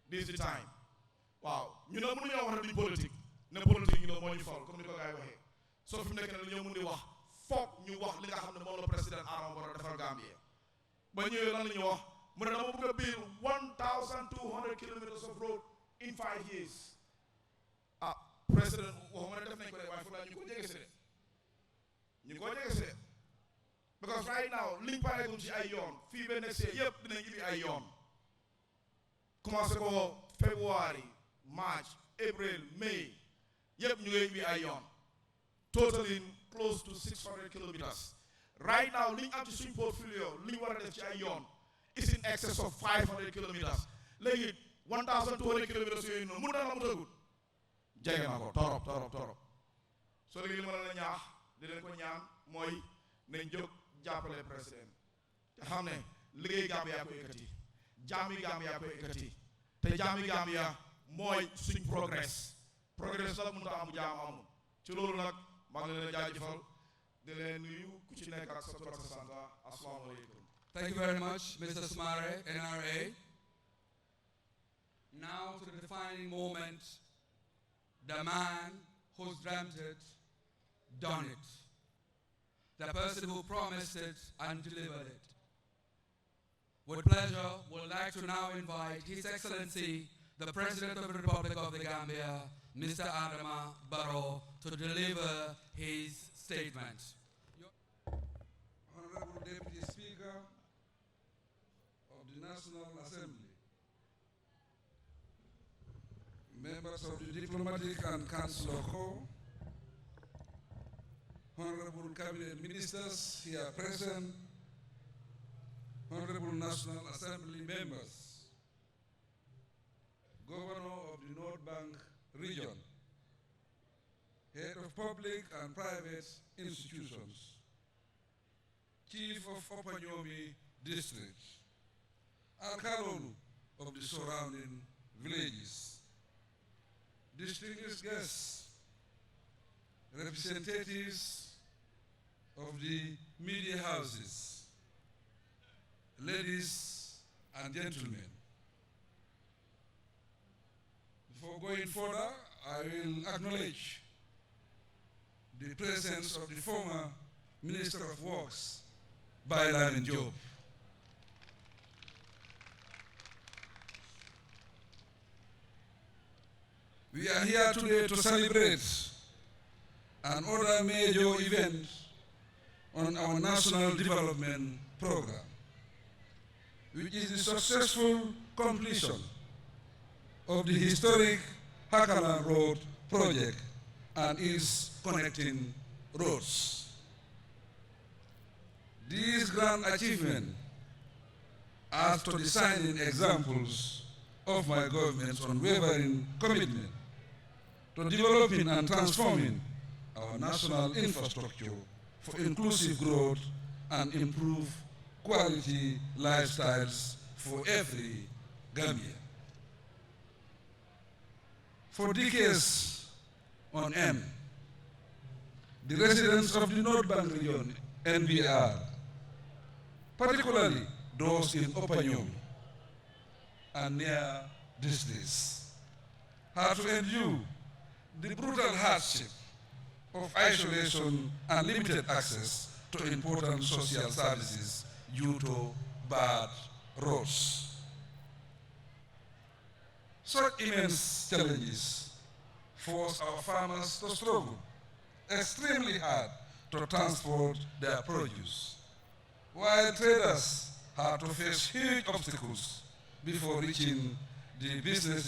this the time waaw ñu ne mënuñoo wax ne duñ politique ne politique ñu ne moo ñu fal comme ni ko gars yi waxee soo fi mu nekk ne dañoo mën di wax foog ñu wax li nga xam ne moom la président Adama Barrow defal Gambie ba ñëwee lan la ñu wax mu ne dama bëgg a build 1,200 kilometers of road in 5 years. President waxuma ne def nañ ko de waaye fu la ñu ko jege si de ñu ko jege si de because right now liñ pareegum ci ay yoon fii ba next year yëpp dinañ ibi ay yoon commencé ko February March April May yëpp ñu ngi ibi ay yoon totaling close to 600 kilometers. Right now liñ am ci suñ portfolio liñ war a def ci ay yoon is in excess of 500 kilometers. Léegi 1,200 kilometers yooyu noonu mun na la mu tëggut jege na ko torop so léegi li ma la ñaax di leen ko ñaan mooy nañ jóg jàppale président te xam ne liggéey Gambia ko yëkkati jaami Gambia ko yëkkati te jaami Gambia mooy suñ progress nag mënut a am jaam amul ci loolu nag maa ngi leen jaajëfal di leen nuyu ku ci nekk ak sa tur ak sa sant assalaamu aleykum. Thank you very much, Mr. Smare, NRA. Now to the defining moment, the man who's dreamt it, done it. The person who promised it and delivered it. With pleasure, would like to now invite His Excellency, the President of the Republic of the Gambia, Mr. Adama Barrow, to deliver his statement. Honorable Deputy Speaker of the National Assembly, members of the Diplomatic and Consular Corps, Honorable Cabinet Ministers here present, Honorable National Assembly members, Governor of the North Bank region, Head of Public and Private Institutions, Chief of Opanyomi District, Hakalan of the surrounding villages, distinguished guests, representatives of the media houses, ladies and gentlemen. Before going further, I will acknowledge the presence of the former Minister of Works, Bailamin Job. We are here today to celebrate another major event on our national development program, which is the successful completion of the historic Hakalan Road project and its connecting roads. These grand achievements are to the shining examples of my government's unwavering commitment to developing and transforming our national infrastructure for inclusive growth and improved quality lifestyles for every Gambian. For decades on end, the residents of the North Bank region, NBR, particularly those in Opanyomi and near districts, had to endure the brutal hardship of isolation and limited access to important social services due to bad roads. Such immense challenges force our farmers to struggle extremely hard to transport their produce, while traders had to face huge obstacles before reaching the business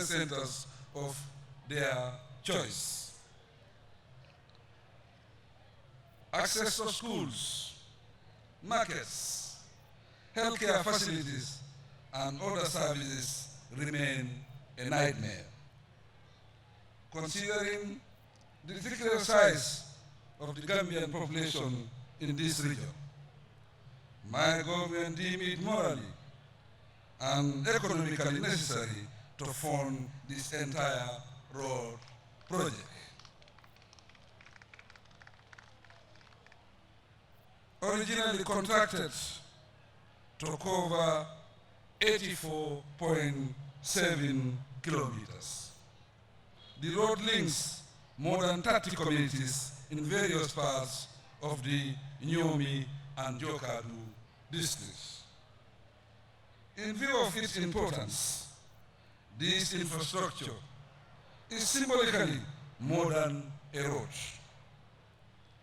centers of their choice. Access to schools, markets, healthcare facilities, and other services remain a nightmare. Considering the particular size of the Gambian population in this region, my government deemed it morally and economically necessary to fund this entire road project. Originally contracted to cover 84.7 kilometers. The road links more than 30 communities in various parts of the Nyomi and Jokadu districts. In view of its importance, this infrastructure is symbolically more than a road.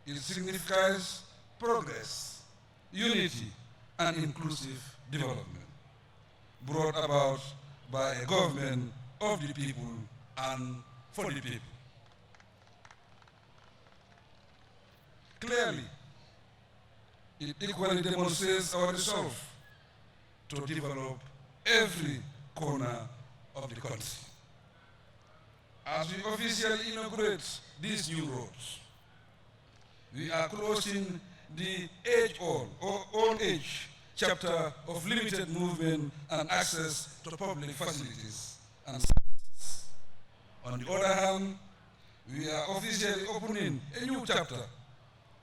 It signifies progress, unity, and inclusive development, brought about by a government of the people and for the people. Clearly, it equally demonstrates our resolve to develop every corner of the country. As we officially inaugurate these new roads, we are closing the old age chapter of limited movement and access to public facilities and services. On the other hand, we are officially opening a new chapter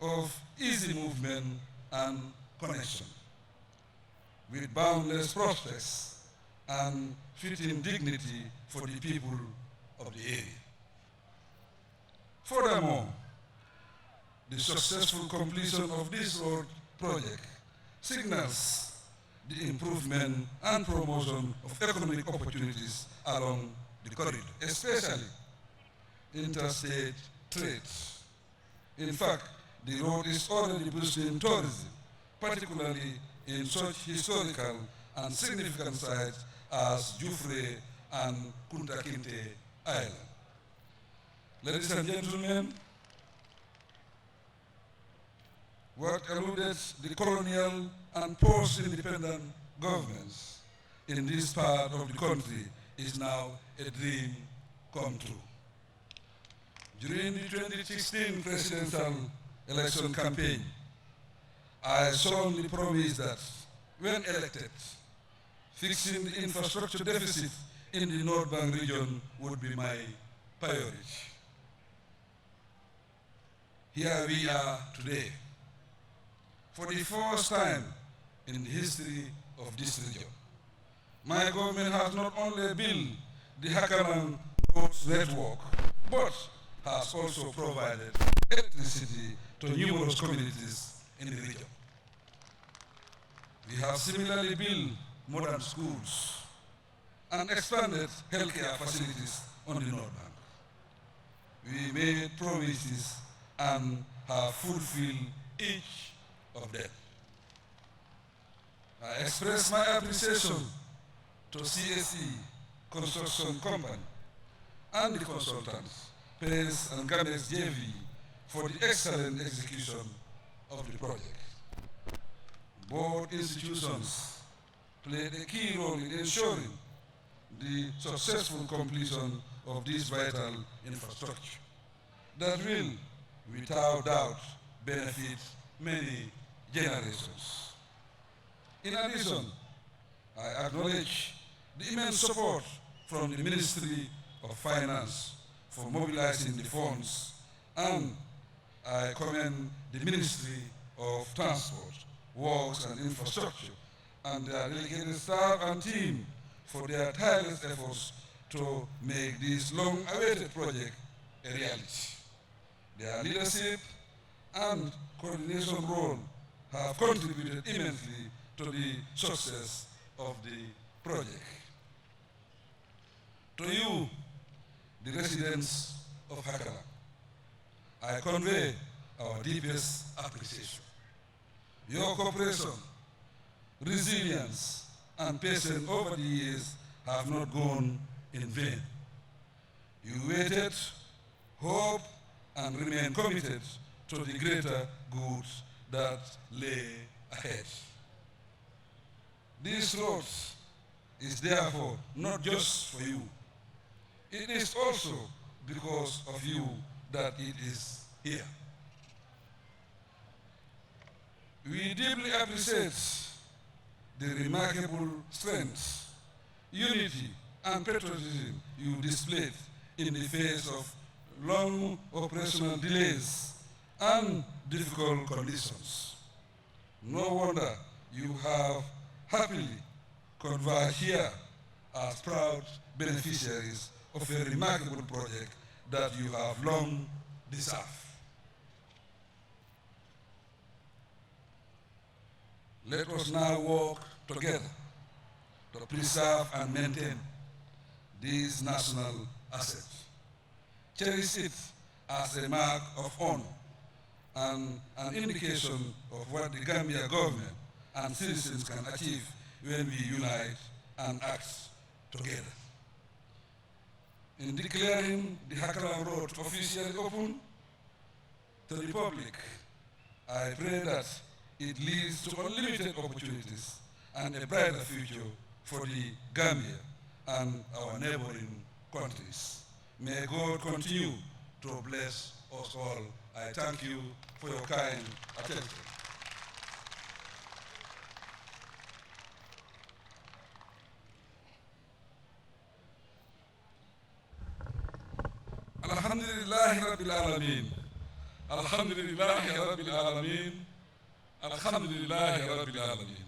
of easy movement and connection, with boundless prospects and fitting dignity for the people of the area. Furthermore, the successful completion of this road project signals the improvement and promotion of economic opportunities along the corridor, especially interstate trade. In fact, the road is already boosting tourism, particularly in such historical and significant sites as Jufre and Kunta Kinte Island. Ladies and gentlemen, what eluded the colonial and post-independent governments in this part of the country is now a dream come true. During the 2016 presidential election campaign, I solemnly promised that when elected, fixing the infrastructure deficit in the North Bank region would be my priority. Here we are today. For the first time in the history of this region, my government has not only built the Hakalan roads network, but has also provided electricity to numerous communities in the region. We have similarly built modern schools and expanded healthcare facilities on the North Bank. We made promises and have fulfilled each of them. I express my appreciation to CSE Construction Company and the consultants, PACE and GAMEX JV, for the excellent execution of the project. Both institutions played a key role in ensuring the successful completion of this vital infrastructure that will, without doubt, benefit many generations. In addition, I acknowledge the immense support from the Ministry of Finance for mobilizing the funds, and I commend the Ministry of Transport, Works and Infrastructure and their dedicated staff and team for their tireless efforts to make this long-awaited project a reality. Their leadership and coordination role have contributed immensely to the success of the project. To you, the residents of Hakalan, I convey our deepest appreciation. Your cooperation, resilience, and patience over the years have not gone in vain. You waited, hoped, and remain committed to the greater good that lay ahead. This road is therefore not just for you. It is also because of you that it is here. We deeply appreciate the remarkable strength, unity, and patriotism you displayed in the face of long operational delays and difficult conditions. No wonder you have happily converged here as proud beneficiaries of a remarkable project that you have long deserved. Let us now work together to preserve and maintain these national assets. Cherish it as a mark of honor and an indication of what the Gambia government and citizens can achieve when we unite and act together. In declaring the Hakalan Road officially open to the public, I pray that it leads to unlimited opportunities and a brighter future for the Gambia and our neighboring countries. May God continue to bless us all. I thank you for your kind attention. Alhamdulillahi Rabbil Alameen. Alhamdulillahi Rabbil Alameen. Alhamdulillahi Rabbil Alameen.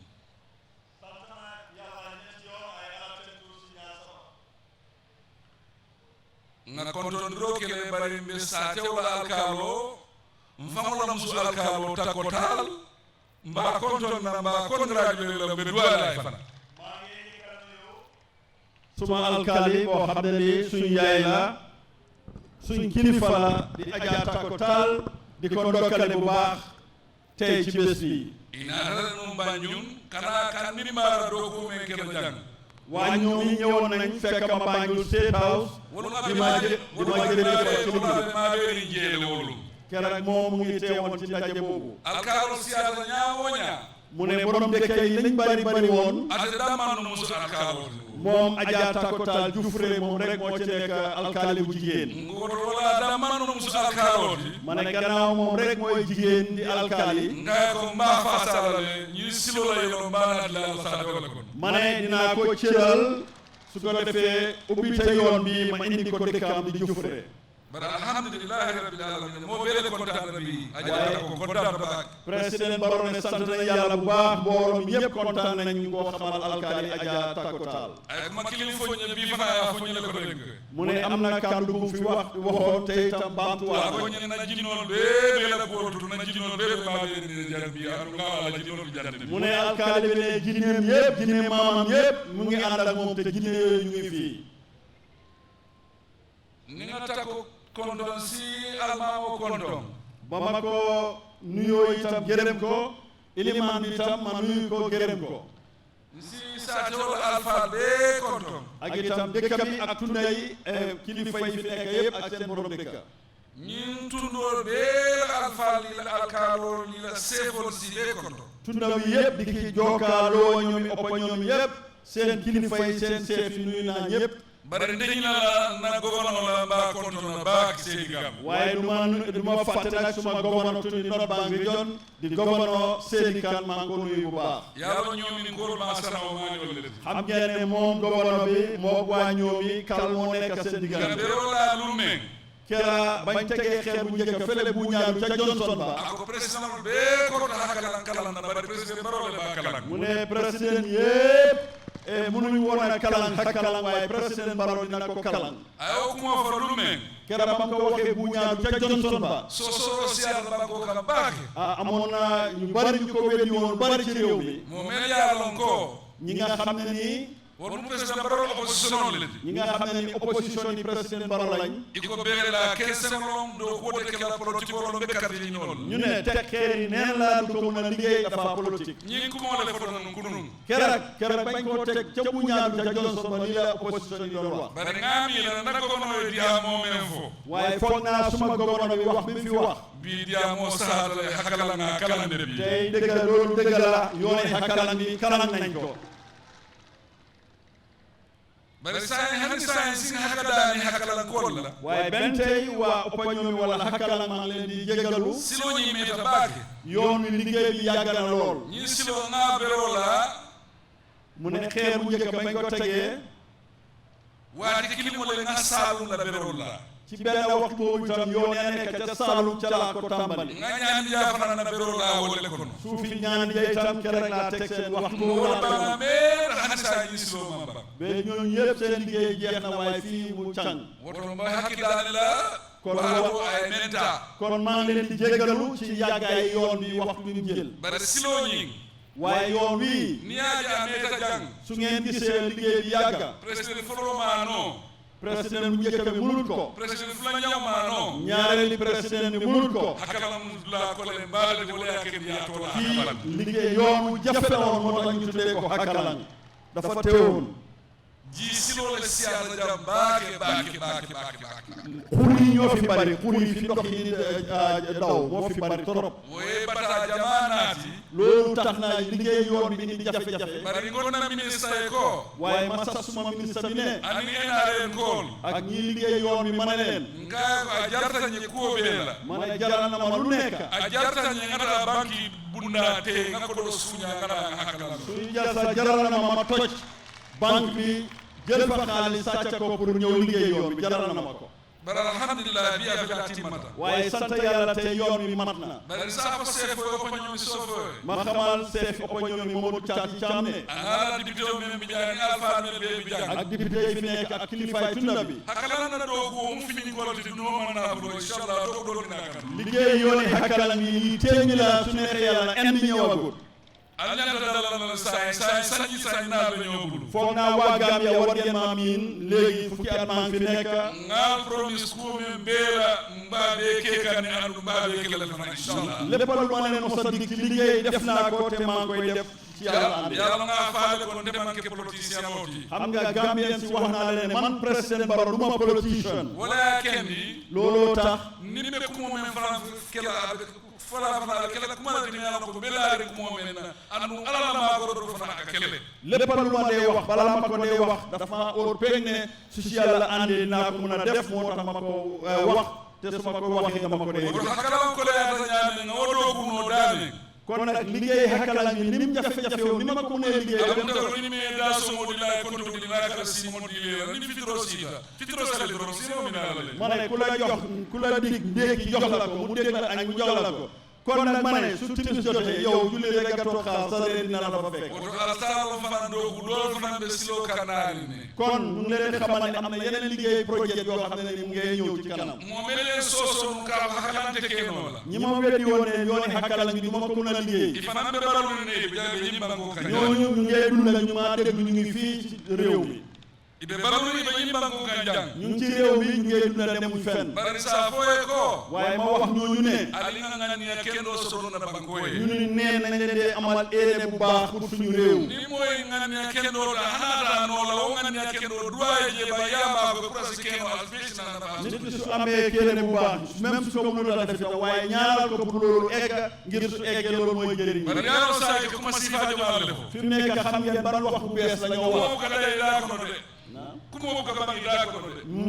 Nga kontondiro kele bari mbe sate wala alkalo mfamola musu alkalo takotal mba konton na mba congratulate la mbe duwala fana suma alkali boo xam ne ni suñu yaay la suñ kilifa la di Adja Takotal di ko ndokkale bu baax tey ci bés bi inaara nu Banjul kana kan mi mara do ko men kelo jang waa ñoom yi ñëwoon nañ fekk ma Banjul State House di ma jëlee keroog moom mu ngi teewoon ci ndaje boobu alkaalo siyaasa ñaawoña mu ne borom dëkk yi lañ bari woon ate damanu musu alkaalo moom Adja Takotal Jufre moom rek moo ci nekk alkaali bu jigéen ngoto wala damanu musu alkaalo ma ne gannaaw moom rek mooy jigéen di alkaali nga ko mbaa faasaalale ñi silo la yono mbaa naat la sax wala kon ma ne dinaa ko cëral su ko defee ubbi te yoon bi ma indi ko dëkkam di Jufre bara alhamdulillahi rabbil alamin moo beele kontaan bi Adja ko kontaan ba président Barrow ne sant nañ yàlla bu baax mbooloo mi yëpp kontaan nañ ko xamal alkaali Adja Takotal ay ma kilim foñe bi fana foñe la ko dégg mu ne am na kàddu bu fi waxoon te itam baamtuwaat foñe na jinnoon be la ko tu na jinnoon be ma be ni jar bi anu nga la jinnoon bi jande mu ne alkaali bi ne jinneem yëpp jinne maamam yëpp mu ngi ànd ak moom te jinne yooyu ñu ngi fii ni nga takko kondon si almaawo kondon ba ma ko nuyoo itam gërëm ko ilimaan bi itam ma nuyu ko gërëm ko si saatol alpha be kondon ak itam dëkk bi ak tunda yi kilifa yi fi nekk yëpp ak seen borom dëkk ñin tundoor be alpha li la alkaalo li la seefol si be kondon tunda bi yëpp di ki jokkaaloo ñoomi oppa ñoom yëpp seen kilifa yi seen seef yi nuyu naa ñëpp bari ndeñ na gouverneur la mbaa kontoon na baa ki seeni gam waaye du ma fàtte nag suma gouverneur tundi North Bank Region di gouverneur seeni kan maa ngi ko nuyu bu baax yàlla ñoomi ngóor maa sanaw maa ñoo leen xam ngeen ne moom gouverneur bi moo waa ñoomi kal moo nekk seen diggante beroo laa lu meng kera bañ tegee xeer bu njëkk fële bu ñaaru ca Johnson ba ako président be ko ta Hakalan kalan na bari président Barrow le ba kalan mu ne président yépp mënuñu woon a kalan Hakalan waaye président Barrow dina ko kalan ayo kuma fa lu meng kera ba ko waxee bu ñaaru ca Johnson ba so siar ba ko ka baake amoon na ñu bari ñu ko weddi woon bari ci réew mi mo mel yàlla ko ñi nga xam ne nii won président Barrow opposition le ñi nga xam ne ni opposition ni président Barrow lañ iko bere la kesenlom do ko de ke la politique wala bekkat yi ñool ñu ne tek xeer yi neen la du ko mën a liggéey dafa politique ñi ko mo le foto non kunun kerak bañ ko teg ca bu ñaaru ca Johnson ba li la opposition yi doon wax bari ngami la nak ko no dia mo men fo waaye foog naa suma gouverneur bi wax bi fi wax bi dia mo sahala Hakalan na kalan de bi tey dëgg la loolu dëgg la yoone Hakalan bi kalan nañ ko bari saa si hakadaani Hakalan kool la waaye benn tey waa oppañoo mi wala Hakalan maa leen di jégalu silo ñi meeta baake yoon wi liggéey bi yàgg na lool ñi silo naa beroo la mu ne xeer bu njëkk bañ ko tegee waa di kilimo le nga saalum la beroo la ci benn waxtu boobu itam yoon ya nekk ca Saalum ca laa ko tàmbali nga ñaan yaa fanaan na beroo la wala kono suufi ñaan ya itam keroog laa teg seen waxtu boobu laa meer xani saa ñi silo mamba ba ñooñu yëpp seen liggéey jeex na waaye fii mu càng woto mba hakkidaani la waaw ay menta kon maa ngi leen di jégalu ci yàggaay yoon bi waxtu bi mu jël bari silo ñi waaye yoon wi niaji ameta jang su ngeen gisee liggéey bi yàgga president folomano président bu njëkk bi mënul ko president fulanyamano ñaareeli président bi mënul ko hakalam la kole mbalde wala yaken ya tola fii liggéey yoonu jafe la woon moo tax ñu tuddee ko Hakalan dafa teewoon ji silole siyaasa jam baake xur yi ñoo fi bari xur yi fi ndox yi daw moo fi bari torop woye bata jamanaati loolu tax na liggéey yoon bi indi jafe-jafe bari ngonna ministre ko waaye ma sax suma ministre bi ne ani enaren kool ak ñi liggéey yoon bi ma ne leen ngaago a jarta ñi kuobeela ma ne jaral na ma lu nekk a jarta ñi ngata banki bunda te ngako do suña ngata Hakalan suñu jasa jaral na ma toj banque bi jël fa xaalis sàcc ko pour ñëw liggéey yoon bi jaral na ma ko bara alhamdulillah bi affaire timmata waaye sant yàlla te yoon wi mat na bari sa ko chef ko ko ñoom sofe ma xamal chef ko ñoom Mamadou Thiam ne ala député o men bi jani alpha men be bi jang ak député yi fi nekk ak kilifaay tunda bi Hakalan na do ko mu fini ko ti no man na ko inshallah do dina kan liggéey yooni Hakalan yi téeñi la su neexee yàlla en bi ñëwagul foog naa waa Gambia war ngeen maa miin léegi fukki at maa fi nekk ngal promise ko men beela mbaade kekane andu mbaade kala fa inshallah lépp lu ma leen mos a dig ci liggéey def naa ko te maa ngi koy def ci yàlla nga faale ko ndemanke politicien oti xam nga Gambien si wax naa leen ne man président Barrow du ma politicien wala kendi looloo tax ni be ko men France kala fala fala kala kuma la dina la ko belaari ko men anu ala ma ko do fana ak kele lépp lu ma dee wax balaa ma ko dee wax dafa óor peeg ne su si yàlla àndee naa ko mën a def moo tax ma ko wax te su ma ko waxee dama ko dee Hakalan ko la ñaane nga wodo ko no daane kon nag liggéey Hakalan bi ni mu jafe-jafe yow ni ma ko mënee liggéey am ko ni me da so mo di la ko to di la ka si mo di le ni fitro sita fitro sale do si mo mina la ma ne ku la jox ku la dig ndéeki jox la ko mu dégg la ak mu jox la ko kon nag ma ne su timis jotee yow julli rek nga toog xaar sa leen dina la fa fekk kon ñu ngi leen di xamal ne am na yeneen liggéey projet yoo xam ne ni mu ngay ñëw ci kanam ñi ma weddi woon ne yooni Hakalan bi du ma ko mën a liggéey ñooñu ñu ngay dundal ñu ma dégg ñu ngi fii ci réew mi ibe balu ibe yimbangu ganjang ñu ngi ci réew mi ñu ngi dundal demuñ fenn bari sa foye ko waaye ma wax ñooñu ne ali nga ngani ya kendo soto na bankoye ñu ni neen nañ leen dee amal éene bu baax pour suñu réew ni moy ngani ya kendo da hanata no la o ngani ya kendo duwaye je ba yamba ko prasi keno alfishna na ba nit ki su amee kéene bu baax même su ko mënul a def itam waaye ñaaral ko pour loolu egg ngir su eggee loolu mooy njëriñ bari yaro sa ko ma sifa jamaal defo fi mu nekk xam ngeen ban wax bu bees la ñoo wax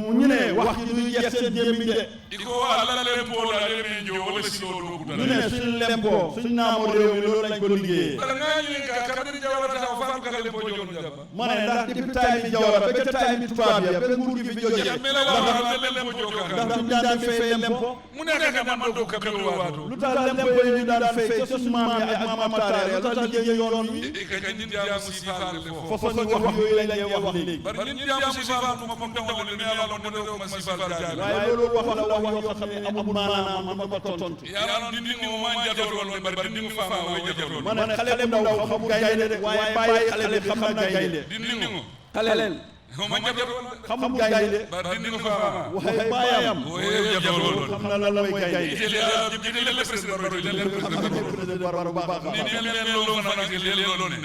ñu ne wax ji duy jeex seen jéem de iko ala lempo la leme njo wala silo do ko ñu ne suñu lempo suñu naamu réew mi loolu lañ ko liggéeyee bala nga ñu ka kabiri jawara ta fa ko lempo joon jaba ma ne ndax depuis time bi jawara ba ca time bi tubaab ya ba nguur gi fi jógee ndax ñu daan fay lempo mu nekk nga man do kabiri waatu lu tax lempo yi ñu daan fay ca suñu maam yi ak maam taare lu tax liggéey yoon yi ka nit ya musifa foofu ñu wax yooyu lañ lay wax léegi waaye loolu wax la wax yoo xam ne amul maanaam man ma ko tontu ma ne xale bu ndaw xamul gaynde de waaye bàyyi xale bi xam na gaynde xaleel xamul gaynde waaye baayam xam na lan mooy gaynde président Barrow baax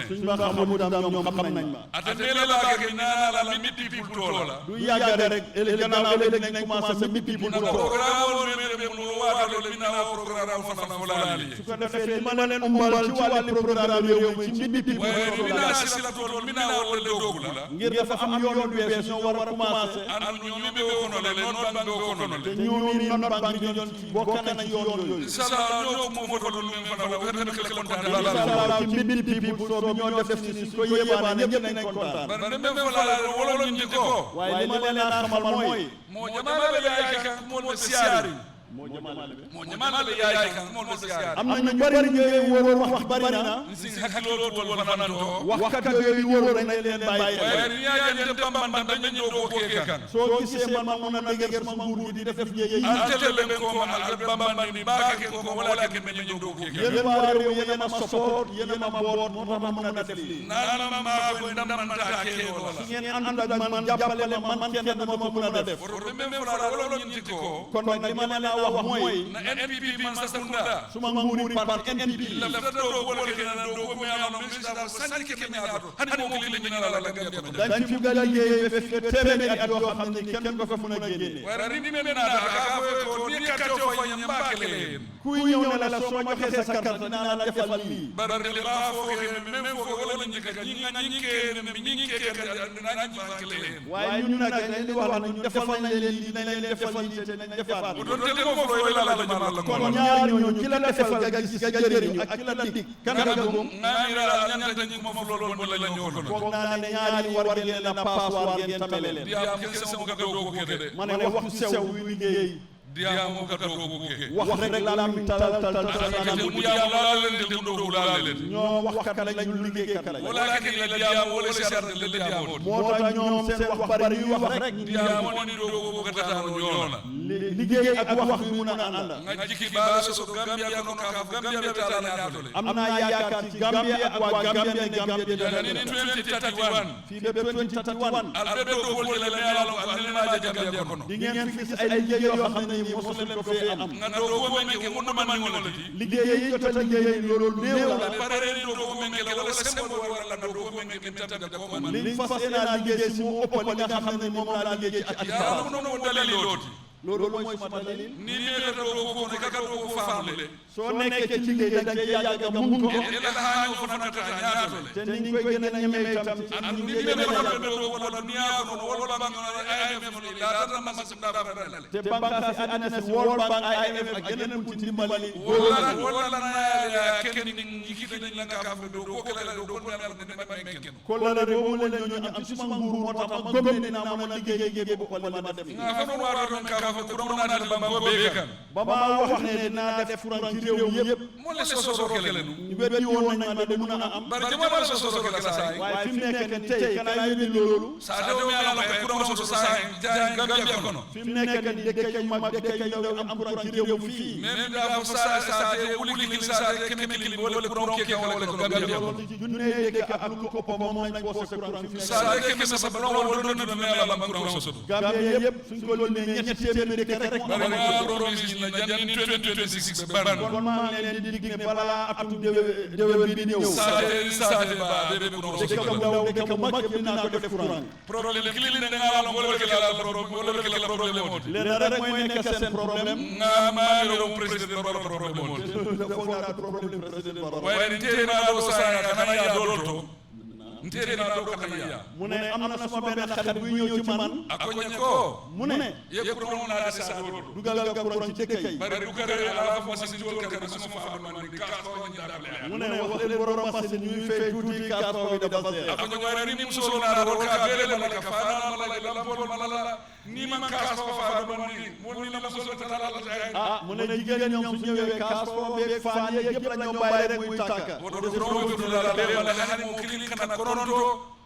suñ ma xamul tam ñoom xam nañ ma du yàgg rek gannaaw léegi nañ commencé sa mippi bu tool su ko defee li ma leen umbal ci wàllu programme réew mi ci mippi bu ngir dafa am yoon bu bees ñoo war a commencé te ñoomi non banque bi ñoon bokk na ci yoon yooyu inshallah ci mippi bu soo ñoo def ci ko yébaane ñëpp nañ kontaan waaye li ma leen a xamal mooy mo jamaɓe yaay ka mo siyaari moo ñamal be yaay kan mo be siyaare am na ñu bari ñu wóor wax bari na si hakkilo wol fananto waxkat yooyu wóor nañ leen bàyyi waaye ñu yaay dem bambam dañ ñu do ko kan soo gisee man mën na dëgër sama nguur gi di def liggéey yi antele ben ko mal bambam ni baake ko wala ke men ñu do ko yéen waa réew yéen ma support yéen ma boot moo tax ma mën a def lii nana ma ko ndam man ta ke wala su ngeen ànd ak man jàppale man kenn dama ko mën a def kon nag li ma leen a wax mooy na NPP man sa sekunda suma nguuri par NPP la do wala ke na do ko ya no ministre sani ke me ato hani mo ko li ñu la la ngam ko dañ fi ga liggéey fe téeméeri at yoo xam ne kenn ko fa mën a génne wara ni me na da ka ko ni ka to fa ñam baakele kuy ñëw ne la soo ma joxee sa carte dinaa la defal lii bar li ba fo ke même fo ko wala ñi ka ñi ke ñi ke na ñi baakele waaye ñun nag dañ di wax ne ñu defal nañ leen lii dinañ leen defal lii te nañ defaat kon ñaar ñooñu ki la defal nga gis nga jëriñu ak ki la dig kan nga gëm foog naa ne ñaari war ngeen leen a paas war ngeen tamele leen ma ne waxtu sew wi liggéey diamo ka do ko ke wax rek la mi tal mu diamo la len de do la len ñoo wax kat lañ ñu liggéey kat lañ wala ke la diamo wala sar de diamo moo tax ñoom seen wax bari yu wax rek diamo ni do ko ka ta ñoona liggéey ak wax yu mun a ànd nga jikki ba so Gambia ko ka Gambia be ta la ñaatole am naa yaakaar ci Gambia ak waa Gambia ne Gambia de ni 2031 fi be 2031 al be do ko le me ala ko al ma ja Gambia ko no di ngeen fi gis ay liggéey yoo xam ne mosu leen ko fee am nga do ko menke mu na man wala di liggéey yi jot a liggéey loolu néew la pare do ko menke wala sembo wala do ko menke mi tan ko man li fas yéene liggéey si mu ëpp li nga xam ne moom laa liggéey ci at ya no no dalali loti loolu mooy sama dalil ni me do ko ne ka do ko faamle soo nekkee ci liggéey da ngay yàgg mun ko el hañu fa na ta ñaatole te ni ñu koy gën a ñeme itam ni me do wala niya ko wala ba IMF ni la ta ma sa da fa te banque si àddina si World Bank IMF ak yeneen mu ci dimbali wala na kenn ni yikita nañ la ka fa do ko kala do ko na ne ma menken ko la rew mo leen ñu am ci sama nguur moo tax ma gëm ne naa mën a liggéey bu xol ma def nga fa no wara don ka fa ko do na dal ba be kan ba ma wax ne dinaa def courant ci réew mi yëpp mo le so kele nu ñu weddi woon nañ ma de mun a am bari jama la so kele sa waaye fi mu nekk ni tey kana yéene loolu sa do mi ala ko courant so sa jaay Gambia ko no fi mu nekk ni dëkk yu mag dëkk yu ndaw am courant ci réew mi fii même da fo sa te wuli ki sa te kemi ki wala courant ke wala ko Gambia ko junne dëkk ak lu ko po moom lañ ko sa courant fi sa te kemi sa ba wala do na me ala ba courant so Gambia yëpp suñ ko lu ne ñetti téeméer dëkk rek promise na jan 2026 ban kon maa ngi leen di dig ne balaa atum déwén bi ñëw sa ba be courant so dëkk ndaw dëkk mu mag dinaa ko def courant problème ki li ne nga wala ke la problème moti leen rek mooy nekk seen problème nga ma le président Barrow problème moti foog naa problème président Barrow waaye ni tey na do sa kana ya dolto ntere na do kana ya mu ne am na sama benn xarit bu ñëw ci man akonya ko mu ne yëpp ko na sa do dugal nga courant ci dëkk yi bari du kare ala fa ma sin jol kana sama fa man di ka ko ñu dal mu ne wax leen borom machine ñuy fay tuuti ka ko bi dafa seer akonya wara ni muso na do ka bele ma ka fa na ma la pol ma la ni man ka ko fa do man ni mo ni la muso ta la ah mu ne jigéen ñoom su ñëwee kaas ko beeg fan yëpp la ñoo bàyyi rek muy tàkk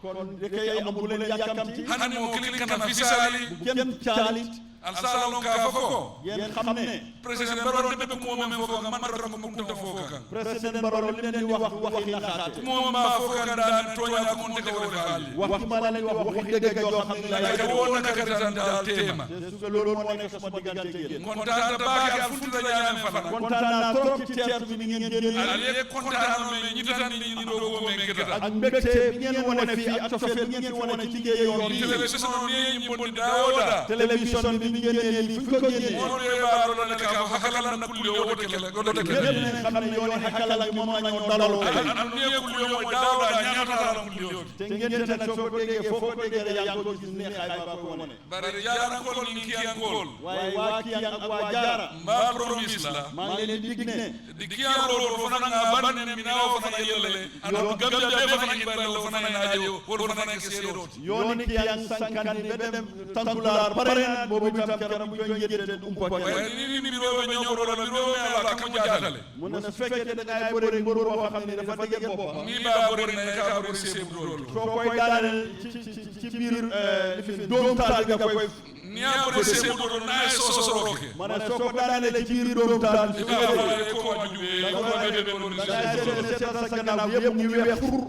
kon dëkk yi amul leen yàkkamti hani mo kilin kana fisali bu kenn caalit al salon ka foko yéen xam ne président Barrow de ko mo men foko man ma ko kunta foko kan président Barrow li leen di wax waxi naxaate mo ma foko daan toña ko mon de ko defali wax ma la leen wax waxi dëgg joo xam ne la ko wona ka tan dal tema su loolu moo nekk sama diggante yéen kontaan ba ka al futu da ñaan fa kontaan naa trop ci teertu bi ni ngeen génnee al ye kontaan me ñi tan ni do ko men kita ak mbégte bi ngeen wone fii ak cofeel bi ngeen wone ci liggéey yoon bi télévision ni ñi bondi daoda télévision bi ñu génnee lii fu ñu ko génnee mo de ba do la ka hakalan na kulli o wote kala do de kala ñepp xam ne yoon Hakalan bi moom la ñu daloo am ne kulli o mo daoda ñaata la kulli o te ngeen te nag soo ko déggee foo ko déggee yaa ngi ko gis ne ay ba ko wone bari jaara ko ni ki angol waaye waa ki ak waa jaara ma promise la maa ngi leen di dig ne di ki angol fo na nga banne mi na o fo na yelle anu Gambia be fo na ngi bari fo na na ajo wor fo na ngi seeroti yooni ki ak sankandi be dem tangulaar pare na boobu itam keroog bu ñu koy yëdde umpa waaye ni mbiroo be ñooro la mbiroo be ala kam jaatale mu ne su fekkee da ngay bëre mbër boo xam ne dafa dëgg boppam ni ba bëre na ka bëre seebu dool soo koy daaneel ci biir lifin doom taal bi nga koy ni a bëre seebu dool na so roke ma ne soo ko daaneel ci biir doom taal bi nga fa ko wajube ko be be ko seetal sa gannaaw yëpp ñu weex fur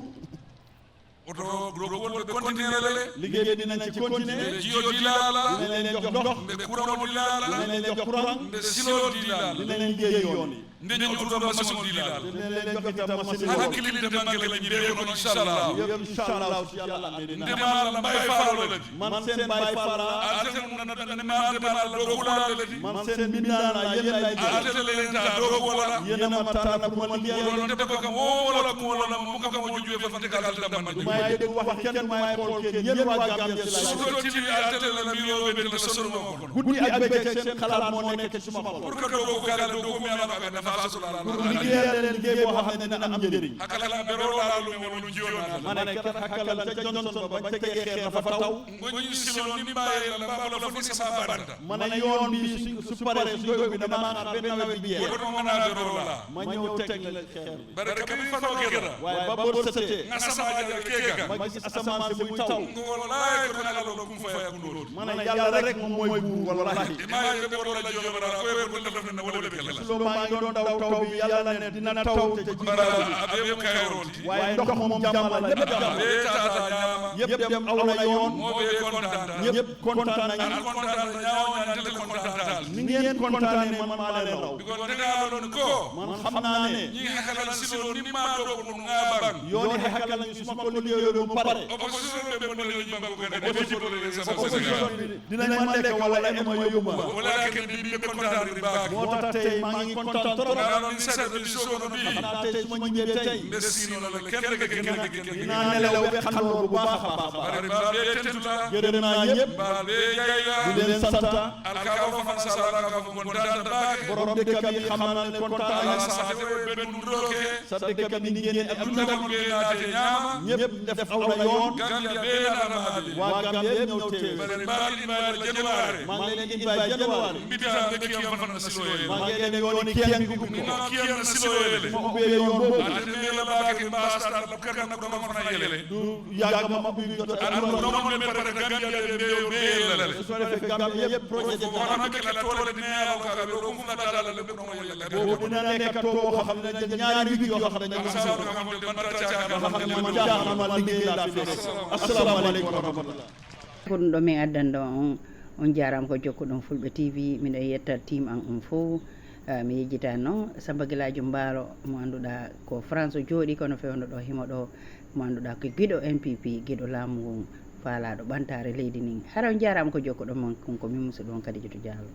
oto wol be continuer lale liggéey dinañ ci continuer jiyo dilala dinañ leen jox ndox be courant dilala dinañ leen jox courant be silo dilala dinañ leen liggéey yoon yi ndé ñu turam machine dilala dinañ leen jox itam machine hana kilib de mangal la ñu be ko inshallah yëpp inshallah ci yàlla ndé ma bay faalo la man seen bay faala alten na ma de ma la do kula la man seen bindana yéen lay jël alten leen ta do wala yéen ma tànn pour ma liggéey wala te ko wala ko wala mu ko ko juwe fa te kala dam man may dégg wax kenn may xool kenn yéen waa Gambie la su ko ci alten la mi yo be la sonu mo ko guddi ak bëccëg seen xalaat moo nekk ci suma xol pour que do ko kala do ko mi ala ka dafa asula liggéeyal leen liggéey boo xam ne dina am njëriñ Hakalan be ro la lu mo lu jiyo na ma ne kat Hakalan ca Johnson ba bañ tegee xeer dafa taw ngo ñu silo ni baye la ba la fu sama banda ma ne yoon bi su paree su koy bi dama xaar benn nawet bi jeex ko mo na do la ma ñëw teg la xeer baraka bi fa no gëra waaye ba bor setee nga sama ja kega ma gis asamaan si muy taw ngo wallahi ko na lo kum fa ya kundu ma ne yàlla rek moom mooy buur wallahi ma ye be bor la jiyo bara ko ko def na wala be kala su maa ngi doon taw bi yàlla ne dina taw te ci abe kayrol waaye ndox moom jàmm la lépp jàmm yëpp dem aw na yoon ñëpp kontaan nañu ni ngeen kontaane man maa leen raw man xam naa ne yoon yi Hakalan ñu suma ko liggéeyoo bu pare dinañ ma lekk wala ene ma yóbbu moo tax tey maa ngi kontaan trop xam naa tey su ma ñibbee tey dinaa nelaw ba xam bu baax a baax gërëm naa ñëpp di leen sant borom dëkk bi xam naa ne kontaan na sa dëkk bi ni ngeen ak dundam ñëpp def aw na yoon waa Gambie yëpp ñëw teew maa ngi leen di invite January maa ngi leen di yooni kenn bi ubbi ko ma ubbee yoon boobu du yàgg ma ubbi jot ak su defee Gambie yëpp projet boobu dina nekk tool boo xam ne dañ ñaari week yoo xam ne dañ ma liggéey laa fi nekk assalamualeykum wa rahmatullah ko ɗum ɗo min addanda on jarama ko jokkuɗon Fulbe TV miɗo yetta team an on fof mi yejjita noon Samba Gueladio Barrow mo annduɗa ko France jooɗi kono fewno ɗo himo ɗo mo annduɗa ko giɗo NPP giɗo laamu ngon faalaɗo ɓantare leydi nin hara on jarama ko jokkuɗon mon konko min musidɗo on Kadijatu Diallo